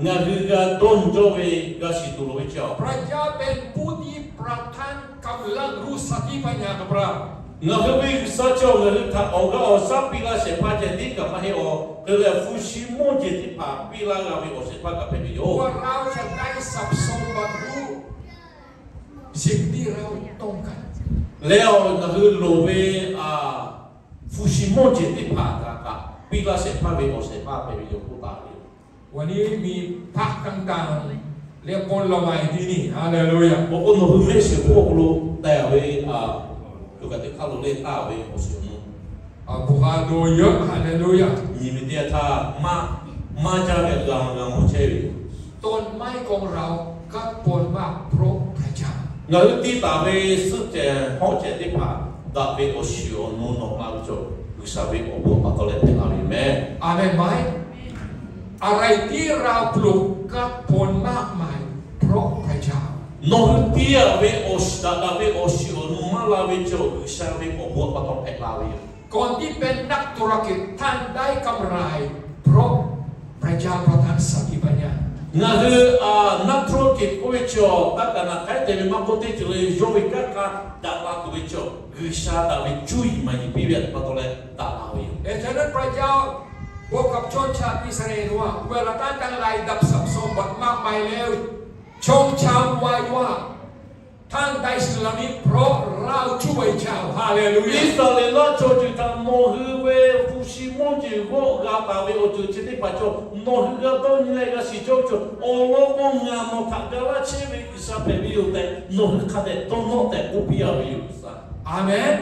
ngaˬ hui g'a dawˇ nyi cawˇ ve g'a shiˍ tuˬ loˍ ve chi a, พระเจ้าเป็นผู้ที่ประทานกำลังรู้สติปัญญากับเรา ngaˬ hui ve G'uiˬsha chi awˬ ngaˬ hui htaꞈ awˬ g'aˇ awˬ shaˉ piˇ laˇ shehˍ hpaˇ ceh tiˉ kaꞈ maˇ heˆ awˬ, hk'e leh hpu shi mawˇ jeˬ teˇ hpaˍ piˇ laˇ g'a ve awˬ shehˍ hpaˇ kaꞈ hpehꞈ ve yoˬ. ว่าเราจะได้ทรัพย์สมบัติรู้สิ่งที่เราต้องการ Leh awˬ ngaˬ hui loˍ ve a, hpu shi mawˇ jeˬ teˇ hpaˍ htaꞈ kaꞈ piˇ laˇ shehˍ hpaˇ ve awˬ shehˍ hpaˇ hpehꞈ ve yoˬ k'oˆ taˍ ve yoˬ. วันนี้มีพระต่างๆ และพลเมืองที่นี่ ฮาเลลูยา Awˬ k'o nawˬ hui mehˆ shiˍ hk'oˆ awˬ hk'aw lo teh ve a, co kaˬ teˇ hk'aˇ lo leh taˍ ve awˬ shiˍ awˬ nu อ่า ผู้ว่าโดยเยอะ ฮาเลลูยา nyi ve teˇ yanˇ htaˇ maˇ, maˇ jaˇ ve g'a g'a mawˬ chehˇ ve yoˬ. ต้นไม้ของเราก็ผลมากเพราะพระเจ้า Ngaˬ hui tiˇ taˍ ve suhˆ cehˬ hawˉ cehˬ teˇ hpaˍ daꞈ ve awˬ shiˍ awˬ nu nawˬ la ve cawˬ G'uiˬsha ve awˬ bon pa taw leh hpehꞈ la ve yoˬ meh. อาเมนไหม อะไรที่เราปลูกก็ผลมากมายเพราะพระเจ้า Nawˬ hui tiˇ taˍ ve awˬ shiˍ, daꞈ daꞈ ve awˬ shiˍ awˬ nu maˇ la ve cawˬ G'uiˬsha ve awˬ bon pa taw hpehꞈ la ve yoˬ. คนที่เป็นนักธุรกิจ ท่านได้กำไรเพราะพระเจ้า ประทานสติปัญญา Ngaˬ hui a, นักธุรกิจ k'oˆ ve cawˬ taˇ kaꞈ naꞈ k'aˉ te ve maˇ k'oˆ teˇ ceuˬ le yawˇ ve kanˉ hk'a daꞈ la tuˬ ve cawˬ G'uiˬsha daꞈ ve cuˇ yiˍ maˍ yiˍ piˇ ve pa taw leh daꞈ la ve yoˬ. เหตุฉะนั้นพระเจ้าบอกกับชนชาติอิสราเอลว่า เวลาท่านทั้งหลายได้ทรัพย์สมบัติมากมายแล้ว จงจำไว้ว่า ท่านได้สิ่งเหล่านี้เพราะเราช่วยเจ้า ฮาเลลูยา Iˉsaˍreˍlaˆ chaw ceuˬ htaꞈ nawˬ hui ve hpu shi mawˇ jeˬ g'awˆ g'a taˍ ve awˬ ceuˬ chi teˇ hpaˍ cawˬ nawˬ hui g'a dawˇ nyi leh g'a shiˍ cawˇ ve cawˬ, awˬ lawn k'o ngaˬ nawˬ htaꞈ ga laˇ chehˇ ve G'uiˬsha hpehꞈ ve yoˬ tehꞈ nawˬ hui hk'a dehꞈ dawˇ nawˇ tehꞈ k'oˆ piˇ a ve yoˬ G'uiˬsha. อาเมน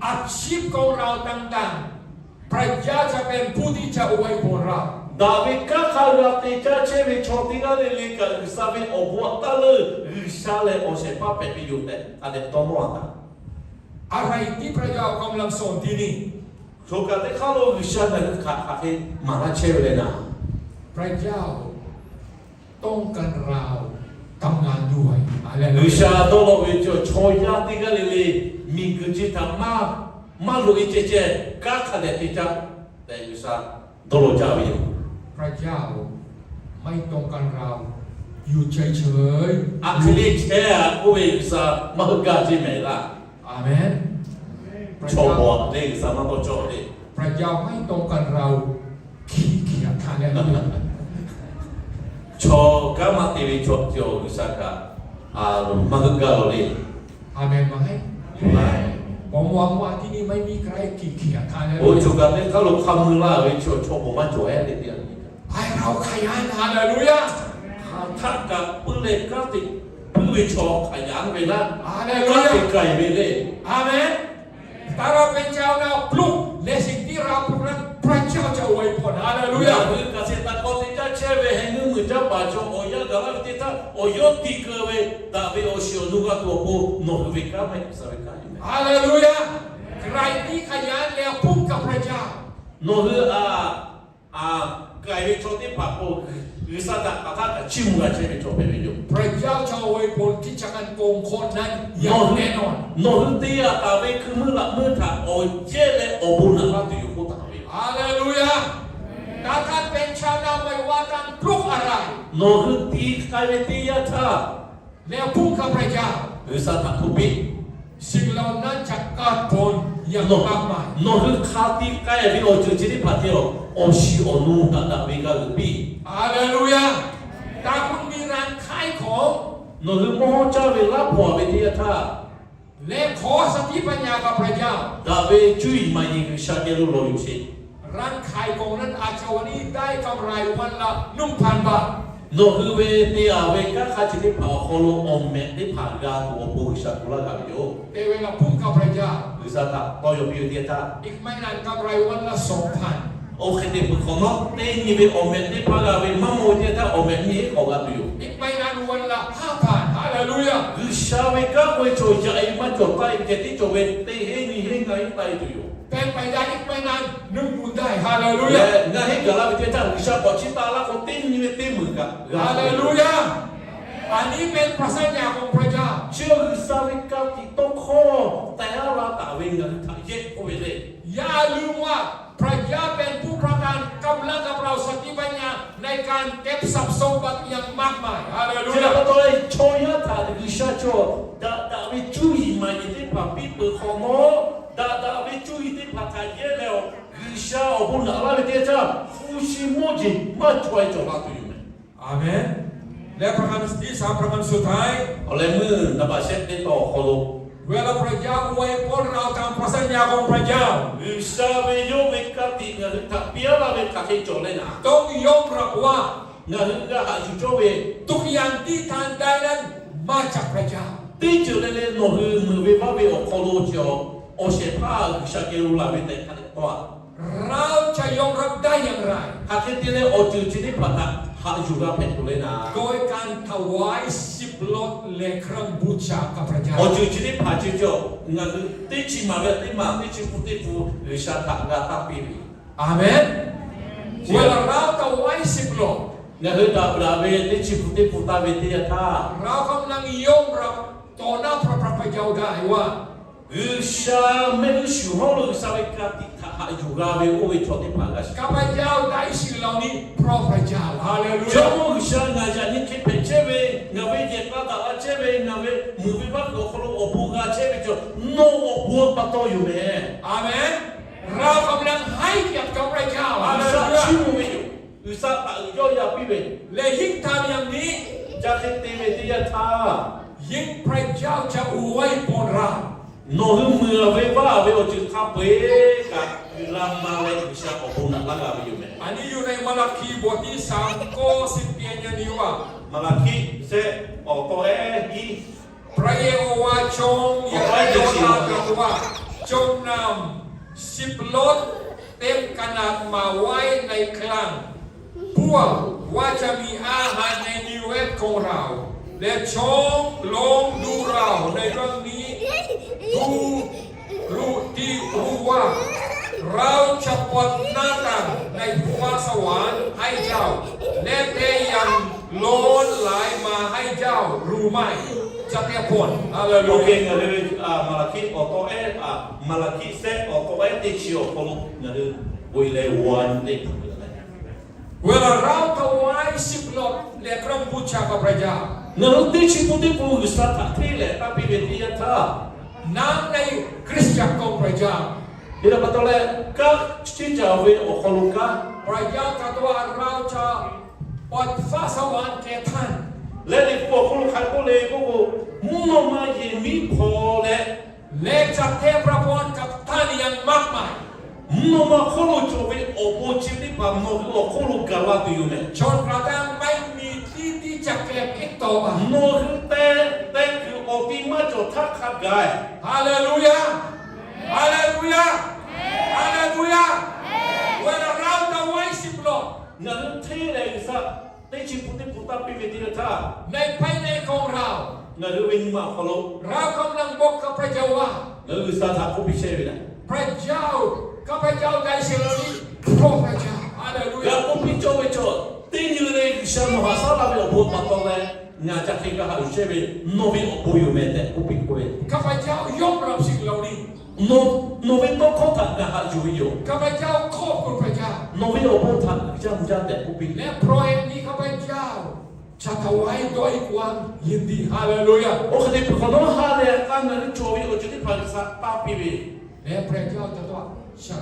อาชีพของเราต่างๆ พระเจ้าจะเป็นผู้ที่จะอวยพรเรา Daꞈ ve kanˉ hk'a g'a te caˇ chehˇ ve chaw teˇ g'aˇ le le kaꞈ G'uiˬsha ve awˬ bon aꞈ taˇ leuˆ G'uiˬsha lehˬ awˬ shehˍ hpaˇ hpehꞈ ve yoˬ tehꞈ hk'a dehꞈ dawˇ nawˇ a taꞈ. อะไรที่พระเจ้ากำลังสอนที่นี่ Choˬ kaˬ teˇ hk'aˇ lo G'uiˬsha ngaˬ hui htaꞈ hk'aˬ hk'e maˍ laˇ chehˇ ve le naˍ. พระเจ้าต้องการเราทำงานด้วย G'uiˬsha dawˇ law ve cawˬ chaw yaˇ teˇ g'aˇ le le miˬguiˬ chi htaꞈ maˇ, maˇ loꞈ e ceh ceh kanˉ hk'a dehꞈ te caˇ tehꞈ G'uiˬsha dawˇ law jaˇ ve yoˬ. พระเจ้าไม่ต้องการเราอยู่เฉยๆ Aˬ hk'e le chehˇ a k'oˆ ve G'uiˬsha maˇ hui gaˇ ceˇ mehˍ laˇ. อาเมน Chaw bawˬ le G'uiˬsha maˇ tawˇ cawˇ le. พระเจ้าไม่ต้องการเราขี้เกียจ ฮาเลลูยา Chaw kanˉ maˇ te ve chaw cawˬ G'uiˬsha kaꞈ maˇ hui gaˇ law le. อาเมนไหม Aˬ. ผมหวังว่าที่นี่ไม่มีใครขี้เกียจ ฮาเลลูยา Oˇ choˬ kaˬ teˇ hk'aˇ lo hk'a mui laˇ ve chaw, chaw bawˬ maˇ cawˬ ehˉ le teˇ yanˇ. ให้เราขยัน ฮาเลลูยา Hk'aˬ htaˆ kaꞈ puiˉ leh kanˉ te puiˉ ve chaw hk'aˬ yanˇ ve laˇ. ฮาเลลูยา Kanˉ te k'ai ve le. อาเมน ถ้าเราเป็นชาวนาปลูก ในสิ่งที่เราปลูกนั้น พระเจ้าจะอวยพร ฮาเลลูยา Ngaˬ hui kaꞈ sheˍ taˍ k'aw te caˇ chehˇ ve heh nuˇ muiˬ caˇ paˍ chaw awˬ yanˇ gaˬ laˇ ve teˇ htaˇ, awˬ yawˇ tiꞈ keu ve daꞈ ve awˬ shiˍ awˬ nu g'a tuˬ awˬ pon nawˬ hui ve kanˉ maˇ heˆ G'uiˬsha ve kanˉ yoˬ meh. ฮาเลลูยา ใครที่ขยันและพึ่งกับพระเจ้า Nawˬ hui a, a, k'ai ve chaw teˇ hpaˍ k'o, G'uiˬsha htaꞈ hk'aˬ htaˆ kaꞈ chiˇ mvuh g'a chehˇ ve chaw hpehꞈ ve yoˬ. พระเจ้าจะอวยพรกิจการของคนนั้นอย่างแน่นอน Nawˬ hui te a taˍ ve hkui meuˇ laꞈ meuˇ htaꞈ awˬ jehˇ leh awˬ bon naꞈ laˇ tuˬ yoˬ k'oˆ taˍ ve. ฮาเลลูยา ถ้าท่านเป็นชาวนา ไม่ว่าท่านปลูกอะไร Nawˬ hui tiꞈ k'ai ve teˇ yanˇ htaˇ, แล้วพึ่งกับพระเจ้า G'uiˬsha htaꞈ hto piˇ. สิ่งเหล่านั้นจะเกิดผลอย่างมากมาย Nawˬ hui hk'a tiꞈ k'ai ve awˬ ceuˬ chi teˇ hpaˍ te awˬ, awˬ shiˍ awˬ nu daꞈ daꞈ ve g'a g'euꞈ piˇ. ฮาเลลูยา ถ้าคุณมีร้านขายของ Nawˬ hui mawˇ hawˉ caˇ ve laˇ hpaw ve teˇ yanˇ htaˇ, และขอสติปัญญากับพระเจ้า Daꞈ ve cuˇ yiˍ maˍ yiˍ G'uiˬsha geh lo lawˬ yuˬ sheˍ. ร้านขายของนั้นอาจจะวันนี้ได้กำไรวันละหนึ่งพันบาท Nawˬ hui ve te a ve kanˉ hk'a chi teˇ hpaˍ awˬ hk'aw lo awˬ mehꞈ teˇ hpaˍ g'a tuˬ awˬ pon G'uiˬsha hto laˇ g'a ve yoˬ. แต่เวลาพึ่งกับพระเจ้า G'uiˬsha htaꞈ tawˇ yaw piˇ ve teˇ yanˇ htaˇ, อีกไม่นานกำไรวันละสองพัน Oˇ hk'e te peuˬ hk'awꞈ nawˉ teˇ nyi ve awˬ mehꞈ teˇ hpaˍ g'a ve maˇ mawˇ ve teˇ yanˇ htaˇ awˬ mehꞈ nyiˇ heˆ k'awꞈ g'a tuˬ yoˬ. อีกไม่นานวันละห้าพัน ฮาเลลูยา G'uiˬsha ve kanˉ k'oˆ ve chaw yaꞈ e maˇ cawˬ taˇ e ve ceh tiˉ cawˬ ve teˇ heˆ nyiˇ heˆ ngaˇ heˆ taˇ e tuˬ yoˬ. เป็นไปได้ อีกไม่นานหนึ่งหมื่นได้ ฮาเลลูยา Leh ngaˇ heˆ gaˬ la ve teˇ yanˇ htaˇ G'uiˬsha k'awꞈ chiˇ taˆ laˇ k'o teˇ nyi ve teˇ meunˍ kaꞈ g'a, ฮาเลลูยา อันนี้เป็นพระสัญญาของพระเจ้า Chi G'uiˬsha ve ka tiꞈ tawˇ hkawˇ teh aˉ la taˍ ve ngaˬ hui htaꞈ yehˇ k'oˆ ve le. อย่าลืมว่าพระเจ้าเป็นผู้ประทานกำลังกับเราสติปัญญาในการเก็บทรัพย์สมบัติอย่างมากมาย Chi htaꞈ pa taw leh chaw yaˇ htaꞈ G'uiˬsha cawˬ daꞈ daꞈ ve cuˇ yiˍ maˍ yiˍ teˇ hpaˍ piˇ peuˬ hk'awꞈ nawˉ, daꞈ daꞈ ve cuˇ yiˍ teˇ hpaˍ htaꞈ yehˇ leh, G'uiˬsha awˬ bon naꞈ laˇ ve teˇ yanˇ htaˇ hpu shi mawˇ jeˬ maˇ cawˬ-e cawˬ la tuˬ yoˬ mehˍ. Amen. และประการที่สาม ประการสุดท้าย Awˬ leh meuˇ naˍ baꞈ shehˆ teˇ taw awˬ hk'aw lo, เวลาพระเจ้าอวยพรเราตามพระสัญญาของพระเจ้า G'uiˬsha ve yawˇ ve ka tiꞈ ngaˬ hui htaꞈ piˇ aˉ laˇ ve hk'aˬ hk'e cawˬ leh naˍ, ต้องยอมรับว่า ngaˬ hui g'a haꞈ yuˬ cawˇ ve ทุกอย่างที่ท่านได้นั้นมาจากพระเจ้า teˇ ceuˬ le le nawˬ hui meuꞈ ve vaˇ ve awˬ hk'aw lo ceh, awˬ shehˍ hpaˇ G'uiˬsha geh lo laˬ ve tehꞈ hk'a dehꞈ tawˇ-a. เราจะยอมรับได้อย่างไร Hk'aˬ hk'e te leh awˬ ceuˬ chi teˇ hpaˍ htaꞈ haꞈ yuˬ g'a hpehꞈ tuˬ le naˍ, โดยการถวายสิบรถและเครื่องบูชากับพระเจ้า Awˬ ceuˬ chi teˇ hpaˍ ceh cawˬ ngaˬ hui teˇ chi maˍ ve teˇ maˍ teˇ chi pun teˇ pun G'uiˬsha htaꞈ g'a taˇ piˇ ve. Amen. เวลาเราถวายสิบรถ Ngaˬ hui daꞈ daꞈ ve teˇ chi pun teˇ pun taˇ ve teˇ yanˇ htaˇ, เรากำลังยอมรับต่อหน้าพระพักตร์พระเจ้าได้ว่า G'uiˬsha mehˆ g'uˇ suhˍ hawˉ lo G'uiˬsha ve ka tiꞈ htaꞈ haꞈ yuˬ g'a ve oˇ ve chaw teˇ hpaˍ g'a shiˍ. ข้าพเจ้าได้สิ่งเหล่านี้เพราะพระเจ้า Haleluya. Jawˇmawˇ G'uiˬsha, ngaˬ yaꞈ nyi hk'e hpehꞈ chehˇ ve, ngaˬ ve yehˬ k'a daꞈ la chehˇ ve, ngaˬ ve meuꞈ ve vaˇ kuiˬ awˬ hk'aw lo awˬ bon g'a chehˇ ve cawˬ nawˬ awˬ bon pa taw yoˬ mehˍ. Amen. เรากำลังให้เกียรติกับพระเจ้า G'uiˬsha chiˇ mvuh ve yoˬ. G'uiˬsha htaꞈ uiˍ yawˇ yaˇ piˇ ve. และยิ่งทำอย่างนี้ Chi hk'e te ve teˇ yanˇ htaˇ, ยิ่งพระเจ้าจะอวยพรเรา Nawˬ hui meuꞈ ve vaˇ ve awˬ ceuˬ hk'a peu-eˬ kaꞈ uiˍ la ma leh G'uiˬsha awˬ bon naꞈ laˇ g'a ve yoˬ mehˍ. อันนี้อยู่ในมาราคีบทที่สาม ข้อสิบเอ็ด อย่างนี้ว่า Maˍlaˍhkiˆ shehˆ awˬ tawˆ ehˉ hiˉ พระเยโฮวาห์ทรงยกโยธาตรัสว่า จงนำสิบรถเต็มขนาดมาไว้ในคลัง เพื่อว่าจะมีอาหารในนิเวศของเรา และทรงลองดูเราในเรื่องนี้ ดู รู้ที่รู้ว่า เราจะเปิดหน้าต่างในฟ้าสวรรค์ให้เจ้า และเทอย่างล้นหลายมาให้เจ้ารู้ไหม จะเทพล Haleluya. Oˇ hk'e ngaˬ hui Maˍlaˍhkiˆ awˬ tawˆ ehˉ, Maˍlaˍhkiˆ shehˆ awˬ tawˆ ehˉ teˇ chi awˬ hk'aw lo ngaˬ hui bon leh g'aw nyi teˇ hpaˍ เวลาเราถวายสิบรถและเครื่องบูชากับพระเจ้า Ngaˬ hui teˇ chi pun teˇ pun G'uiˬsha htaꞈ hteˇ leh taˇ piˇ ve teˇ yanˇ htaˇ, น้ำในคริสตจักรของพระเจ้า Chi htaꞈ pa taw leh, kanˉ chi caˍ ve awˬ hk'aw lo kanˉ พระเจ้าตรัสว่า เราจะเปิดฟ้าสวรรค์แก่ท่าน Leh Liꞈ hpu awˬ hk'aw lo hk'aˬ hk'e k'oˆ le k'oˆ k'o, mvuhˇ naw ma yehˬ miˉ hpaw leh, และจะเทพระพรกับท่านอย่างมากมาย mvuhˇ naw ma hk'oˆ lo cawˬ ve awˬ bon chi teˇ hpaˍ nawˬ hui awˬ hk'oˆ lo gaˬ la tuˬ yoˬ mehˍ. จนกระทั่งไม่มีที่ที่จะเก็บอีกต่อไป Nawˬ hui te, te kuiˬ awˬ ti maˇ cawˬ htaˇ hk'a gaˬ. Haleˇluˇyaˇ. Haleˇluˇyaˇ. Haleˇluˇyaˇ. เวลาเราถวายสิบรถ Ngaˬ hui hteˇ leh G'uiˬsha teˇ chi pun teˇ pun taˇ piˇ ve teˇ yanˇ htaˇ, ในภายในของเรา Ngaˬ hui ve nyi ma awˬ hk'aw lo เรากำลังบอกกับพระเจ้าว่า Ngaˬ hui G'uiˬsha htaꞈ k'oˆ piˇ chehˇ ve lehˬ, พระเจ้า ข้าพเจ้าได้สิ่งเหล่านี้เพราะพระเจ้า Haleˇluˇyaˇ. G'a k'oˆ piˇ cawˇ ve cawˬ, teˇ nyi le G'uiˬsha nawˬ haꞈ shaˉ la ve awˬ bon pa taw leh, ngaˬ ca hk'e g'a haꞈ yuˬ chehˇ ve, nawˬ ve awˬ bon yoˬ mehˍ tehꞈ k'oˆ piˇ k'oˆ ve. ข้าพเจ้ายอมรับสิ่งเหล่านี้ Nawˬ, nawˬ ve tawˇ hkawˇ htaꞈ ngaˬ haꞈ yuˬ ve yoˬ. ข้าพเจ้าขอบคุณพระเจ้า Nawˬ ve awˬ bon htaꞈ ngaˬ jaˇ mvuh jaˇ tehꞈ k'oˆ piˇ. และเพราะเหตุนี้ข้าพเจ้าจะถวายด้วยความยินดี Haleˇluˇyaˇ. Oˇ hk'e te peuˬ hk'awꞈ nawˉ ha lehˬ k'a ngaˬ hui cawˬ ve awˬ ceuˬ teˇ hpaˍ G'uiˬsha taˇ piˇ ve. และพระเจ้าตรัสว่า จะ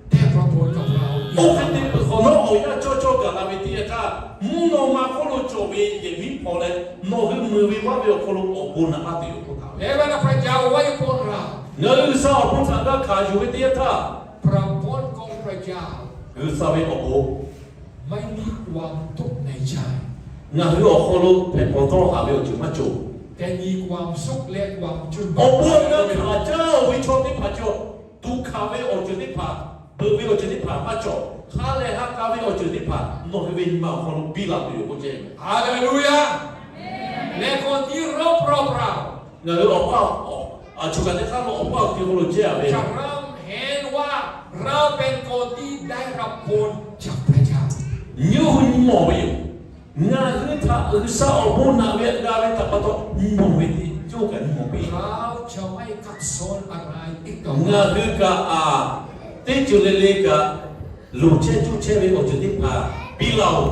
เทพระพรกับเรา Oˇ hk'e te peuˬ hk'awꞈ nawˉ awˬ yanˇ cawˇ cawˇ gaˬ la ve teˇ yanˇ htaˇ, mvuhˇ naw ma hk'oˆ lo cawˬ ve yehˬ miˉ hpaw leh, nawˬ hui meuꞈ ve vaˇ ve awˬ hk'aw lo awˬ bon naꞈ laˇ tuˬ yoˬ k'oˆ taˍ ve. และเวลาพระเจ้าอวยพรเรา Ngaˬ hui G'uiˬsha awˬ bon htaꞈ g'a hkanˍ yuˬ ve teˇ yanˇ htaˇ, พระพรของพระเจ้า G'uiˬsha ve awˬ bon ไม่มีความทุกข์ในใจ Ngaˬ hui awˬ hk'aw lo hpehꞈ pawˬ dawˇ haˍ ve awˬ ceuˬ maˇ cawˬ. แต่มีความสุขและความชื่น Awˬ bon g'a hkanˍ jaˇ ve chaw teˇ hpaˍ cawˬ, tuꞈ hkanˍ ve awˬ ceuˬ teˇ hpaˍ, beuꞈ ve awˬ ceuˬ teˇ hpaˍ maˇ cawˬ. Ha lehˬ ha k'a ve awˬ ceuˬ teˇ hpaˍ nawˬ hui ve nyi ma awˬ hk'aw lo biˇ la tuˬ yoˬ k'oˆ ceh. Haleˇluˇyaˇ. และคนที่รอบๆเรา Ngaˬ hui awˬ paˇ, a, choˬ kaˬ teˇ hk'aˇ lo awˬ paˇ awˬ ti hk'aw lo ceh a ve, จะเริ่มเห็นว่าเราเป็นคนที่ได้รับพรจากพระเจ้า Nyi hui nyi mawˬ ve yoˬ. Ngaˬ hui htaꞈ G'uiˬsha awˬ bon naꞈ ve g'a ve htaꞈ pa taw, mvuhˇ ve teˇ ceuˬ kaꞈ nyi mawˬ piˇ. เราจะไม่ขัดสนอะไรอีกต่อไป Ngaˬ hui kaꞈ a, teˇ ceuˬ le le kaꞈ, loˍ chehˇ cuˇ chehˇ ve awˬ ceuˬ teˇ hpaˍ piˇ laˇ-oˬ.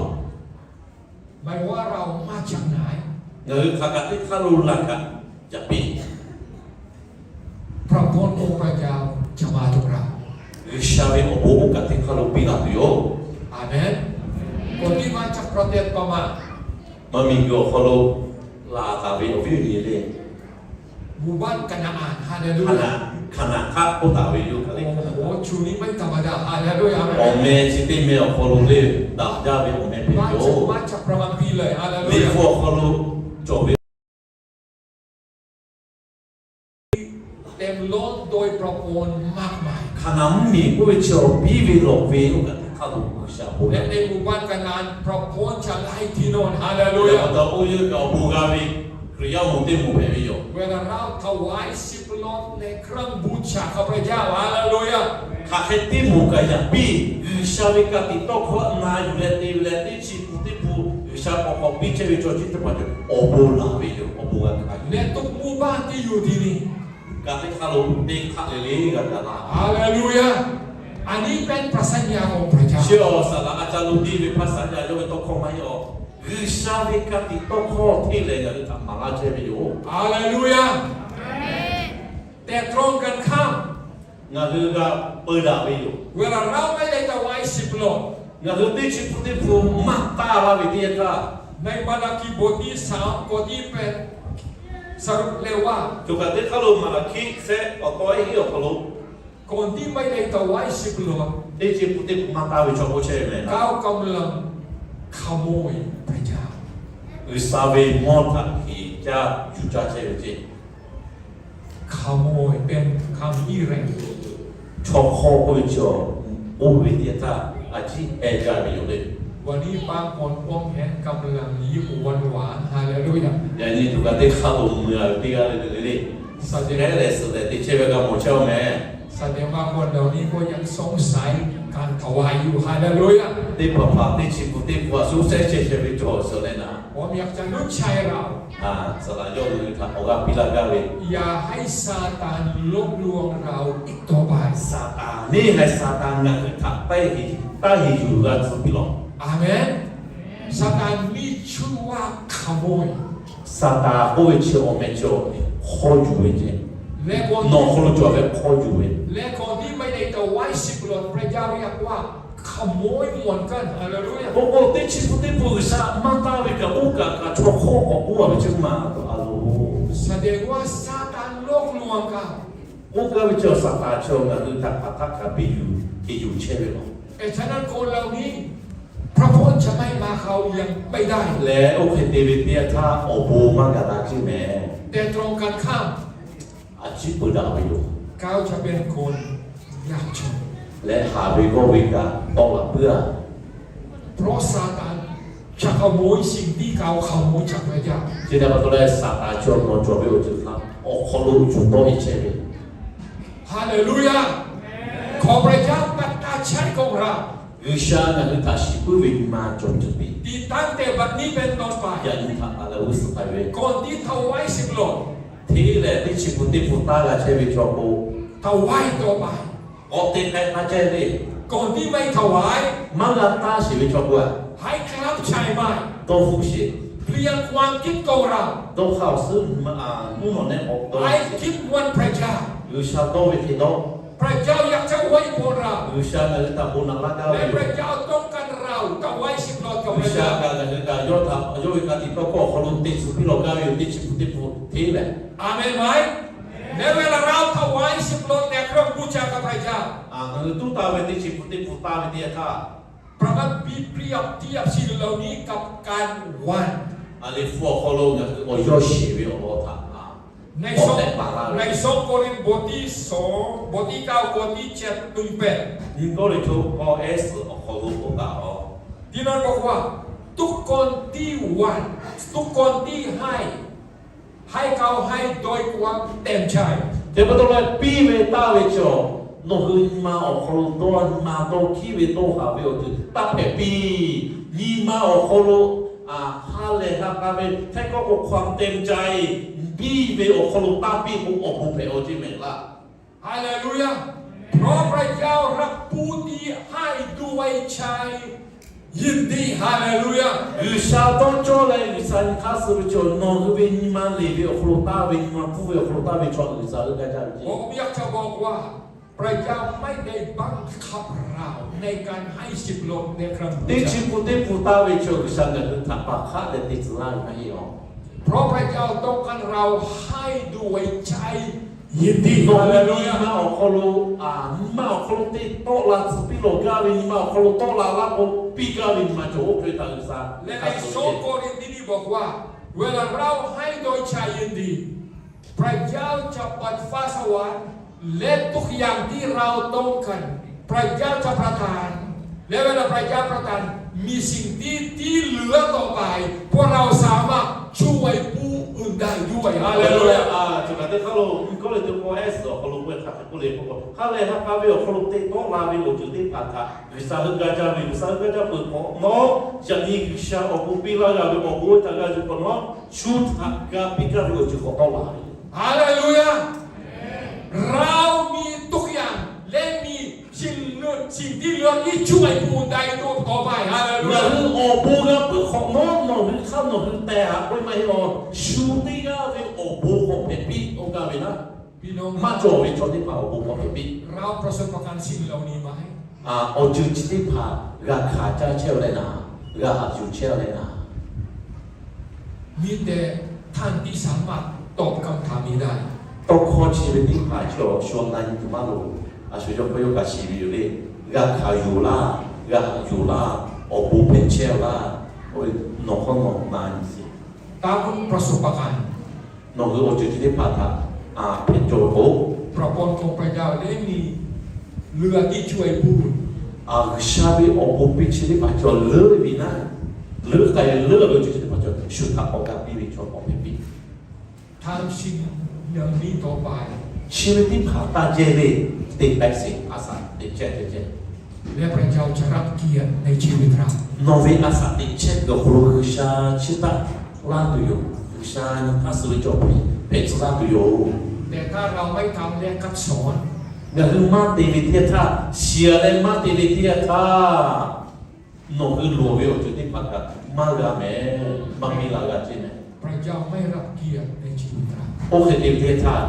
ไม่ว่าเรามาจากไหน Ngaˬ hui hk'aˬ kaꞈ teˇ hk'aˇ lo laˬ kaꞈ, yaꞈ piˇ. พระพรของพระเจ้าจะมากับเรา G'uiˬsha ve awˬ bon oˇ kaꞈ teˇ hk'aˇ lo piˇ laˇ tuˬ yoˬ. อาเมน คนที่มาจากประเทศพม่า Maˇ miˬguiˬ awˬ hk'aw lo laˬ taˍ ve awˬ viˉ awˬ nyi le, หมู่บ้านคานาอัน ฮาเลลูยา Hkaˍnanˍ hkaˇ k'oˆ taˍ ve yoˬ. โอ้โห ฮาเลลูยา Awˬ meh chi teˇ meh awˬ hk'aw lo le, daꞈ jaˇ ve awˬ meh hpehꞈ ve yoˬ. มาจากพระคัมภีร์เลย ฮาเลลูยา Liꞈ hpu awˬ hk'aw lo cawˬ ve เต็มล้นโดยพระพรมากมาย Hkaˍnanˍ mvuhˇmiˬ k'oˆ ve chi awˬ biˇ ve lawˬ ve oˇ kaꞈ teˇ hk'aˇ lo G'uiˬsha bon และในหมู่บ้านคานาอัน พระพรจะไหลที่โน่น ฮาเลลูยา Yaꞈ pa taw oˇ yawˇ kaꞈ awˬ bon g'a ve Hkriꞈ yaˇ awˬ moˍ teˇ moˍ hpehꞈ ve yoˬ. เวลาเราถวายสิบล้อและเครื่องบูชากับพระเจ้า ฮาเลลูยา Hk'aˬ hk'e teˇ moˍ kaꞈ yaꞈ piˇ, G'uiˬsha ve ka tiꞈ tawˇ hkawˇ na yuˬ leh te ve leh teˇ chi pun teˇ pun G'uiˬsha k'awꞈ k'awꞈ piˇ chehˇ ve chaw chi teˇ hpaˍ cawˬ awˬ bon laˬ ve yoˬ. Awˬ bon g'a hkanˍ ve และทุกหมู่บ้านที่อยู่ที่นี่ Kaꞈ teˇ hk'aˇ lo teˇ hk'aˆ le le g'a gaˬ la. ฮาเลลูยา อันนี้เป็นพระสัญญาของพระเจ้า Chi awˬ saˍ laꞈ a ca lo deˇ ve hpaˇ saˍ yaˇ yawˇ ve tawˇ hkawˇ maˇ heˆ awˬ. G'uiˬsha ve ka tiꞈ tawˇ hkawˇ hteˇ lehˬ ngaˬ hui htaꞈ maˍ laˇ chehˇ ve yoˬ. ฮาเลลูยา แต่ตรงกันข้าม Ngaˬ hui g'a peu daꞈ ve yoˬ. เวลาเราไม่ได้ถวายสิบล้อ Ngaˬ hui teˇ chi pun teˇ pun maˇ taˇ laˇ ve teˇ yanˇ htaˇ, ในมาราคีบทที่สาม ข้อที่แปด สรุปเลยว่า Cawˬ kaꞈ teˇ hk'aˇ lo Maˍlaˍhkiˆ shehˆ awˬ taw ehˉ hiˉ awˬ hk'aw lo คนที่ไม่ได้ถวายสิบล้อ teˇ chi pun teˇ pun maˇ taˇ ve chaw k'oˆ chehˇ ve meh, เขากำลังขโมยพระเจ้า G'uiˬsha ve mawˇ htaꞈ hkiˬ caˇ yuˬ caˇ chehˇ ve ceˇ. ขโมยเป็นคำที่แรง Chaw hk'awˇ k'oˆ ve chaw, oˇ ve teˇ htaˇ a ciˉ heh jaˇ ve yoˬ le. วันนี้บางคนพวกแห่งกำลังยิ้มหวานๆ ฮาเลลูยา Yaꞈ nyi tuˬ kaꞈ teˇ hk'aˇ lo mui a ve teˇ g'aˇ le le le le, แสดง heh lehˬ suhˍ lehˬ te chehˇ ve g'a mawˬ chehˇ-oˬ meh. แสดงว่าคนเหล่านี้ก็ยังสงสัยการถวายอยู่ ฮาเลลูยา Teˇ hpaˍ hpaˍ teˇ chi pun teˇ pun a shu shehˆ shehˆ shehˆ ve cawˬ suhˍ leh naˍ, ผมอยากจะหนุนใจเรา Saˍ laꞈ yawˇ hui htaꞈ awˬ g'aˇ piˇ laˇ gaˇ ve, อย่าให้ซาตานหลอกลวงเราอีกต่อไป Saˍtanˍ neˇ haiˬ Saˍtanˍ ngaˬ hui htaꞈ taˇ heˍ yuˬ g'a tcuh piˇ lawˬ. อาเมน ซาตานมีชื่อว่าขโมย Saˍtanˍ k'oˆ ve chi awˬ meh cawˬ hk'awˇ yuˬ ve ceˇ. Nawˬ hk'aw lo cawˬ ve hk'awˇ yuˬ ve. และคนที่ไม่ได้ถวายสิบล้อ พระเจ้าเรียกว่าขโมยเหมือนกัน ฮาเลลูยา K'o k'o teˇ chi pun teˇ pun G'uiˬsha maˇ taˇ ve kaꞈ oˇ kaꞈ kaꞈ chaw hk'awˇ k'awꞈ k'oˆ a ve chi maˇ a lo. แสดงว่าซาตานหลอกลวง Oˇ kaˇ ve chi awˬ Saˍtanˍ chi awˬ ngaˬ hui htaꞈ hk'aˬ htaˆ kaꞈ piˇ yuˬ, piˇ yuˬ chehˇ ve law. ฉะนั้นคนเหล่านี้ พระพรจะไม่มาเขายังไม่ได้ Lehˬ oˇ hk'e te ve teˇ yanˇ htaˇ awˬ bon maˇ gaˬ la ceˇ meh. แต่ตรงกันข้าม A ciˉ peu daꞈ ve yoˬ. เขาจะเป็นคนยากจน Leh haˍ ve g'awˇ ve kaꞈ tawˆ la puiˉ a. เพราะซาตานจะขโมยสิ่งที่เขาขโมยจากพระเจ้า Chi htaꞈ pa taw leh Saˍtanˍ chi awˬ nawˬ cawˬ ve awˬ ceuˬ htaꞈ awˬ hk'aw lo cuˬ tawˆ e chehˇ ve. ฮาเลลูยา ขอพระเจ้าประทานชัยของเรา G'uiˬsha ngaˬ hui htaꞈ shiˍ puiˉ ve nyi ma cawˬ cawˬ piˇ. ตั้งแต่บัดนี้เป็นต้นไป Yaꞈ nyi htaꞈ taˍ leh g'uˇ suhˍ k'ai ve, คนที่ถวายสิบล้อ Hteˇ lehˬ teˇ chi pun teˇ pun taˇ g'a chehˇ ve chaw k'o, ถวายต่อไป k'awꞈ te k'ai k'ai chehˇ ve. คนที่ไม่ถวาย Maˇ g'a taˇ sheˍ ve chaw k'o, ให้กลับใจใหม่ Dawˇ hpfuhˆ sheˍ. เปลี่ยนความคิดของเรา Dawˇ hk'aˇ awˬ suhˉ mvuhˇ naw nehˆ k'awꞈ dawˇ ให้คิดเหมือนพระเจ้า G'uiˬsha dawˇ ve hk'e dawˇ. พระเจ้าอยากจะอวยพรเรา G'uiˬsha ngaˬ hui htaꞈ bon naꞈ laˇ gaˇ ve yoˬ. และพระเจ้าต้องการเราถวายสิบล้อกับพระเจ้า G'uiˬsha kaꞈ ngaˬ hui kaꞈ yawˇ htaꞈ yawˇ ve ka tiꞈ tawˇ hkawˇ awˬ hk'aw lo te tcuh piˇ lawˬ gaˇ ve yoˬ. Teˇ chi pun teˇ pun hteˇ lehˬ. อาเมนไหม ในเวลาเราถวายสิบล้อและเครื่องบูชากับพระเจ้า Ngaˬ hui tuˉ taˇ ve teˇ chi pun teˇ pun taˇ ve teˇ yanˇ htaˇ พระคัมภีร์เปรียบเทียบสิ่งเหล่านี้กับการหว่าน Liꞈ hpu awˬ hk'aw lo ngaˬ hui awˬ yawˇ sheˍ ve awˬ lawn htaꞈ ในสอง ในสองโครินธ์บทที่สอง บทที่เก้า ข้อที่เจ็ดถึงแปด Nyiˇ Kawˇrenˍhtuˆ k'awˇ ehˉ suhˍ awˬ hk'aw lo k'oˆ taˍ-oˬ. ที่นั่นบอกว่า ทุกคนที่หว่าน ทุกคนที่ให้ ให้เขาให้ด้วยความเต็มใจ Hk'e pa taw leh piˇ ve taˇ ve cawˬ, nawˬ hui nyi ma awˬ hk'aw lo dawˇ, nyi ma dawˇ hkiˉ ve dawˇ haˍ ve awˬ ceuˬ taˇ hpehꞈ piˇ. Nyi ma awˬ hk'aw lo Ha lehˬ ha k'a ve hteˇ kawˆ k'o ความเต็มใจ biˇ ve awˬ hk'aw lo taˇ piˇ k'o awˬ bon hpehꞈ-aw ceˇ mehˍ laˇ. Hallelujah. เพราะพระเจ้ารักผู้ที่ให้ด้วยใจยินดี Hallelujah. G'uiˬsha dawˇ cawˇ leh G'uiˬsha nyi hk'aˇ suh ve chaw nawˬ hui ve nyi ma leˬ ve awˬ hk'aw lo taˇ ve, nyi ma pfuhˇ ve awˬ hk'aw lo taˇ ve chaw G'uiˬsha heuˆ gaˇ jaˇ ve ceˇ. ผมอยากจะบอกว่า พระเจ้าไม่ได้บังคับเราในการให้สิบล้าน Teˇ chi pun teˇ pun taˇ ve chaw G'uiˬsha ngaˬ hui htaꞈ paˍ hk'aˆ leh te tcuh laˇ ve maˇ heˆ-aˬ. เพราะพระเจ้าต้องการเราให้ด้วยใจยินดี Nawˬ hui nyi ma awˬ hk'aw lo, nyi ma awˬ hk'aw lo teˇ tawˆ la tcuh piˇ lawˬ gaˇ ve, nyi ma awˬ hk'aw lo tawˆ la laˇ k'o piˇ gaˇ ve nyi ma cawˬ oˇ hk'e htaꞈ G'uiˬsha ในสองโครินธ์นี้บอกว่า เวลาเราให้ด้วยใจยินดี พระเจ้าจะเปิดฟ้าสวรรค์ และทุกอย่างที่เราต้องการ พระเจ้าจะประทาน และเวลาพระเจ้าประทาน มีสิ่งที่ ที่เหลือต่อไป พวกเราสามารถช่วยผู้อื่นได้ด้วย Hallelujah. Cawˬ kaꞈ teˇ hk'aˇ lo nyi kawˆ leh teˇ kawˆ ehˉ suhˍ awˬ hk'aw lo k'oˆ hk'aˬ hk'e k'oˆ le k'o, ha lehˬ ha k'a ve awˬ hk'aw lo teˇ tawˆ la ve awˬ ceuˬ teˇ hpaˍ htaꞈ G'uiˬsha heuˆ gaˇ jaˇ ve, G'uiˬsha heuˆ gaˇ jaˇ peuˬ hk'awꞈ nawˉ, yaꞈ nyi G'uiˬsha awˬ bon piˇ laˇ g'a ve awˬ bon htaꞈ g'a yuˬ hk'awꞈ nawˉ, shu htaꞈ ga piˇ gaˇ ve awˬ ceuˬ k'awꞈ tawˆ la ve. Hallelujah. เรามีทุกอย่าง และมีสิ่งที่เหลือที่ช่วยผู้อื่นได้ด้วยต่อไป Hallelujah. Ngaˬ hui awˬ bon g'a peuˬ hk'awꞈ nawˉ, nawˬ hui hk'aˇ nawˬ hui teh haꞈ k'oˆ ve maˇ heˆ-aˬ. Shu teˇ g'aˇ ve awˬ bon k'awꞈ hpehꞈ piˇ k'oˆ gaˇ ve naˉ, maˇ cawˬ ve chaw teˇ hpaˍ awˬ bon k'awꞈ hpehꞈ piˇ. เราประสบการณ์สิ่งเหล่านี้ไหม Awˬ ceuˬ chi teˇ hpaˍ g'a hkanˍ caˇ chehˇ-a leh naˍ, g'a haꞈ yuˬ chehˇ-a leh naˍ, มีแต่ท่านที่สามารถตอบคำถามนี้ได้ Tawˇ hkawˇ chi ve teˇ hpaˍ chaw shu na nyi tuˬ maˇ loˍ. A shu yawˇ hk'aw yawˇ kaꞈ shiˍ ve yoˬ le. G'a hkanˍ yuˬ laˇ, g'a haꞈ yuˬ laˇ, awˬ bon hpehꞈ chehˇ-a laˇ, nawˬ hk'aw nawˬ na nyi sheˍ. ตามประสบการณ์ Nawˬ hui awˬ ceuˬ chi teˇ hpaˍ htaꞈ hpehꞈ cawˬ ve k'o, พระพรของพระเจ้าได้มีเหลือที่ช่วยผู้อื่น G'uiˬsha ve awˬ bon piˇ chi teˇ hpaˍ cawˬ leuˉ ve naˉ, leuˉ k'ai leuˉ ve awˬ ceuˬ chi teˇ hpaˍ cawˬ shu htaꞈ k'awꞈ g'a piˇ ve chaw k'awꞈ hpehꞈ piˇ. ทำสิ่งอย่างนี้ต่อไป Chi ve teˇ hpaˍ taˇ jehˇ ve, teˇ k'ai sheˍ a shaꞈ teꞈ chehˇ ceh ceh, และพระเจ้าจะรับเกียรติในชีวิตเรา Nawˬ ve a shaꞈ teꞈ chehˇ kuiˬ awˬ hk'aw lo G'uiˬsha chiˇ taˆ laˇ tuˬ yoˬ. G'uiˬsha nyi hk'aˇ suh ve cawˬ hpehꞈ tcuh laˇ tuˬ yoˬ. แต่ถ้าเราไม่ทำและคัดสรร Ngaˬ hui maˇ te ve teˇ htaˇ, shiˍ-a leh maˇ te ve teˇ htaˇ, nawˬ hui loˍ ve awˬ ceuˬ teˇ hpaˍ kaꞈ maˇ g'a mehˍ, maˇ piˇ la g'a ceˇ mehˍ. พระเจ้าไม่รับเกียรติในชีวิตเรา Oˇ hk'e te ve teˇ htaˇ,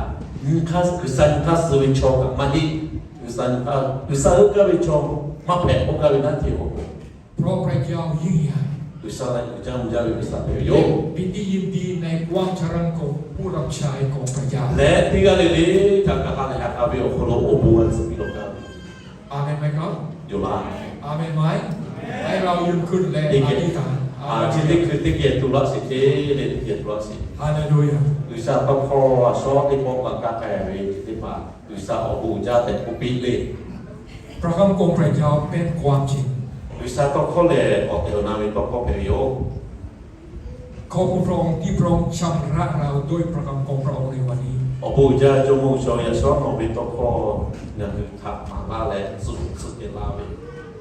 G'uiˬsha nyi hk'aˇ suh ve chaw kaꞈ maˇ heˆ. G'uiˬsha nyi hk'aˇ, G'uiˬsha heuˆ gaˇ ve chaw maˇ hpehꞈ k'oˆ gaˇ ve naˉ hteˇ k'o, เพราะพระเจ้ายิ่งใหญ่ G'uiˬsha lehˬ uiˍ jaˇ mvuh jaˇ ve G'uiˬsha hpehꞈ ve yoˬ. เป็นที่ยินดีในความเจริญของผู้รับใช้ของพระเจ้า Leh teˇ g'aˇ le le htaꞈ kaꞈ ha lehˬ ha k'a ve awˬ hk'aw lo awˬ bon g'a tcuh piˇ lawˬ gaˇ ve อาเมนไหมครับ Yoˬ laˇ. อาเมนไหม ให้เรายืนขึ้นและอธิษฐาน Chi teˇ hkui teˇ geh tu laˇ sheˍ ceˇ le, teˇ geh tu laˇ sheˍ. Hallelujah. G'uiˬsha tawˇ hkawˇ a shawˉ teˇ pawˆ kaꞈ kaˇ k'ai ve chi teˇ hpaˍ G'uiˬsha awˬ bon uiˍ jaˇ tehꞈ k'oˆ piˇ le. พระคำของพระเจ้าเป็นความจริง G'uiˬsha tawˇ hkawˇ lehˬ awˬ tehˬ awˬ na ve tawˇ hkawˇ hpehꞈ ve yoˬ. ขอบคุณพระองค์ที่พระองค์ชำระเราด้วยพระคำของพระองค์ในวันนี้ Awˬ bon uiˍ jaˇ Jawˇmawˇ G'uiˬsha-oˬ, yaꞈ shawˉ nawˬ ve tawˇ hkawˇ ngaˬ hui htaꞈ maˍ laˇ leh tcuh tcuh kehˬ laˇ ve.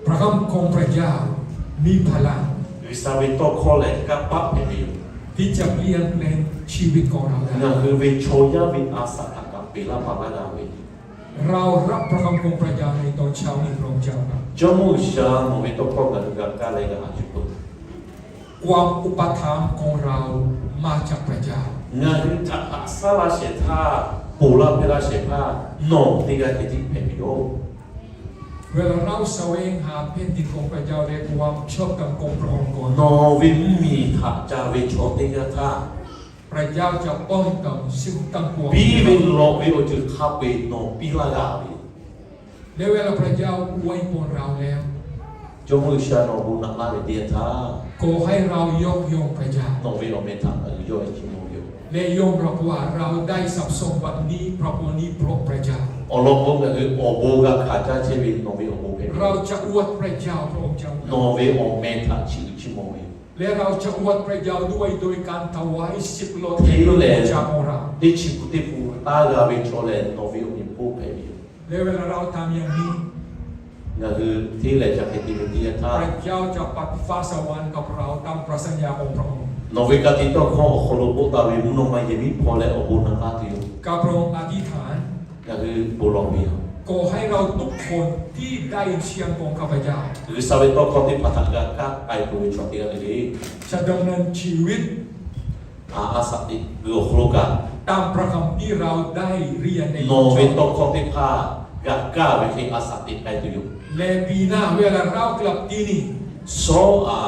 พระคำของพระเจ้ามีพลัง G'uiˬsha ve tawˇ hkawˇ lehˬ kanˇ paˆ hpehꞈ ve yoˬ. ที่จะเปลี่ยนแปลงชีวิตของเราได้ Ngaˬ hui ve chaw yaˇ ve a shaꞈ htaꞈ kaꞈ peˬ laˇ paˍ laˇ g'a ve. เรารับพระคำของพระเจ้าในตอนเช้านี้ พระองค์เจ้าครับ Jawˇmawˇ G'uiˬsha nawˬ ve tawˇ hkawˇ ngaˬ hui g'a kaˇ leh g'a haꞈ yuˬ peuˬ. ความอุปถัมภ์ของเรามาจากพระเจ้า Ngaˬ hui htaꞈ haꞈ shaˉ laˇ shehˍ htaˇ, ponˬ laˇ hpehˇ laˇ shehˍ hpaˇ nawˬ teˇ g'aˇ ceh tiˉ hpehꞈ ve yoˬ. เวลาเราแสวงหาแผ่นดินของพระเจ้าและความชอบธรรมของพระองค์ก่อน Nawˬ ve mvuhˇmiˬ htaꞈ ca ve chaw teˇ g'aˇ htaˇ, พระเจ้าจะป้องกันสิ่งต่างปวง Piˇ ve lawꞈ ve awˬ ceuˬ hk'a peu-eˬ nawˬ piˇ laˇ g'a ve. และเวลาพระเจ้าอวยพรเราแล้ว Jawˇmawˇ G'uiˬsha nawˬ bon naꞈ laˇ ve teˇ yanˇ htaˇ, ขอให้เรายกย่องพระเจ้า Nawˬ ve awˬ meh htaꞈ ngaˬ hui yawˇ ve chiˇ mvuh ve yoˬ. และยอมรับว่าเราได้ทรัพย์สมบัตินี้ พระพรนี้เพราะพระเจ้า Awˬ lawn k'o ngaˬ hui awˬ bon g'a hkanˍ caˇ chehˇ ve nawˬ ve awˬ bon hpehꞈ ve. เราจะอวดพระเจ้า พระองค์เจ้า Nawˬ ve awˬ meh htaꞈ chiˇ uiˍ chiˇ mvuh ve yoˬ. และเราจะอวดพระเจ้าด้วย โดยการถวายสิบล้าน Hk'e lehˬ, teˇ chi pun teˇ pun taˇ g'a ve chaw lehˬ nawˬ ve awˬ meh hpawˇ hpehꞈ ve yoˬ. และเวลาเราทำอย่างนี้ Ngaˬ hui hteˇ leh ca hk'e te ve teˇ yanˇ htaˇ, พระเจ้าจะเปิดฟ้าสวรรค์กับเราตามพระสัญญาของพระองค์ nawˬ ve ka tiꞈ tawˇ hkawˇ awˬ hk'aw lo k'oˆ taˍ ve mvuhˇ naw ma yehˬ miˉ hpaw leh awˬ bon naꞈ laˇ tuˬ yoˬ. กับพระองค์อธิษฐาน Ngaˬ hui bon lawˬ ve yoˬ. ขอให้เราทุกคนที่ได้ยินเสียงของข้าพเจ้า G'uiˬsha ve tawˇ hkawˇ teˇ hpaˍ htaꞈ g'a kaˇ k'ai tuˬ ve chaw teˇ g'aˇ le le จะดำเนินชีวิต a shaꞈ teꞈ ve awˬ hk'aw lo kaꞈ, ตามพระคำที่เราได้เรียนใน nawˬ ve tawˇ hkawˇ teˇ hpaˍ g'a kaˇ ve hk'e a shaꞈ teꞈ k'ai tuˬ yoˬ. และปีหน้าเวลาเรากลับที่นี่ Shawˉ a,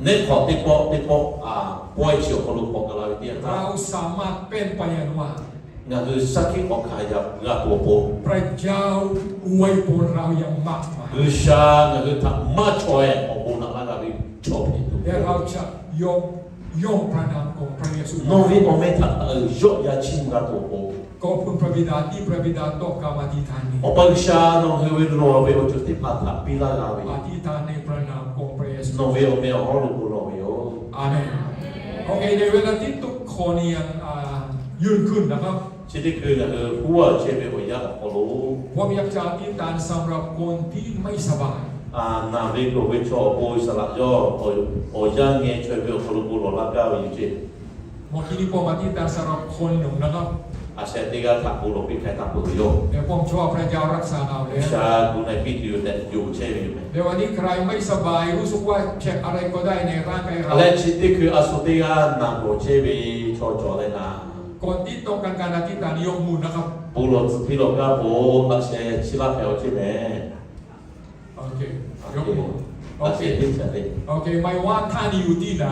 neˉ hk'awꞈ teˇ pawˆ teˇ pawˆ a, pawehˇ chi awˬ hk'aw lo k'awꞈ gaˬ la ve teˇ yanˇ htaˇ, เราสามารถเป็นพยานว่า ngaˬ hui shaˉ hkiˆ k'awꞈ hkanˍ yaꞈ g'a tuˬ awˬ pon, พระเจ้าอวยพรเราอย่างมากมาย G'uiˬsha ngaˬ hui htaꞈ maˇ chaweh awˬ bon naꞈ laˇ g'a ve chaw hpehꞈ tuˬ, และเราจะยกย่องพระนามของพระเยซู Nawˬ ve awˬ meh htaꞈ taꞈ uiˍ yawˆ ya chiˇ mvuh g'a tuˬ awˬ pon, ขอบคุณพระบิดาที่พระบิดาตอบคำอธิษฐานนี้ Awˬ pa G'uiˬsha nawˬ hui ve lawˬ ve awˬ ceuˬ teˇ hpaˍ htaꞈ piˇ laˇ g'a ve, อธิษฐานในพระนามของพระเยซู nawˬ ve awˬ meh awˬ hawˉ lo bon lawˬ ve yoˬ. อาเมน โอเค ในเวลาที่ทุกคนยังอ่ายืนขึ้นนะครับ Chi teˇ hkui ngaˬ hui huˉ a chehˇ ve awˬ yanˇ awˬ hk'aw lo, ผมอยากจะอธิษฐานสำหรับคนที่ไม่สบาย a, naˬ ve gawˬ ve chaw awˬ pon saˍ laꞈ yawˇ awˬ yanˇ ngeh chaweh ve awˬ hk'aw lo bon lawˬ laˇ gaˇ ve yoˬ ceˇ. เมื่อกี้นี้ผมอธิษฐานสำหรับคนหนึ่งนะครับ A sheh teˇ g'aˇ htaꞈ bon lawˬ piˇ hk'a taˇ peuˬ ve yoˬ. และผมเชื่อว่าพระเจ้ารักษาเราแล้ว G'uiˬsha gu na piˇ tuˬ yoˬ tehꞈ yonˍ chehˇ ve yoˬ meh. ในวันนี้ใครไม่สบาย รู้สึกว่าเจ็บอะไรก็ได้ในร่างกายเรา A leh chi teˇ hkui a shu teˇ g'aˇ naˬ gawˬ chehˇ ve chaw cawˬ leh naˬ, ก่อนที่ต้องการการอธิษฐาน ยกมือนะครับ Bon lawˬ tcuh piˇ lawˬ gaˇ k'o, laꞈ sheh chiˇ laˇ hpehꞈ awˬ ceˇ meh. ยกมือ โอเค ไม่ว่าท่านอยู่ที่ไหน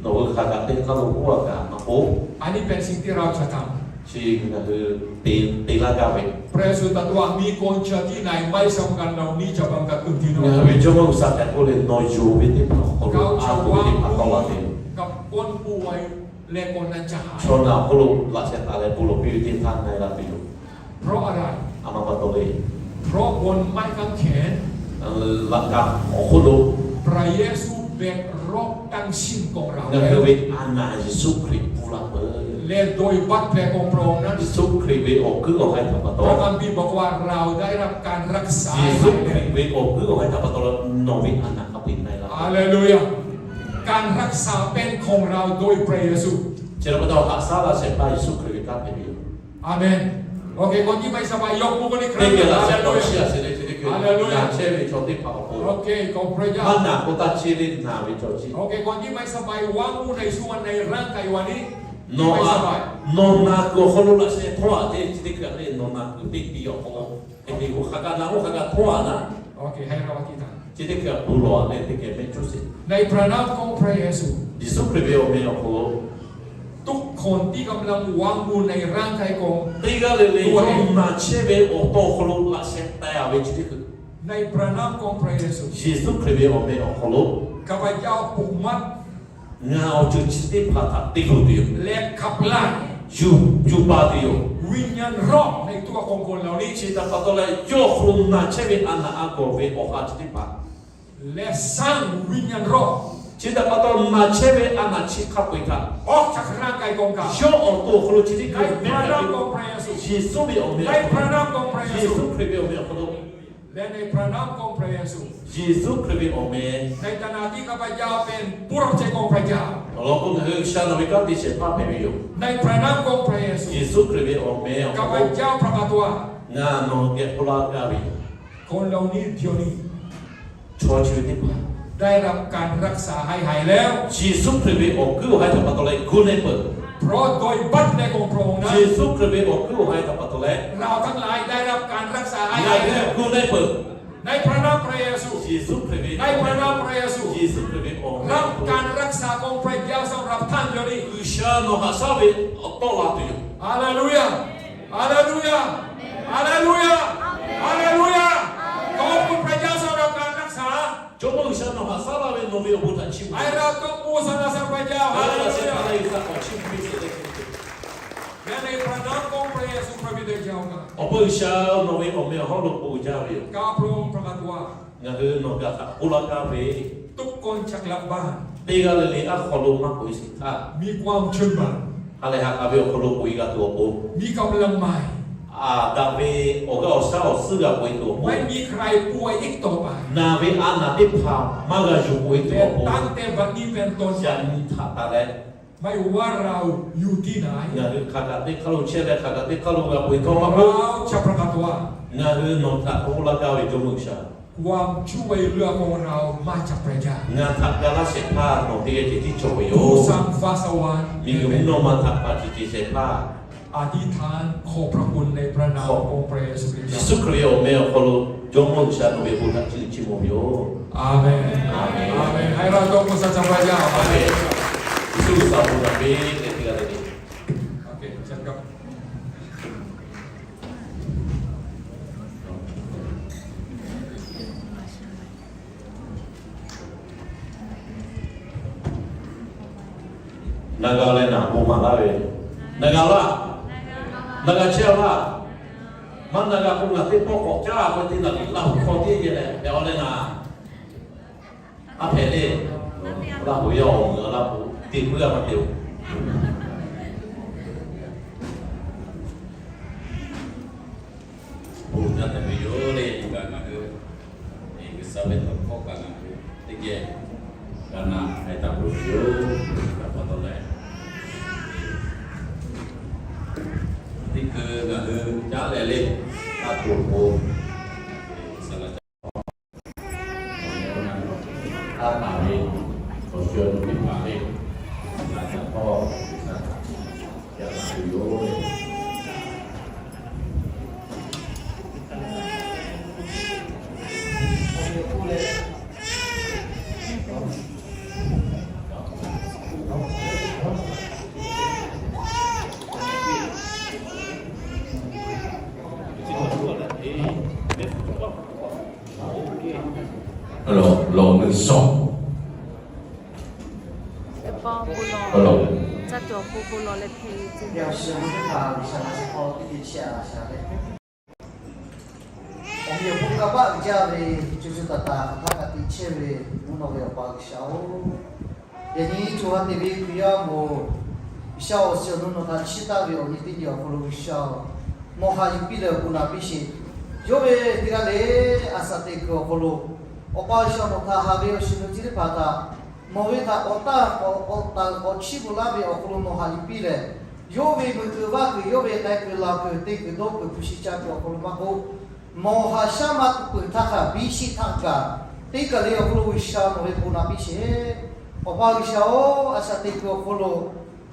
Nawˬ hui hk'aˬ kaꞈ teˇ hk'aˇ lo k'oˆ a kaꞈ maˇ k'oˆ, อันนี้เป็นสิ่งที่เราจะทำ Chi ngaˬ hui te te laˇ gaˇ ve. พระเยซูตรัสว่า มีคนเจ็บที่ไหน ไม่สำคัญ เหล่านี้จะบังเกิดขึ้นที่นั่น Ngaˬ hui ve Jawˇmawˇ G'uiˬsha htaꞈ k'oˆ leh, nawˬ yonˍ ve teˇ hpaˍ awˬ hk'aw lo a ve teˇ hpaˍ tawˆ la ve yoˬ. กับคนป่วย และคนนั้นจะหาย Chaw naˬ awˬ hk'aw lo laꞈ sheh taˍ leh bon lawˬ piˇ ve teˇ htaˇ na e la tuˬ yoˬ. เพราะอะไร A ma pa taw le. เพราะบนไม้กางเขน Laꞈ ka awˬ hk'oˆ lo พระเยซูแบกโรคทั้งสิ้นของเรา Ngaˬ hui ve a naˬ Yeˍsuˆ Hkriꞈ pfuhˇ laˇ peuˬ. และโดยบาดแผลของพระองค์นั้น Yeˍsuˆ Hkriꞈ ve awˬ kuiˉ awˬ haiˬ htaꞈ pa taw, พระคัมภีร์บอกว่าเราได้รับการรักษา Yeˍsuˆ Hkriꞈ ve awˬ kuiˉ awˬ haiˬ htaꞈ pa taw leh nawˬ ve a naˬ hk'a peu-eˬ na e la. Hallelujah. การรักษาเป็นของเราโดยพระเยซู Chi htaꞈ pa taw haꞈ shaˉ laˇ shehˍ hpaˇ Yeˍsuˆ Hkriꞈ ve kanˉ hpehꞈ ve yoˬ. Amen. โอเค คนที่ไม่สบาย ยกมือขึ้นอีกครั้ง Teˇ geh laꞈ sheh taw chiˇ a shehˍ le chi teˇ hkui. Hallelujah. Naˬ chehˇ ve chaw teˇ hpaˍ awˬ pon, โอเค ขอบพระเจ้า maˇ naˬ k'o taˇ chehˇ le naˬ ve chaw chi. โอเค คนที่ไม่สบาย วางมือในส่วนในร่างกายวันนี้ Nawˬ a, nawˬ naˬ kuiˬ awˬ hk'aw lo laꞈ sheh htawˇ a te chi teˇ hkui a le nawˬ naˬ kuiˬ teˇ ti awˬ hk'aw lo, hk'aˬ kaꞈ naˬ oˇ hk'aˬ kaꞈ htawˇ a naˉ. โอเค ให้เราอธิษฐาน Chi teˇ hkui a bon lawˬ a leh teˇ geh mehˆ cuˇ sheˍ. ในพระนามของพระเยซู Yeˍsuˆ Hkriꞈ ve awˬ meh awˬ hk'aw lo ทุกคนที่กำลังวางมือในร่างกายของ Teˇ g'aˇ le le yawˇ naˬ chehˇ ve awˬ taw awˬ hk'aw lo laꞈ sheh teh a ve chi teˇ hkui, ในพระนามของพระเยซู Yeˍsuˆ Hkriꞈ ve awˬ meh awˬ hk'aw lo ข้าพเจ้าผูกมัด Ngaˬ awˬ ceuˬ chi teˇ hpaˍ htaꞈ te luˬ tuˬ yoˬ. และขับไล่ Yuˬ yuˬ pa tuˬ yoˬ. วิญญาณร้ายในตัวของคนเหล่านี้ Chi htaꞈ pa taw leh yawˇ hk'aw lo naˬ chehˇ ve a naˬ a gawˬ ve awˬ ha chi teˇ hpaˍ, และสร้างวิญญาณร้าย Chi htaꞈ pa taw naˬ chehˇ ve a naˬ chi hk'a peu-eˬ htaꞈ ออกจากร่างกายของเขา yawˇ awˬ to awˬ hk'aw lo chi teˇ hkui mehˆ hpehꞈ ve, Yeˍsuˆ ve awˬ meh, Yeˍsuˆ Hkriꞈ ve awˬ meh awˬ hk'aw lo, และในพระนามของพระเยซู Yeˍsuˆ Hkriꞈ ve awˬ meh, ในฐานะที่ข้าพเจ้าเป็นผู้รับใช้ของพระเจ้า Awˬ lawn k'o ngaˬ hui G'uiˬsha nawˬ ve kanˉ te shehˍ hpaˇ hpehꞈ ve yoˬ. ในพระนามของพระเยซู Yeˍsuˆ Hkriꞈ ve awˬ meh awˬ hk'aw lo ข้าพเจ้าประกาศว่า Ngaˬ nawˬ geh k'oˆ laˇ gaˇ ve yoˬ. คนเหล่านี้เดี๋ยวนี้ Chaw chi ve teˇ hpaˍ ได้รับการรักษาให้หายแล้ว Yeˍsuˆ Hkriꞈ ve awˬ kuiˉ awˬ haiˬ htaꞈ pa taw leh gu na e peuˬ. เพราะโดยบาดแผลของพระองค์นั้น Yeˍsuˆ Hkriꞈ ve awˬ kuiˉ awˬ haiˬ htaꞈ pa taw leh เราทั้งหลายได้รับการรักษาให้หายแล้ว ngaˬ hui gu na e peuˬ. ในพระนามพระเยซู Yeˍsuˆ Hkriꞈ ve, ในพระนามพระเยซู Yeˍsuˆ Hkriꞈ ve awˬ meh, รับการรักษาของพระเจ้าสำหรับท่านเดี๋ยวนี้ G'uiˬsha nawˬ haꞈ shaˉ ve awˬ tawˆ la tuˬ yoˬ. Hallelujah. Hallelujah. Hallelujah. Hallelujah. ขอบคุณพระเจ้าสำหรับการรักษา Jawˇmawˇ G'uiˬsha nawˬ haꞈ shaˉ laˇ ve nawˬ ve awˬ bon htaꞈ chiˇ mvuh. ให้เราต้องพูดสรรเสริญพระเจ้า Hallelujah. และในพระนามของพระเยซู พระบิดาเจ้าข้า Awˬ pa G'uiˬsha nawˬ ve awˬ meh awˬ hawˉ lo k'oˆ jaˇ ve yoˬ. ข้าพระองค์ประกาศว่า Ngaˬ hui nawˬ gaˬ htaꞈ k'oˆ laˇ gaˇ ve, ทุกคนจะกลับบ้าน Teˇ g'aˇ le le aˉ hk'aw lo maˇ k'oꞈ e sheˍ htaˇ, มีความชื่นบาน ha lehˬ ha k'a ve awˬ hk'aw lo k'oꞈ e g'a tuˬ awˬ pon, มีกำลังใหม่ Aˍdanˍ ve awˬ g'aˇ awˬ shaˉ awˬ suhˉ g'a peuˬ e tuˬ awˬ pon, ไม่มีใครป่วยอีกต่อไป naˬ ve a naˬ teˇ hpaˍ maˇ g'a yuˬ peuˬ e tuˬ awˬ pon, ตั้งแต่บัดนี้เป็นต้น yaꞈ nyi htaꞈ taˍ leh, ไม่ว่าเราอยู่ที่ไหน ngaˬ hui hk'aˬ kaꞈ teˇ hk'aˇ lo chehˇ leh hk'aˬ kaꞈ teˇ hk'aˇ lo g'a peuˬ e htawˇ maˇ k'oˆ, เราจะประกาศว่า ngaˬ hui nawˬ htaꞈ k'oˆ laˇ gaˇ ve Jawˇmawˇ G'uiˬsha, ความช่วยเหลือของเรามาจากพระเจ้า ngaˬ htaꞈ ga laˇ shehˍ hpaˇ nawˬ teˇ g'aˇ ceh tiˉ cawˬ ve yoˬ. ผู้สร้างฟ้าสวรรค์ miˬguiˬ mvuhˇ naw ma htaꞈ kaꞈ ceh ceh shehˍ hpaˇ อธิษฐานขอบพระคุณในพระนามของพระเยซูคริสต์ Yeˍsuˆ Hkriꞈ ve awˬ meh awˬ hk'aw lo Jawˇmawˇ G'uiˬsha nawˬ ve bon htaꞈ chiˇ mvuh ve yoˬ. Aˍmenˍ. Aˍmenˍ. Aˍmenˍ. ให้เรายกมือสรรเสริญพระเจ้า Yeˍsuˆ G'uiˬsha bon htaꞈ piˇ leh teˇ g'aˇ le le. Naˬ g'a leh naˬ bon maˍ laˇ ve, naˬ g'a laˇ, naˬ g'a chehˇ laˇ. Maˇ naˬ g'a k'o, ngaˬ teˇ pawˆ k'awꞈ caˇ k'o, teˇ naˬ liꞈ Laˇ huˍ hk'aw tiˉ yehˬ leh hpehꞈ a leh naˬ, a hpehꞈ le. Laˇ huˍ yaˇ awˬ meuꞈ a Laˇ huˍ te puiˉ a maˇ te-oˬ. Bon jaˇ tehꞈ ve yoˬ le. Ngaˬ hui G'uiˬsha ve tawˇ hkawˇ kaꞈ ngaˬ hui teˇ geh g'a na hpehꞈ taˍ peuˬ ve yoˬ. Kaꞈ pa taw leh, teˇ hkui ngaˬ hui caˉ leh le, taˇ tuˬ awˬ pon, G'uiˬsha laꞈ caˉ, taˇ taˍ ve awˬ shu awˬ nu teˇ hpaˍ le, laꞈ caˉ hk'aw G'uiˬsha htaꞈ yaꞈ la tuˬ yoˬ. Awˬ lawn, awˬ lawn, awˬ lawn, awˬ lawn. Awˬ miˬ awˬ hponˇ kanˇ paˆ uiˍ jaˇ ve, co co taiˍ taiˍ hk'aˬ htaˇ kaꞈ te chehˇ ve mvuhˇ naw ve Awˬ pa G'uiˬsha-oˬ, yaꞈ nyi co ha te ve Hkriꞈ yaˇ mawˬ, G'uiˬsha awˬ shiˍ awˬ nu nawˬ htaꞈ chiˇ taˆ ve awˬ nyi teˇ nyi awˬ hk'aw lo G'uiˬsha-oˬ, nawˬ haꞈ yuˬ piˇ leh awˬ bon naꞈ piˇ sheˍ. Yawˇ ve teˇ g'aˇ le, a shaꞈ teꞈ kuiˬ awˬ hk'aw lo Awˬ pa G'uiˬsha nawˬ htaꞈ haꞈ ve awˬ shiˍ awˬ nu chi teˇ hpaˍ htaꞈ nawˬ ve htaꞈ k'awꞈ taˇ k'awꞈ k'awꞈ taˍ k'awꞈ chiˇ mvuh laˇ ve awˬ hk'aw lo nawˬ haꞈ yuˬ piˇ leh, yawˇ ve meuꞈ kuiˬ vaˇ kuiˬ, yawˇ ve k'ai kuiˬ laˬ kuiˬ, te kuiˬ dawˇ kuiˬ, hpu shi ca kuiˬ awˬ hk'aw lo maˇ k'oˆ, nawˬ haꞈ shaˉ maˇ tuˬ peuˬ htaˇ hk'a biˇ shiˆ htaꞈ kaꞈ, teˇ kaˬ le awˬ hk'aw lo G'uiˬsha nawˬ ve bon naꞈ piˇ sheˍ. Awˬ pa G'uiˬsha-oˬ, a shaꞈ teꞈ kuiˬ awˬ hk'aw lo,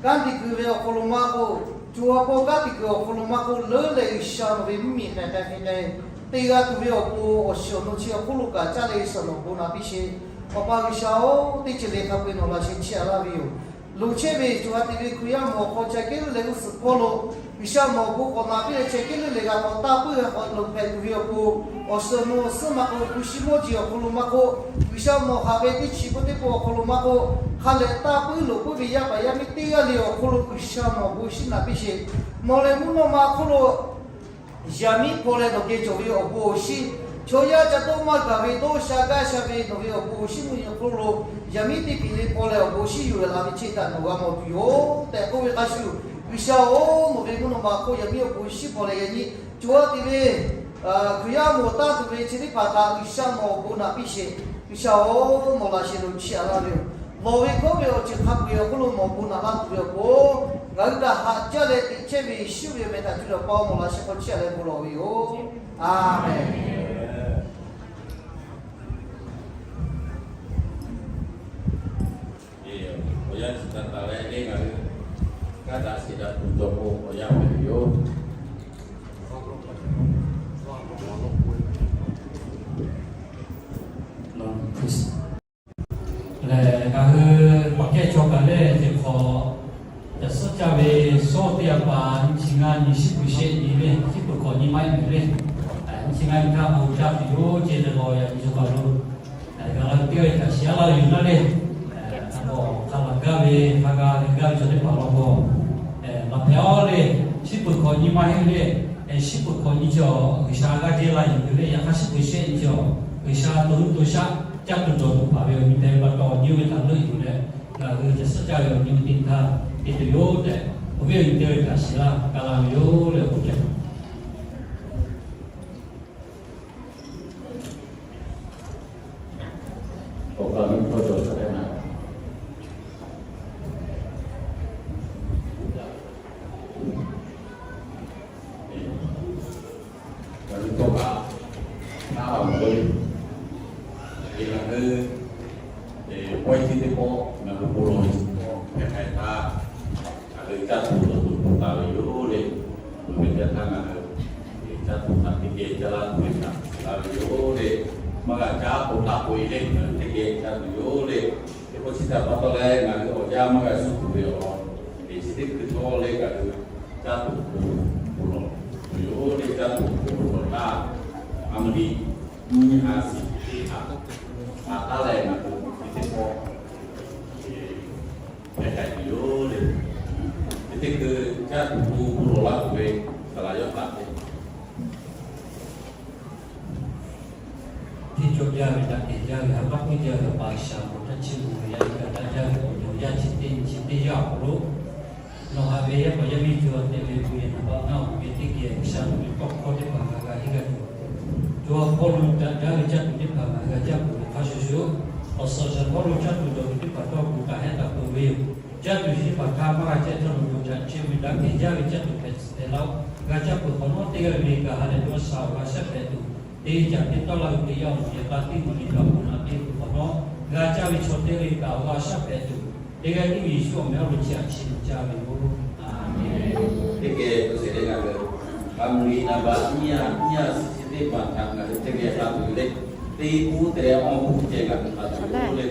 kanˉ te kuiˬ ve awˬ hk'aw lo maˇ k'oˆ, co ha hpawˇ kanˉ te kuiˬ awˬ hk'aw lo maˇ k'oˆ, leuˉ leh G'uiˬsha nawˬ ve mvuhˇmiˬ k'ai k'ai k'ai k'ai, te g'a tuˬ ve awˬ pon awˬ shiˍ awˬ nu chi awˬ hk'oˆ lo kaꞈ caˇ leh G'uiˬsha nawˬ bon naꞈ piˇ sheˍ. Awˬ pa G'uiˬsha-oˬ, teˇ ceuˬ le hk'a peu-eˬ nawˬ laꞈ sheh chiˇ aꞈ laˇ ve yoˬ. Loˍ chehˇ ve co ha te ve Hkriꞈ yaˇ mawˬ hk'aw chaiˇ kehˉ leuˉ leh g'uˇ suhˍ hpawˇ lo G'uiˬsha nawˬ awˬ bon k'awꞈ naꞈ piˇ leh chaiˇ kehˉ leuˉ leh g'a k'awꞈ taˇ puiˉ g'a k'awꞈ loˍ hpehꞈ tuˬ ve awˬ pon, awˬ shiˍ awˬ nu awˬ suhˉ maˇ k'oˆ, hpu shi mawˇ jeˬ awˬ hk'aw lo maˇ k'oˆ, G'uiˬsha nawˬ haꞈ ve teˇ chi pawˆ teˇ pawˆ awˬ hk'aw lo maˇ k'oˆ, hk'a lehˬ taˇ puiˉ loˍ puiˉ ve yaˇ paˍ yaˇ miˇ teˇ g'aˇ le awˬ hk'aw lo G'uiˬsha nawˬ awˬ bon shinˉ naꞈ piˇ sheˍ. Nawˬ lehˬ mvuhˇ naw ma hk'oˆ lo yaꞈ miˉ hpaw leh nawˬ geh cawˬ ve awˬ bon awˬ shinˉ, chaw yaˇ ca dawˇ maˇ gaˬ ve dawˇ sha gaˇ sha ve nawˬ ve awˬ bon awˬ shinˉ mvuhˇ nyi awˬ hk'oˆ lo yaꞈ miˉ teˇ hpeꞈ le hpaw leh awˬ bon shinˉ yuˬ laˬ ve chi htaꞈ nawˬ g'a mawˬ tuˬ yoˬ tehꞈ k'oˆ ve hk'a shuˍ, G'uiˬsha-oˬ, nawˬ ve mvuhˇ naw ma hk'oˆ yaꞈ miˉ awˬ bon shinˉ hpaw leh yaꞈ nyi co ha te ve Hkriꞈ yaˇ mawˬ taˇ tuˬ ve chi teˇ hpaˍ htaꞈ G'uiˬsha nawˬ awˬ bon naꞈ piˇ sheˍ. G'uiˬsha-oˬ, nawˬ laꞈ sheh lo chiˇ aꞈ laˇ ve yoˬ. Nawˬ ve hkawˇ ve awˬ ceuˬ hk'a peu-eˬ awˬ hk'oˆ lo nawˬ bon naꞈ laˇ tuˬ ve awˬ pon, ngaˬ hui htaꞈ haꞈ jaˇ leh teꞈ chehˇ ve Yeˍsuˆ ve awˬ meh htaꞈ cuˇ leh Awˬ pa-oˬ, nawˬ laꞈ sheh hk'aw chiˇ aꞈ leh bon lawˬ ve yoˬ. Aˍmenˍ. Awˬ yanˇ chi htaꞈ taˍ leh le ngaˬ hui kaˇ daꞈ shiˍ daꞈ tuˬ dawˬ k'o awˬ yanˇ hpehꞈ ve yoˬ. Lehˬ, ngaˬ hui paˍ kehˉ chaw kaꞈ lehˬ, teˇ hk'awꞈ caˬ suhˉ caˇ ve sawˉ teˇ yaˇ paˍ nyiˇ chi ngaˇ nyi shiˉ peuˬ shehˆ nyi le, shiˉ peuˬ hkawꞈ nyi maˇ heˆ mehˍ le. Nyiˇ chi ngaˇ nyi htaˇ ma-o caˇ tuˬ yoˬ ce leh law yaꞈ nyi chaw kaꞈ lo, ngaˬ hui teˇ g'aˇ kaꞈ shiˍ aꞈ laˇ ve yoˬ naˉ le. Hk'a gaˬ ve, hk'a gaˬ ve gaˇ ve chaw teˇ hpaˍ law k'o, laˬ hpehꞈ-aw le, shiˉ peuˬ hkawꞈ nyi maˇ heˆ le. Shiˉ peuˬ hkawꞈ nyi chi-awˬ G'uiˬsha g'aˇ jeˇ la yuˬ ve le, yaꞈ hk'aˇ shiˉ peuˬ shehˆ nyi chi-awˬ G'uiˬsha to nuˇ to shaˆ caˇ tuˬ dawˬ tuˬ hpaˍ ve awˬ nyi te ve pa taw, awˬ nyi ve htaꞈ leuˆ yuˬ leh, ngaˬ hui caˬ suhˉ caˇ ve awˬ nyi teˇ htaˇ te tuˬ yoˬ tehꞈ, awˬ viˉ awˬ nyi teˇ g'aˇ ve htaꞈ shiˍ laˇ ga la ve yoˬ le, awˬ hk'oˆ ceh Awˬ pa mvuhˇ hpawˇ cawˬ htaˇ hpehꞈ na. Ngaˬ hui tawˇ hk'aˇ htaˇ a mawˬ ve, ngaˬ hui pawehˇ ciˉ teˇ pawˆ ngaˬ hui bon lawˬ ve chi hpehꞈ k'ai htaˇ, ngaˬ hui caˇ tuˬ dawˬ tuˬ bon taˍ ve yoˬ le. Oˇ ve teˇ htaˇ ngaˬ hui caˇ tuˬ htaꞈ teˇ geh caˇ laˇ tuˬ ve htaꞈ laˇ ve yoˬ le. Maˇ g'a caˇ k'o taˇ k'oꞈ e le, ngaˬ hui teˇ geh caˇ tuˬ yoˬ le. Teˇ pawˆ chi htaꞈ pa taw leh ngaˬ hui awˬ yanˇ maˇ g'a suh tuˬ ve awˬ, teꞈ chi teˇ hkui htawˇ leh ngaˬ hui caˇ tuˬ bon lawˬ tuˬ yoˬ le. Caˇ tuˬ bon lawˬ htaˇ, a mvuhˇ miˬ nyi a shiˍ teˇ hpaˍ a taˉ leh ngaˬ hui teˇ pawˆ hpehꞈ k'ai tuˬ yoˬ le. Teˇ teˇ hkui caˇ tuˬ bon lawˬ laˇ tuˬ ve saˍ laꞈ yawˇ htaꞈ te Hteˇ cawˇ jaˇ ve, daꞈ kehˬ jaˇ ve, ha k'aˉ k'oˆ jaˇ ve, G'uiˬsha awˬ hk'aw htaˇ chiˇ mvuh ve yaˇ teˇ g'aˇ daꞈ jaˇ ve awˬ ceuˬ yaˇ chi teˇ nyi chi teˇ yanˇ awˬ hk'aw lo, nawˬ haꞈ ve yaˇ paˍ yaˇ miˇ co ha teꞈ ve bon yehˬ naˍ baˆ ngaˇ oˬ ve teˇ geh G'uiˬsha nawˬ ve tawˇ hkawˇ teˇ hpaˍ ngaˬ hui g'a henˇ g'a tuˬ, co ha hpawˇ lo daꞈ jaˇ ve caˇ tuˬ teˇ hpaˍ ngaˬ hui g'a jaˇ peuˬ ve hk'a shuˍ shuˍ, awˬ suhˍ shaˍ hpawˇ lo caˇ tuˬ dawˬ tuˬ teˇ hpaˍ tawˇ k'oꞈ taˍ hehˉ taˍ peuˬ ve yoˬ. Caˇ tuˬ chi teˇ hpaˍ htaˇ maˇ g'a cehˇ htawˇ nawˬ ve awˬ caꞈ chehˇ ve daꞈ kehˬ jaˇ ve caˇ tuˬ hpehꞈ tcuh hpehꞈ laˇ-oˆ. G'a caˇ peuˬ hk'awꞈ nawˉ teˇ g'aˇ le le kaꞈ ha lehˬ dawˇ sha awˬ g'a shaˉ hpehꞈ tuˬ, teˇ g'aˇ caꞈ teˇ tawˆ laˇ ve teˇ yanˇ awˬ moˍ yehˬ k'a tiˉ maˬ le kaꞈ bon naꞈ te peuˬ hk'awꞈ nawˉ, g'a caˇ ve chaw teˇ g'aˇ le le kaꞈ awˬ g'a shaˉ hpehꞈ tuˬ, teˇ g'aˇ tiˉ ve Yeˍsuˆ awˬ meh awˬ lo chi htaꞈ chiˇ mvuh jaˇ ve yoˬ. Aˬ, teˇ geh te sheˍ leh ngaˬ hui a mvuhˇ miˬ naˍ baˆ nyiˇ a nyiˇ a shiˍ chi teˇ hpaˍ htaꞈ ngaˬ hui teˇ geh k'a tuˬ le. Teˇ pawˆ te leh awˬ pawˆ ceh ngaˬ hui k'a tuˬ le.